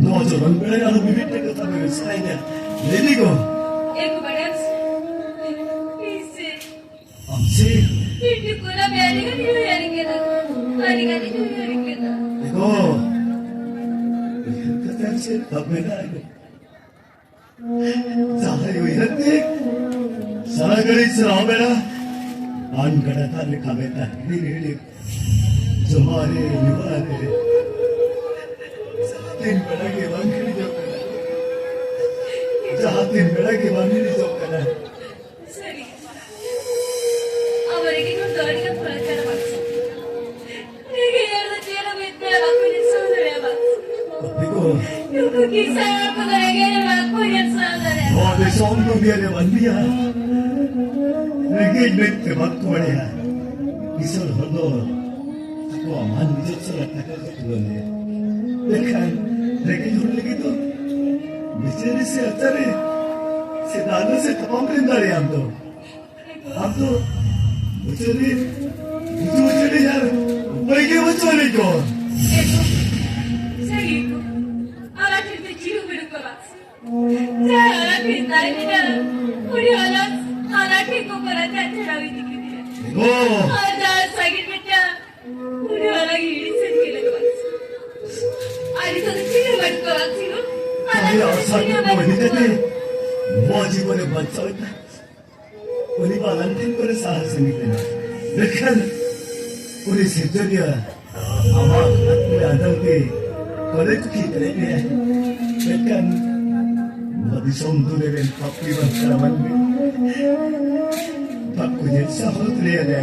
ᱱᱚᱣᱟ ᱡᱚᱱᱚᱢ ᱵᱮᱲᱟ ᱟᱞᱚ ᱢᱤᱢᱤᱫᱴᱟᱝ ᱠᱟᱛᱷᱟ ᱢᱮᱢᱮᱱ ᱥᱟᱱᱟᱧᱟ᱾ ᱞᱟᱹᱭ ᱢᱮ ᱜᱚ᱾ ᱮ ᱜᱚ, ᱵᱟᱰᱟᱭᱟᱢ ᱥᱮ? ᱤᱧ ᱥᱮ ᱟᱢ ᱥᱮ? ᱤᱧ ᱴᱩᱠᱩᱨᱟ ᱢᱮ ᱟᱹᱰᱤ ᱜᱟᱱ ᱩᱭᱦᱟᱹᱨ ᱠᱟᱱᱟ᱾ ᱟᱹᱰᱤ ᱮᱜᱳ, ᱩᱭᱦᱟᱹᱨ ᱠᱟᱛᱮ ᱪᱮᱫ ᱵᱷᱟᱵᱽ ᱢᱮᱱᱟᱜᱼᱟ ᱮᱜᱳ? ᱡᱟᱦᱟᱸᱭ ᱩᱭᱦᱟᱹᱨ ᱛᱮ ᱥᱟᱨᱟ ᱜᱷᱟᱹᱲᱤᱡ ᱥᱟᱨᱟᱣ ᱵᱮᱲᱟ ᱟᱱ ᱜᱟᱰᱟ ᱫᱟᱜ ᱞᱮᱠᱟ ᱢᱮᱫ ᱫᱟᱜ ᱦᱤᱰᱤᱨ ᱦᱤᱰᱤᱨ ᱡᱚᱢᱟᱜ ᱨᱮ ᱧᱩᱣᱟᱜ ᱨᱮ ᱡᱟᱦᱟᱸ ᱛᱤᱱ ᱵᱮᱲᱟ ᱜᱮ ᱵᱟᱝ ᱦᱤᱲᱤᱧᱚᱜ ᱠᱟᱱᱟ, ᱡᱟᱦᱟᱸ ᱛᱤᱱ ᱵᱮᱲᱟ ᱜᱮ ᱵᱟᱝ ᱦᱤᱲᱤᱧᱚᱜ ᱠᱟᱱᱟ᱾ ᱥᱟᱹᱨᱤ ᱜᱮ᱾ ᱟᱵᱚ ᱨᱮᱸᱜᱮᱡ ᱦᱚᱲ ᱫᱚ ᱟᱹᱰᱤ ᱜᱟᱱ ᱯᱚᱨᱚᱵᱽ ᱠᱟᱱᱟ ᱵᱟᱝ ᱥᱮ? ᱨᱮᱸᱜᱮᱡ ᱦᱚᱲ ᱫᱚ ᱪᱮᱫ ᱦᱚᱸ ᱢᱤᱫ ᱵᱮᱲᱟ ᱵᱟᱠᱚ ᱧᱮᱞ ᱥᱟᱦᱟᱣ ᱫᱟᱲᱮᱭᱟᱜᱼᱟ ᱵᱟᱝ ᱥᱮ? ᱵᱟᱹᱵᱤ ᱠᱚ᱾ ᱱᱩᱠᱩ ᱠᱤᱥᱟᱹᱬ ᱦᱚᱲ ᱠᱚᱫᱚ ᱨᱮᱸᱜᱮᱡ ᱦᱚᱲ ᱵᱟᱠᱚ ᱧᱮᱞ ᱥᱟᱦᱟᱣ ᱫᱟᱲᱮᱭᱟᱜᱼᱟ᱾ ᱱᱚᱣᱟ ᱫᱤᱥᱚᱢ ᱫᱩᱱᱤᱭᱟᱹ ᱨᱮ ᱢᱟᱹᱱᱢᱤᱭᱟᱜ ᱨᱮᱸᱜᱮᱡ ᱢᱮᱱᱛᱮ ᱵᱟᱠᱚ ᱵᱟᱲᱟᱭᱟ᱾ ᱠᱤᱥᱟᱹᱬ ᱦᱚᱲ ᱫᱚ ᱟᱠᱚᱣᱟᱜ ᱢᱟᱱ ᱤᱡᱽᱡᱚᱛ ᱥᱟᱞᱟᱜ ᱴᱟᱠᱟ ᱠᱚ ᱛᱩᱞᱟᱹᱣ ᱞᱮᱭᱟ᱾ ᱢᱮᱱᱠᱷᱟᱱ ᱨᱮᱸᱜᱮᱡ ᱦᱚᱲ ᱞᱟᱹᱜᱤᱫ ᱫᱚ ᱵᱤᱪᱟᱹᱨᱤ ᱥᱮ ᱟᱪᱟᱨᱤ ᱥᱮ ᱫᱟᱱᱟ ᱥᱮ ᱛᱟᱯᱟᱢ ᱨᱮᱢ ᱫᱟᱲᱮᱭᱟᱜᱼᱟ ᱟᱢ ᱫᱚ᱾ ᱟᱢ ᱫᱚ ᱵᱤᱪᱟᱹᱨᱤ, ᱵᱩᱡᱷᱟᱹᱣ ᱵᱤᱪᱟᱹᱨᱤ ᱟᱨ ᱩᱯᱟᱹᱭ ᱜᱮ ᱵᱟᱹᱪᱩᱜ ᱟᱹᱱᱤᱡ ᱠᱚ᱾ ᱮᱠᱫᱚᱢ᱾ ᱥᱟᱹᱨᱤ ᱜᱮ᱾ ᱟᱞᱟᱝ ᱴᱷᱮᱱ ᱫᱚ ᱪᱮᱫ ᱦᱚᱸ ᱵᱟᱹᱱᱩᱜ ᱠᱚᱣᱟ ᱵᱟᱝ ᱥᱮ? ᱡᱟᱦᱟᱸᱭ ᱟᱞᱟᱝ ᱴᱷᱮᱱ ᱛᱟᱦᱮᱸ ᱞᱮᱱᱟ, ᱩᱱᱤ ᱟᱞᱟᱝ, ᱟᱞᱟᱝ ᱴᱷᱮᱱ ᱠᱚ ᱠᱚᱨᱟᱣ ᱠᱟᱜ ᱪᱷᱟᱲᱟᱣ ᱤᱫᱤ ᱠᱮᱫᱮᱭᱟ᱾ ᱚ᱾ ᱟᱨ ᱡᱟᱦᱟᱸᱭ ᱥᱟᱺᱜᱤᱧ ᱢᱤᱫᱴᱟᱝ ᱩᱱᱤ ᱚᱱᱟ ᱜᱤᱲᱤ ᱥᱮᱫ ᱜᱮ ᱞᱟᱜᱟᱣ᱾ ᱟᱨ ᱱᱤᱛᱚᱜ ᱫᱚ ᱪᱮᱫ ᱦᱚᱸ ᱵᱟᱹᱱᱩᱜ ᱠᱚᱣᱟ ᱵᱟᱝ ᱥᱮ? ᱠᱷᱟᱹᱞᱤ ᱟᱥᱟ ᱠᱚ ᱤᱫᱤ ᱠᱟᱛᱮ ᱱᱚᱣᱟ ᱡᱤᱵᱚᱱᱮ ᱵᱟᱧᱪᱟᱣ ᱮᱫᱟ᱾ ᱩᱱᱤ ᱢᱟ ᱟᱞᱟᱝ ᱴᱷᱮᱱ ᱠᱚᱨᱮ ᱥᱟᱦᱟ ᱥᱟᱺᱜᱤᱧ ᱞᱮᱱᱟ᱾ ᱢᱮᱱᱠᱷᱟᱱ ᱩᱱᱤ ᱥᱤᱨᱡᱚᱱᱤᱭᱟᱹ ᱟᱢᱟᱜ ᱟᱛᱢᱟ ᱟᱫᱚ ᱜᱮ ᱠᱚᱞᱮ ᱠᱩᱠᱷᱤ ᱯᱮᱨᱮᱡ ᱢᱮᱭᱟᱭ᱾ ᱢᱮᱱᱠᱷᱟᱱ ᱱᱚᱣᱟ ᱫᱤᱥᱚᱢ ᱫᱩᱱᱤᱭᱟᱹ ᱨᱮᱱ ᱯᱟᱯᱤ ᱵᱟᱝ ᱠᱟᱱᱟ ᱢᱟᱹᱱᱢᱤ᱾ ᱵᱟᱠᱚ ᱧᱮᱞ ᱥᱟᱦᱟᱣ ᱫᱟᱲᱮᱭᱟᱫᱟ᱾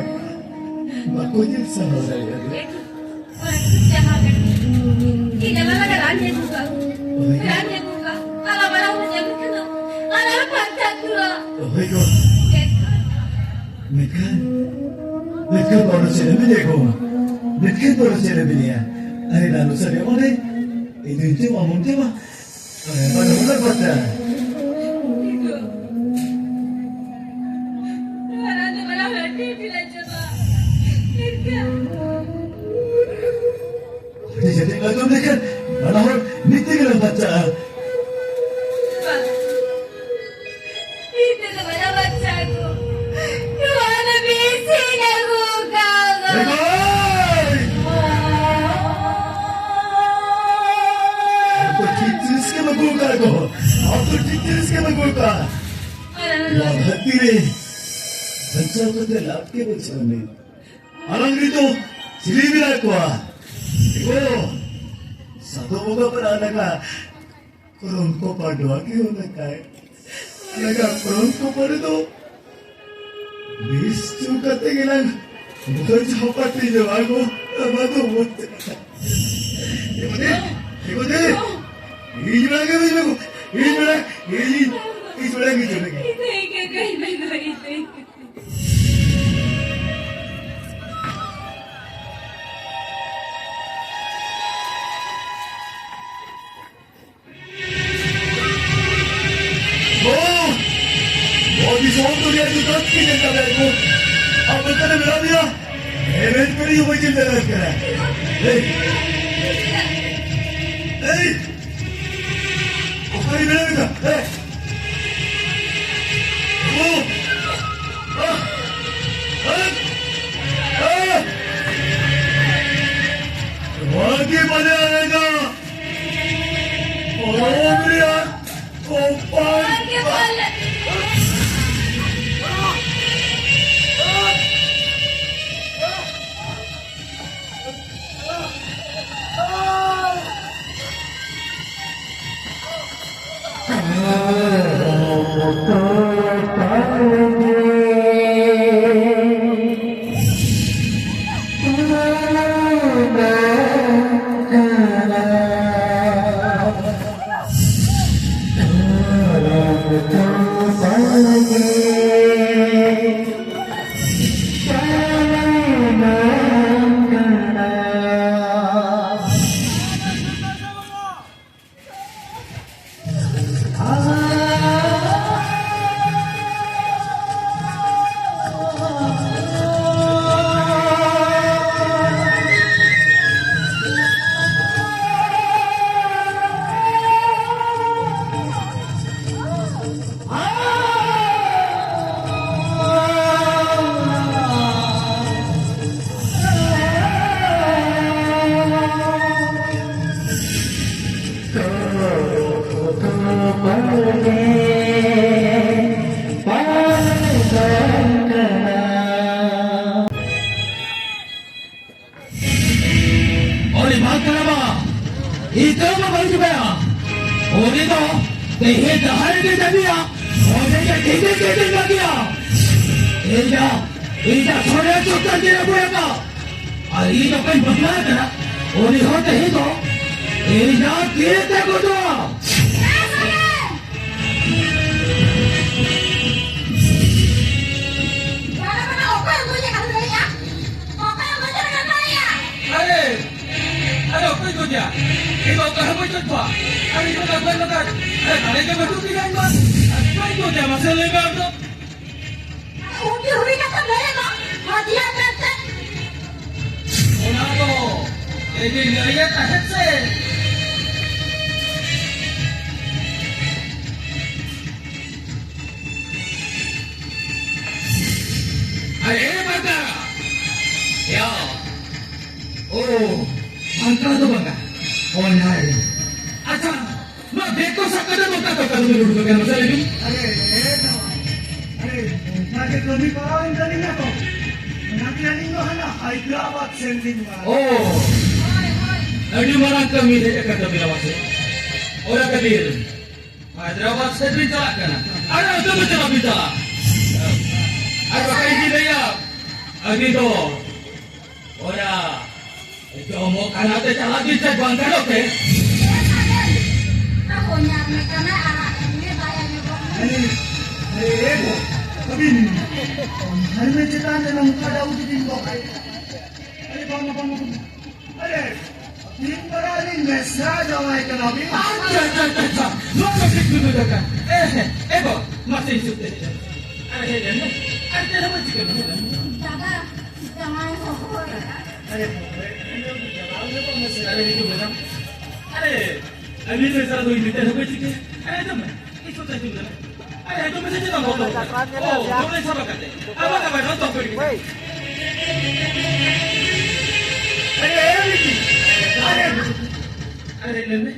ᱵᱟᱠᱚ ᱧᱮᱞ ᱥᱟᱦᱟᱣ ᱫᱟᱲᱮᱭᱟᱫᱟ᱾ ᱡᱟᱦᱟᱸ ᱤᱧ ᱟᱢ ᱞᱟᱜᱟ ᱨᱟᱱ ᱟᱹᱜᱩ ᱠᱟᱜ᱾ ᱦᱳᱭ᱾ ᱨᱟᱱ ᱟᱹᱜᱩ ᱠᱟᱜ᱾ ᱟᱨ ᱟᱵᱟᱨ ᱟᱢ ᱧᱟᱢ ᱠᱟᱱᱟ᱾ ᱟᱨ ᱟᱢ ᱯᱟᱱᱛᱮ ᱟᱹᱜᱩ ᱨᱟ᱾ ᱦᱳᱭ ᱜᱚ᱾ ᱢᱮᱱᱠᱷᱟᱱ, ᱢᱮᱱᱠᱷᱟᱱ ᱵᱚᱲᱚ ᱪᱮᱬᱮ ᱢᱮᱱᱟᱭ ᱜᱚ᱾ ᱢᱮᱱᱠᱷᱟᱱ ᱵᱚᱲᱚ ᱪᱮᱬᱮ ᱢᱮᱱᱟᱭᱟ᱾ ᱟᱨᱮ ᱱᱟᱱᱩ ᱥᱟᱨᱮ ᱚᱸᱰᱮ ᱤᱧ ᱫᱩᱧ ᱡᱚᱢᱟ, ᱟᱢ ᱦᱚᱸᱢ ᱡᱚᱢᱟ᱾ ᱟᱨᱮ ᱵᱟᱱᱟ ᱦᱚᱲ ᱞᱮ ᱯᱟᱛᱟ᱾ ᱟᱨ ᱟᱞᱮ ᱵᱟᱱᱟ ᱦᱚᱲ ᱴᱤ ᱴᱤ ᱞᱮ ᱡᱚᱢᱟ᱾ ᱢᱮᱱᱠᱷᱟᱱ ᱟᱹᱰᱤ ᱡᱟᱹᱛᱤ ᱟᱸᱡᱚᱢ ᱞᱮᱠᱷᱟᱱ ᱵᱟᱱᱟ ᱦᱚᱲ ᱢᱤᱫ ᱛᱮᱜᱮ ᱞᱟᱝ ᱵᱟᱧᱪᱟᱜᱼᱟ᱾ ᱵᱟᱝ᱾ ᱢᱤᱫ ᱛᱮᱫᱚ ᱵᱟᱞᱟᱝ ᱵᱟᱧᱪᱟᱜᱼᱟ ᱜᱚ᱾ ᱱᱚᱣᱟ ᱫᱚ ᱵᱮᱥᱤᱧ ᱟᱹᱜᱩ ᱠᱟᱣᱫᱟ᱾ ᱮ ᱜᱚᱭ! ᱪᱮᱫ ᱡᱤᱱᱤᱥ ᱜᱮ ᱵᱟᱹᱱᱩᱜ ᱟᱠᱟᱫ᱾ ᱱᱚᱣᱟ ᱫᱷᱟᱹᱨᱛᱤ ᱨᱮ ᱵᱟᱧᱪᱟᱣ ᱠᱟᱛᱮ ᱞᱟᱵᱷ ᱜᱮ ᱵᱟᱹᱱᱩᱜ ᱟᱹᱱᱤᱡ᱾ ᱟᱞᱟᱝ ᱱᱤᱛᱚᱜ ᱪᱤᱞᱤ ᱢᱮᱱᱟᱜ ᱠᱚᱣᱟ? ᱮᱜᱳ, ᱥᱟᱫᱚ ᱵᱚᱸᱜᱟ ᱯᱟᱨᱟ ᱞᱟᱜᱟ ᱠᱚᱨᱚᱢ ᱠᱚ ᱯᱟᱰᱣᱟ ᱜᱮ ᱦᱚᱸ ᱞᱟᱜᱟᱭ᱾ ᱞᱟᱜᱟ ᱠᱚᱨᱚᱢ ᱠᱚ ᱯᱟᱰᱣᱟ ᱫᱚ ᱵᱮᱥ ᱪᱩ ᱠᱟᱛᱮ ᱜᱮᱞᱟᱝ ᱵᱩᱡᱷᱟᱹᱣ ᱦᱟᱯᱟᱴᱤ ᱡᱚᱝᱟ ᱠᱚ᱾ ᱟᱢᱟ ᱫᱚ ᱢᱚᱡᱽ ᱛᱮ ᱠᱟᱛᱷᱟ᱾ ᱮᱜᱳ ᱫᱮ, ᱮᱜᱳ ᱫᱮ, ᱤᱧ ᱢᱮᱱᱟ ᱜᱮ ᱵᱟᱹᱧ ᱢᱮᱱᱟ, ᱤᱧ ᱢᱮᱱᱟ, ᱤᱧ, ᱤᱧ ᱢᱮᱱᱟ ᱜᱮ ᱡᱚᱱᱮ ᱜᱮ᱾ ᱱᱚᱣᱟ ᱫᱤᱥᱚᱢ ᱫᱩᱱᱤᱭᱟᱹ ᱡᱚᱛᱚ ᱪᱤᱠᱟᱹ ᱪᱟᱵᱟᱭ ᱠᱚ᱾ ᱟᱢ ᱚᱠᱟᱨᱮ ᱢᱮᱱᱟᱜ ᱢᱮᱭᱟ? ᱮᱵᱮᱱ ᱠᱩᱲᱤ ᱦᱚᱸ ᱵᱟᱹᱧ ᱪᱤᱱᱛᱟᱹ ᱫᱟᱲᱮᱭᱟᱜ ᱠᱟᱱᱟ᱾ ᱮᱭ! ᱮᱭ! ᱚᱠᱟᱨᱮ ᱢᱮᱱᱟᱜ ᱢᱮᱭᱟ? ᱮᱭ! ᱳ! ᱟ! ᱟ! ᱟ! ᱱᱚᱣᱟ ᱜᱮ ᱵᱟᱞᱮ ᱟᱲᱟᱜᱟ᱾ ᱯᱚᱨᱚᱵᱽ ᱨᱮᱭᱟᱜ ᱠᱚᱯᱟᱲ᱾ ᱤᱧ ᱫᱚ ᱛᱮᱦᱮᱧ ᱡᱟᱦᱟᱸ ᱨᱮᱜᱮ ᱡᱟᱹᱢᱤᱭᱟ, ᱚᱸᱰᱮ ᱜᱮ ᱴᱷᱤᱠ ᱴᱷᱤᱠ ᱴᱷᱤᱠ ᱵᱟᱹᱜᱤᱭᱟ᱾ ᱤᱧ ᱫᱚ, ᱤᱧ ᱫᱚ ᱥᱚᱨᱮᱥ ᱩᱛᱟᱹᱨ ᱜᱮ ᱵᱚᱭᱦᱟ᱾ ᱟᱨ ᱤᱧ ᱚᱠᱚᱭ ᱵᱟᱯᱞᱟ ᱠᱟᱱᱟ, ᱩᱱᱤ ᱦᱚᱸ ᱛᱮᱦᱮᱧ ᱫᱚ ᱤᱧ ᱫᱚ ᱛᱤᱨᱮ ᱛᱮ ᱜᱚᱡᱚᱜᱼᱟ᱾ ᱚᱠᱚᱭ ᱜᱚᱡ ᱟᱠᱟᱫ ᱞᱟᱹᱭᱟ? ᱚᱠᱚᱭ ᱜᱚᱡ ᱟᱠᱟᱫ ᱞᱟᱹᱭᱟ? ᱟᱨᱮ, ᱟᱨᱮ, ᱚᱠᱚᱭ ᱜᱚᱡᱟ? ᱤᱧ ᱫᱚ ᱚᱠᱚᱭ ᱦᱚᱸ ᱵᱟᱹᱧ ᱜᱚᱡ ᱠᱚᱣᱟ᱾ ᱟᱨ ᱤᱧ ᱫᱚ ᱚᱠᱚᱭ ᱱᱚᱝᱠᱟ, ᱟᱨᱮ, ᱫᱟᱲᱮ ᱜᱮ ᱵᱟᱹᱱᱩᱜ ᱛᱤᱧᱟ ᱤᱧ ᱫᱚ᱾ ᱟᱨ ᱚᱠᱚᱭ ᱜᱚᱡᱟ? ᱢᱟᱥᱮ ᱞᱟᱹᱭ ᱢᱮ ᱟᱢ ᱫᱚ᱾ ᱩᱱᱠᱤᱱ ᱦᱩᱭ ᱠᱟᱛᱮ ᱞᱟᱹᱭ ᱟᱢᱟ, ᱦᱟᱹᱛᱤᱭᱟᱨ ᱢᱮᱱᱛᱮ᱾ ᱚᱱᱟ ᱫᱚ ᱤᱧᱤᱧ ᱞᱟᱹᱭᱮᱫ ᱛᱟᱦᱮᱸᱫ ᱥᱮ᱾ ᱟᱨ ᱮ ᱵᱟᱝᱠᱟ᱾ ᱭᱟ᱾ ᱳ, ᱵᱟᱝᱠᱟ ᱫᱚ ᱵᱟᱝᱟ᱾ ᱚᱱᱟ ᱨᱮ᱾ ᱟᱪᱪᱷᱟ, ᱱᱚᱣᱟ ᱵᱮᱜᱽ ᱠᱚ ᱥᱟᱵ ᱠᱟᱛᱮ ᱱᱚᱝᱠᱟ ᱫᱚ ᱚᱠᱟ ᱫᱚᱵᱤᱱ ᱩᱰᱩᱠ ᱟᱠᱟᱱᱟ, ᱢᱟᱥᱮ ᱞᱟᱹᱭ ᱵᱤᱱ? ᱟᱨᱮ, ᱮ ᱫᱚ, ᱟᱨᱮ, ᱚᱱᱠᱟ ᱜᱮ ᱠᱟᱹᱢᱤ ᱯᱟᱲᱟᱣᱮᱱ ᱛᱟᱹᱞᱤᱧᱟ ᱛᱚ᱾ ᱚᱱᱟᱛᱮ ᱟᱹᱞᱤᱧ ᱫᱚ ᱦᱟᱱᱟ ᱦᱟᱭᱫᱨᱟᱵᱟᱫᱽ ᱥᱮᱱ ᱞᱤᱧ ᱢᱟ᱾ ᱳ, ᱟᱹᱰᱤ ᱢᱟᱨᱟᱝ ᱠᱟᱹᱢᱤ ᱦᱮᱡ ᱟᱠᱟᱱ ᱛᱟᱹᱵᱤᱱᱟ, ᱢᱟᱥᱮ᱾ ᱚᱱᱟ ᱠᱷᱟᱹᱛᱤᱨ ᱦᱟᱭᱫᱨᱟᱵᱟᱫᱽ ᱥᱮᱫ ᱵᱤᱱ ᱪᱟᱞᱟᱜ ᱠᱟᱱᱟ᱾ ᱟᱨ ᱚᱱᱛᱮ ᱫᱚ ᱪᱟᱞᱟᱜ ᱵᱤᱱ ᱪᱟᱞᱟᱜ᱾ ᱟᱨ ᱵᱟᱠᱷᱟᱡ ᱤᱧ ᱞᱟᱹᱭᱟ, ᱟᱹᱵᱤᱱ ᱫᱚ ᱚᱱᱟ ᱡᱚᱢᱚᱜ ᱠᱟᱱᱟ ᱯᱮ, ᱪᱟᱞᱟᱜ ᱵᱤᱱ ᱥᱮ ᱵᱟᱝ ᱜᱟᱱᱚᱜ ᱛᱮ? ᱟᱨᱮ, ᱟᱨᱮ, ᱮ ᱜᱚ, ᱟᱹᱵᱤᱱ ᱚᱱᱟ ᱪᱮᱛᱟᱱ ᱨᱮ ᱱᱚᱝᱠᱟ doubt ᱵᱤᱱ ᱫᱚᱦᱚᱭᱟ? ᱟᱨᱮ, ᱵᱟᱝ, ᱵᱟᱝ, ᱵᱟᱝ᱾ ᱟᱨᱮ, ᱟᱹᱵᱤᱱ ᱯᱟᱨᱟ ᱨᱤᱱ ᱢᱮᱥᱨᱟ ᱡᱟᱶᱟᱭ ᱠᱟᱱᱟ ᱵᱤᱱ? ᱟᱪᱪᱷᱟ, ᱟᱪᱪᱷᱟ, ᱟᱪᱪᱷᱟ, ᱟᱪᱪᱷᱟ᱾ ᱱᱚᱣᱟ ᱫᱚ ᱴᱷᱤᱠ ᱵᱤᱱ ᱵᱩᱡᱷᱟᱹᱣ ᱠᱟᱜ᱾ ᱮ, ᱦᱮᱸ, ᱮ ᱜᱚ, ᱢᱟᱥᱮ ᱦᱤᱡᱩᱜ ᱛᱮ᱾ ᱟᱨᱮ, ᱦᱮᱡ ᱞᱮᱱ ᱢᱮ᱾ ᱟᱨ ᱪᱮᱫ ᱦᱚᱸ ᱵᱟᱝ ᱪᱤᱠᱟᱹᱜ ᱠᱟᱱᱟ᱾ ᱫᱟᱫᱟ, ᱡᱟᱶᱟᱭ ᱦᱚᱦᱚ ᱟᱠᱟᱫ᱾ ᱟᱨᱮ, ᱟᱨᱮ, ᱦᱤᱡᱩᱜ ᱢᱮ᱾ ᱟᱨᱮ, ᱟᱹᱵᱤᱱ ᱢᱮᱥᱨᱟ ᱫᱚ ᱤᱧ ᱴᱷᱮᱱ ᱦᱚᱸ ᱵᱟᱭ ᱪᱤᱠᱟᱹᱭᱟ᱾ ᱟᱨᱮ, ᱟᱸᱡᱚᱢ ᱢᱮ᱾ ᱤᱧ ᱥᱩᱫᱷᱟᱹ ᱪᱤᱱᱛᱟᱹ ᱢᱮ᱾ ᱟᱨᱮ, ᱟᱸᱡᱚᱢ ᱢᱮᱥᱮ, ᱪᱮᱫ ᱮᱢ ᱵᱚᱛᱚᱨᱚᱜ ᱠᱟᱱᱟ? ᱡᱟᱛᱨᱟ ᱧᱮᱞ ᱚ, ᱡᱟ᱾ ᱫᱚᱢᱮ ᱥᱟᱵ ᱠᱟᱛᱮ᱾ ᱟᱵᱟᱨ, ᱟᱵᱟᱨ, ᱱᱚᱣᱟ ᱫᱚ ᱵᱟᱹᱲᱤᱡ ᱜᱮ᱾ ᱟᱨᱮ, ᱟᱨᱮ, ᱢᱤᱠᱤ᱾ ᱟᱨᱮ, ᱟᱨᱮ, ᱞᱟᱹᱭ ᱢᱮ᱾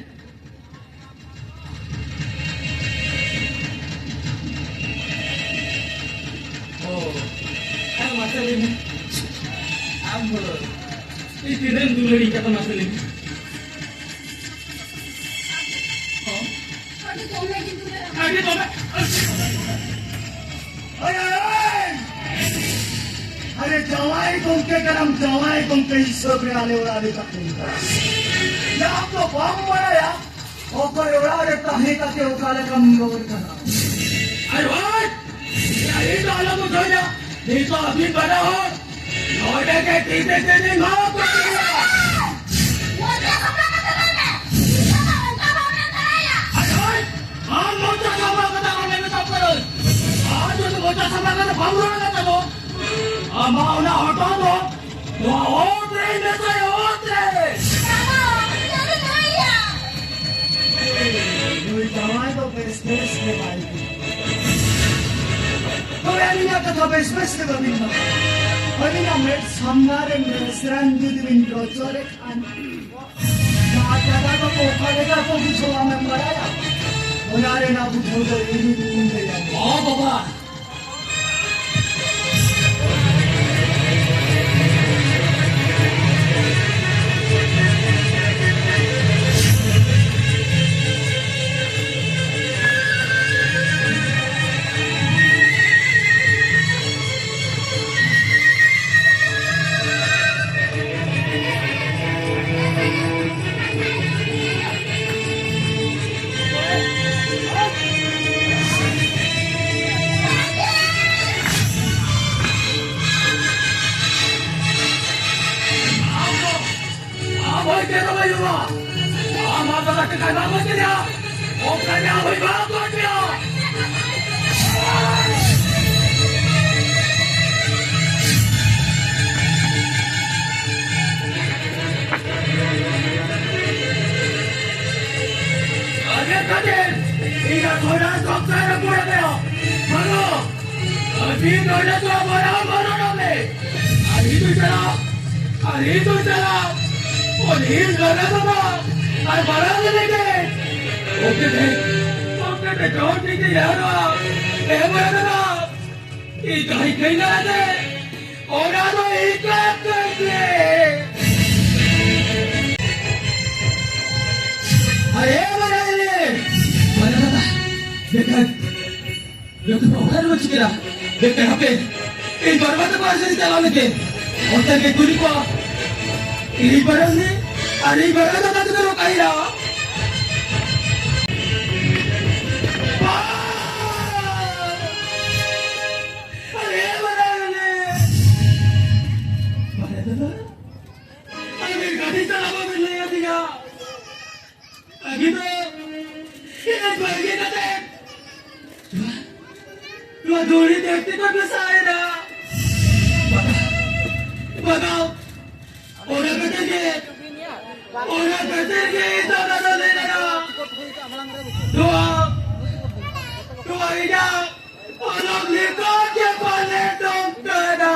ᱚ, ᱟᱨ ᱢᱟᱥᱮ ᱞᱟᱹᱭ ᱢᱮ᱾ ᱟᱢ ᱫᱚ ᱤᱧ ᱛᱤᱱᱟᱹᱜ ᱮᱢ ᱫᱩᱞᱟᱹᱲᱤᱧ ᱠᱟᱱᱟ, ᱢᱟᱥᱮ ᱞᱟᱹᱭ ᱢᱮ᱾ ᱦᱚᱸ᱾ ᱟᱨᱮ, ᱟᱨᱮ, ᱡᱟᱶᱟᱭ ᱜᱚᱢᱠᱮ ᱠᱟᱱᱟᱢ, ᱡᱟᱶᱟᱭ ᱜᱚᱢᱠᱮ ᱦᱤᱥᱟᱹᱵ ᱨᱮ ᱟᱞᱮ ᱚᱲᱟᱜ ᱨᱮ ᱛᱟᱦᱮᱸ ᱠᱟᱱᱟ᱾ ᱭᱟ, ᱟᱢ ᱫᱚ ᱵᱟᱢ ᱵᱟᱲᱟᱭᱟ, ᱚᱠᱚᱭ ᱚᱲᱟᱜ ᱨᱮ ᱛᱟᱦᱮᱸ ᱠᱟᱛᱮ ᱚᱠᱟ ᱞᱮᱠᱟᱢ ᱨᱚᱲ ᱠᱟᱱᱟ? ᱟᱨᱮ ᱵᱷᱟᱭ, ᱤᱧ ᱫᱚ ᱟᱞᱚᱢ ᱵᱩᱡᱷᱟᱹᱣᱧᱟ, ᱱᱤᱛ ᱫᱚ ᱟᱹᱵᱤᱱ ᱵᱟᱱᱟ ᱦᱚᱲ ᱱᱚᱰᱮ ᱜᱮ ᱛᱤ ᱛᱮ ᱛᱤ ᱢᱟ ᱠᱚ ᱛᱤᱸᱜᱩᱭᱟ᱾ ᱢᱚᱪᱟ ᱥᱟᱯᱷᱟ ᱠᱟᱛᱮ ᱨᱚᱲ ᱢᱮ᱾ ᱱᱤᱛᱚᱜ ᱫᱚ ᱚᱱᱠᱟ ᱵᱟᱢ ᱢᱮᱱ ᱫᱟᱲᱮᱭᱟᱜᱼᱟ᱾ ᱟᱨᱮ ᱵᱷᱟᱭ, ᱟᱢ ᱢᱚᱪᱟ ᱥᱟᱯᱷᱟ ᱠᱟᱛᱮ ᱨᱚᱲ ᱢᱮ, ᱢᱮᱛᱟᱢ ᱠᱟᱹᱱᱟᱹᱧ᱾ ᱟᱨ ᱡᱩᱫᱤ ᱢᱚᱪᱟ ᱥᱟᱯᱷᱟ ᱠᱟᱛᱮ ᱵᱟᱢ ᱨᱚᱲ ᱠᱟᱛᱮ ᱫᱚ, ᱟᱢᱟᱜ ᱚᱱᱟ ᱦᱚᱴᱚᱜ ᱫᱚ ᱱᱚᱣᱟ ᱚᱛ ᱨᱮᱧ ᱢᱮᱥᱟᱭᱟ, ᱚᱛ ᱨᱮ᱾ ᱵᱟᱵᱟ, ᱤᱧ ᱫᱚ ᱫᱚᱦᱚᱭᱟ᱾ ᱱᱩᱭ ᱡᱟᱶᱟᱭ ᱫᱚ ᱵᱮᱥ ᱵᱮᱥ ᱜᱮ ᱵᱟᱭ ᱵᱩᱡᱽ᱾ ᱛᱚᱵᱮ ᱟᱹᱞᱤᱧᱟᱜ ᱠᱟᱛᱷᱟ ᱵᱮᱥ ᱵᱮᱥ ᱜᱮ ᱵᱟᱹᱵᱤᱱ ᱢᱟᱱᱟᱣᱟ᱾ ᱟᱹᱞᱤᱧᱟᱜ ᱢᱮᱫ ᱥᱟᱢᱱᱟ ᱨᱮ ᱢᱮᱥᱨᱟᱧ ᱡᱩᱫᱤ ᱵᱤᱱ ᱨᱚᱪᱚ ᱞᱮᱠᱷᱟᱱ, ᱱᱚᱣᱟ ᱡᱟᱭᱜᱟ ᱫᱚ ᱚᱠᱟ ᱞᱮᱠᱟ ᱠᱚ ᱵᱩᱡᱷᱟᱹᱣᱟ ᱟᱢᱮᱢ ᱵᱟᱲᱟᱭᱟ? ᱚᱱᱟ ᱨᱮᱱᱟᱜ ᱵᱩᱡᱷᱟᱹᱣ ᱫᱚ ᱤᱧ ᱤᱧ ᱞᱟᱹᱭᱟ᱾ ᱚ ᱵᱟᱵᱟ, ᱟᱢ ᱦᱚᱸ ᱪᱮᱫ ᱦᱚᱸ ᱵᱟᱭ ᱦᱩᱭᱩᱜᱼᱟ᱾ ᱟᱢ ᱟᱢ ᱫᱟᱫᱟ ᱴᱷᱮᱱ ᱠᱷᱟᱱ ᱵᱟᱢ ᱜᱚᱡ ᱠᱮᱫᱮᱭᱟ, ᱚᱱᱠᱟ ᱜᱮ ᱟᱢ ᱦᱚᱸᱧ ᱢᱟᱜ ᱜᱚᱡ ᱢᱮᱭᱟ᱾ ᱟᱨ ᱱᱮᱛᱟᱨ ᱫᱤᱱ ᱤᱧᱟᱹᱜ ᱥᱚᱭᱫᱟ ᱥᱚᱵ ᱥᱟᱭ ᱨᱮ ᱯᱩᱨᱟᱹ ᱢᱮᱭᱟ᱾ ᱵᱷᱟᱜᱚ᱾ ᱟᱹᱰᱤ ᱱᱚᱰᱮ ᱫᱚ ᱵᱟᱲᱟᱣ ᱵᱟᱲᱟᱣ ᱢᱮ᱾ ᱟᱹᱰᱤ ᱫᱩ ᱪᱟᱞᱟᱣ, ᱟᱹᱰᱤ ᱫᱩ ᱪᱟᱞᱟᱣ᱾ ᱩᱱᱤ ᱞᱟᱜᱟ ᱫᱚ ᱟᱨ ᱵᱟᱲᱟᱣ ᱞᱮ ᱞᱮᱜᱮ᱾ ᱚᱠᱮ ᱫᱮ, ᱚᱠᱮ ᱫᱮ ᱡᱚᱢ ᱴᱷᱤᱠ ᱜᱮ ᱭᱟᱨᱟ᱾ ᱮ ᱵᱟᱲᱟ ᱫᱚ ᱤᱧ ᱫᱚ ᱦᱤᱠᱟᱹᱧ ᱞᱟᱜᱟ ᱫᱮ᱾ ᱚᱱᱟ ᱫᱚ ᱤᱧ ᱫᱚ ᱦᱤᱠᱟᱹᱧ ᱜᱮ᱾ ᱟᱨᱮ ᱵᱟᱲᱟᱣ ᱞᱮ, ᱵᱟᱲᱟᱣ ᱫᱚ ᱵᱮᱠᱟᱨ, ᱡᱚᱛᱚ ᱦᱚᱲ ᱚᱠᱟ ᱨᱮᱵᱚ ᱪᱤᱠᱟᱹᱭᱟ? ᱵᱮᱠᱟᱨ ᱦᱟᱯᱮ, ᱤᱧ ᱵᱟᱨ ᱵᱟᱨ ᱛᱮᱠᱚ ᱟᱨ ᱥᱮᱫ ᱪᱟᱞᱟᱣ ᱞᱮᱱ ᱜᱮ᱾ ᱚᱱᱛᱮ ᱜᱮ ᱠᱩᱞᱤ ᱠᱚᱣᱟ, ᱤᱧ ᱵᱟᱨ ᱩᱱᱤ ᱟᱨ ᱤᱧ ᱵᱟᱨ ᱫᱚ ᱛᱟᱛᱮ ᱫᱚ ᱠᱟᱭᱨᱟ᱾ ᱵᱟ! ᱟᱨᱮ ᱵᱟᱨᱟ ᱩᱱᱤ! ᱵᱟᱨᱮ ᱫᱚ ᱟᱨ ᱢᱤᱫ ᱜᱟᱹᱰᱤ ᱪᱟᱞᱟᱣ ᱵᱟᱵᱤᱱ ᱞᱟᱹᱭ ᱟᱹᱫᱤᱧᱟ᱾ ᱟᱹᱵᱤᱱ ᱫᱚ ᱤᱧ ᱵᱟᱹᱜᱤ ᱠᱟᱛᱮ ᱱᱚᱣᱟ ᱫᱷᱩᱲᱤ ᱫᱷᱟᱹᱨᱛᱤ ᱠᱷᱚᱱ ᱯᱮ ᱥᱟᱦᱟᱭᱮᱱᱟ᱾ ᱵᱟᱜᱟᱣ, ᱵᱟᱜᱟᱣ᱾ ᱚᱱᱟ ᱠᱷᱟᱹᱛᱤᱨ ᱜᱮ, ᱚᱱᱟ ᱠᱷᱟᱹᱛᱤᱨ ᱜᱮ ᱤᱧ ᱫᱚ ᱚᱱᱟ ᱫᱚ ᱞᱟᱹᱭ ᱞᱮᱱᱟ᱾ ᱱᱚᱣᱟ, ᱱᱚᱣᱟ ᱤᱧᱟᱹᱜ ᱚᱞᱚᱜ ᱞᱮᱠᱟ ᱜᱮ ᱯᱟᱞᱮ ᱫᱚ ᱠᱟᱱᱟ᱾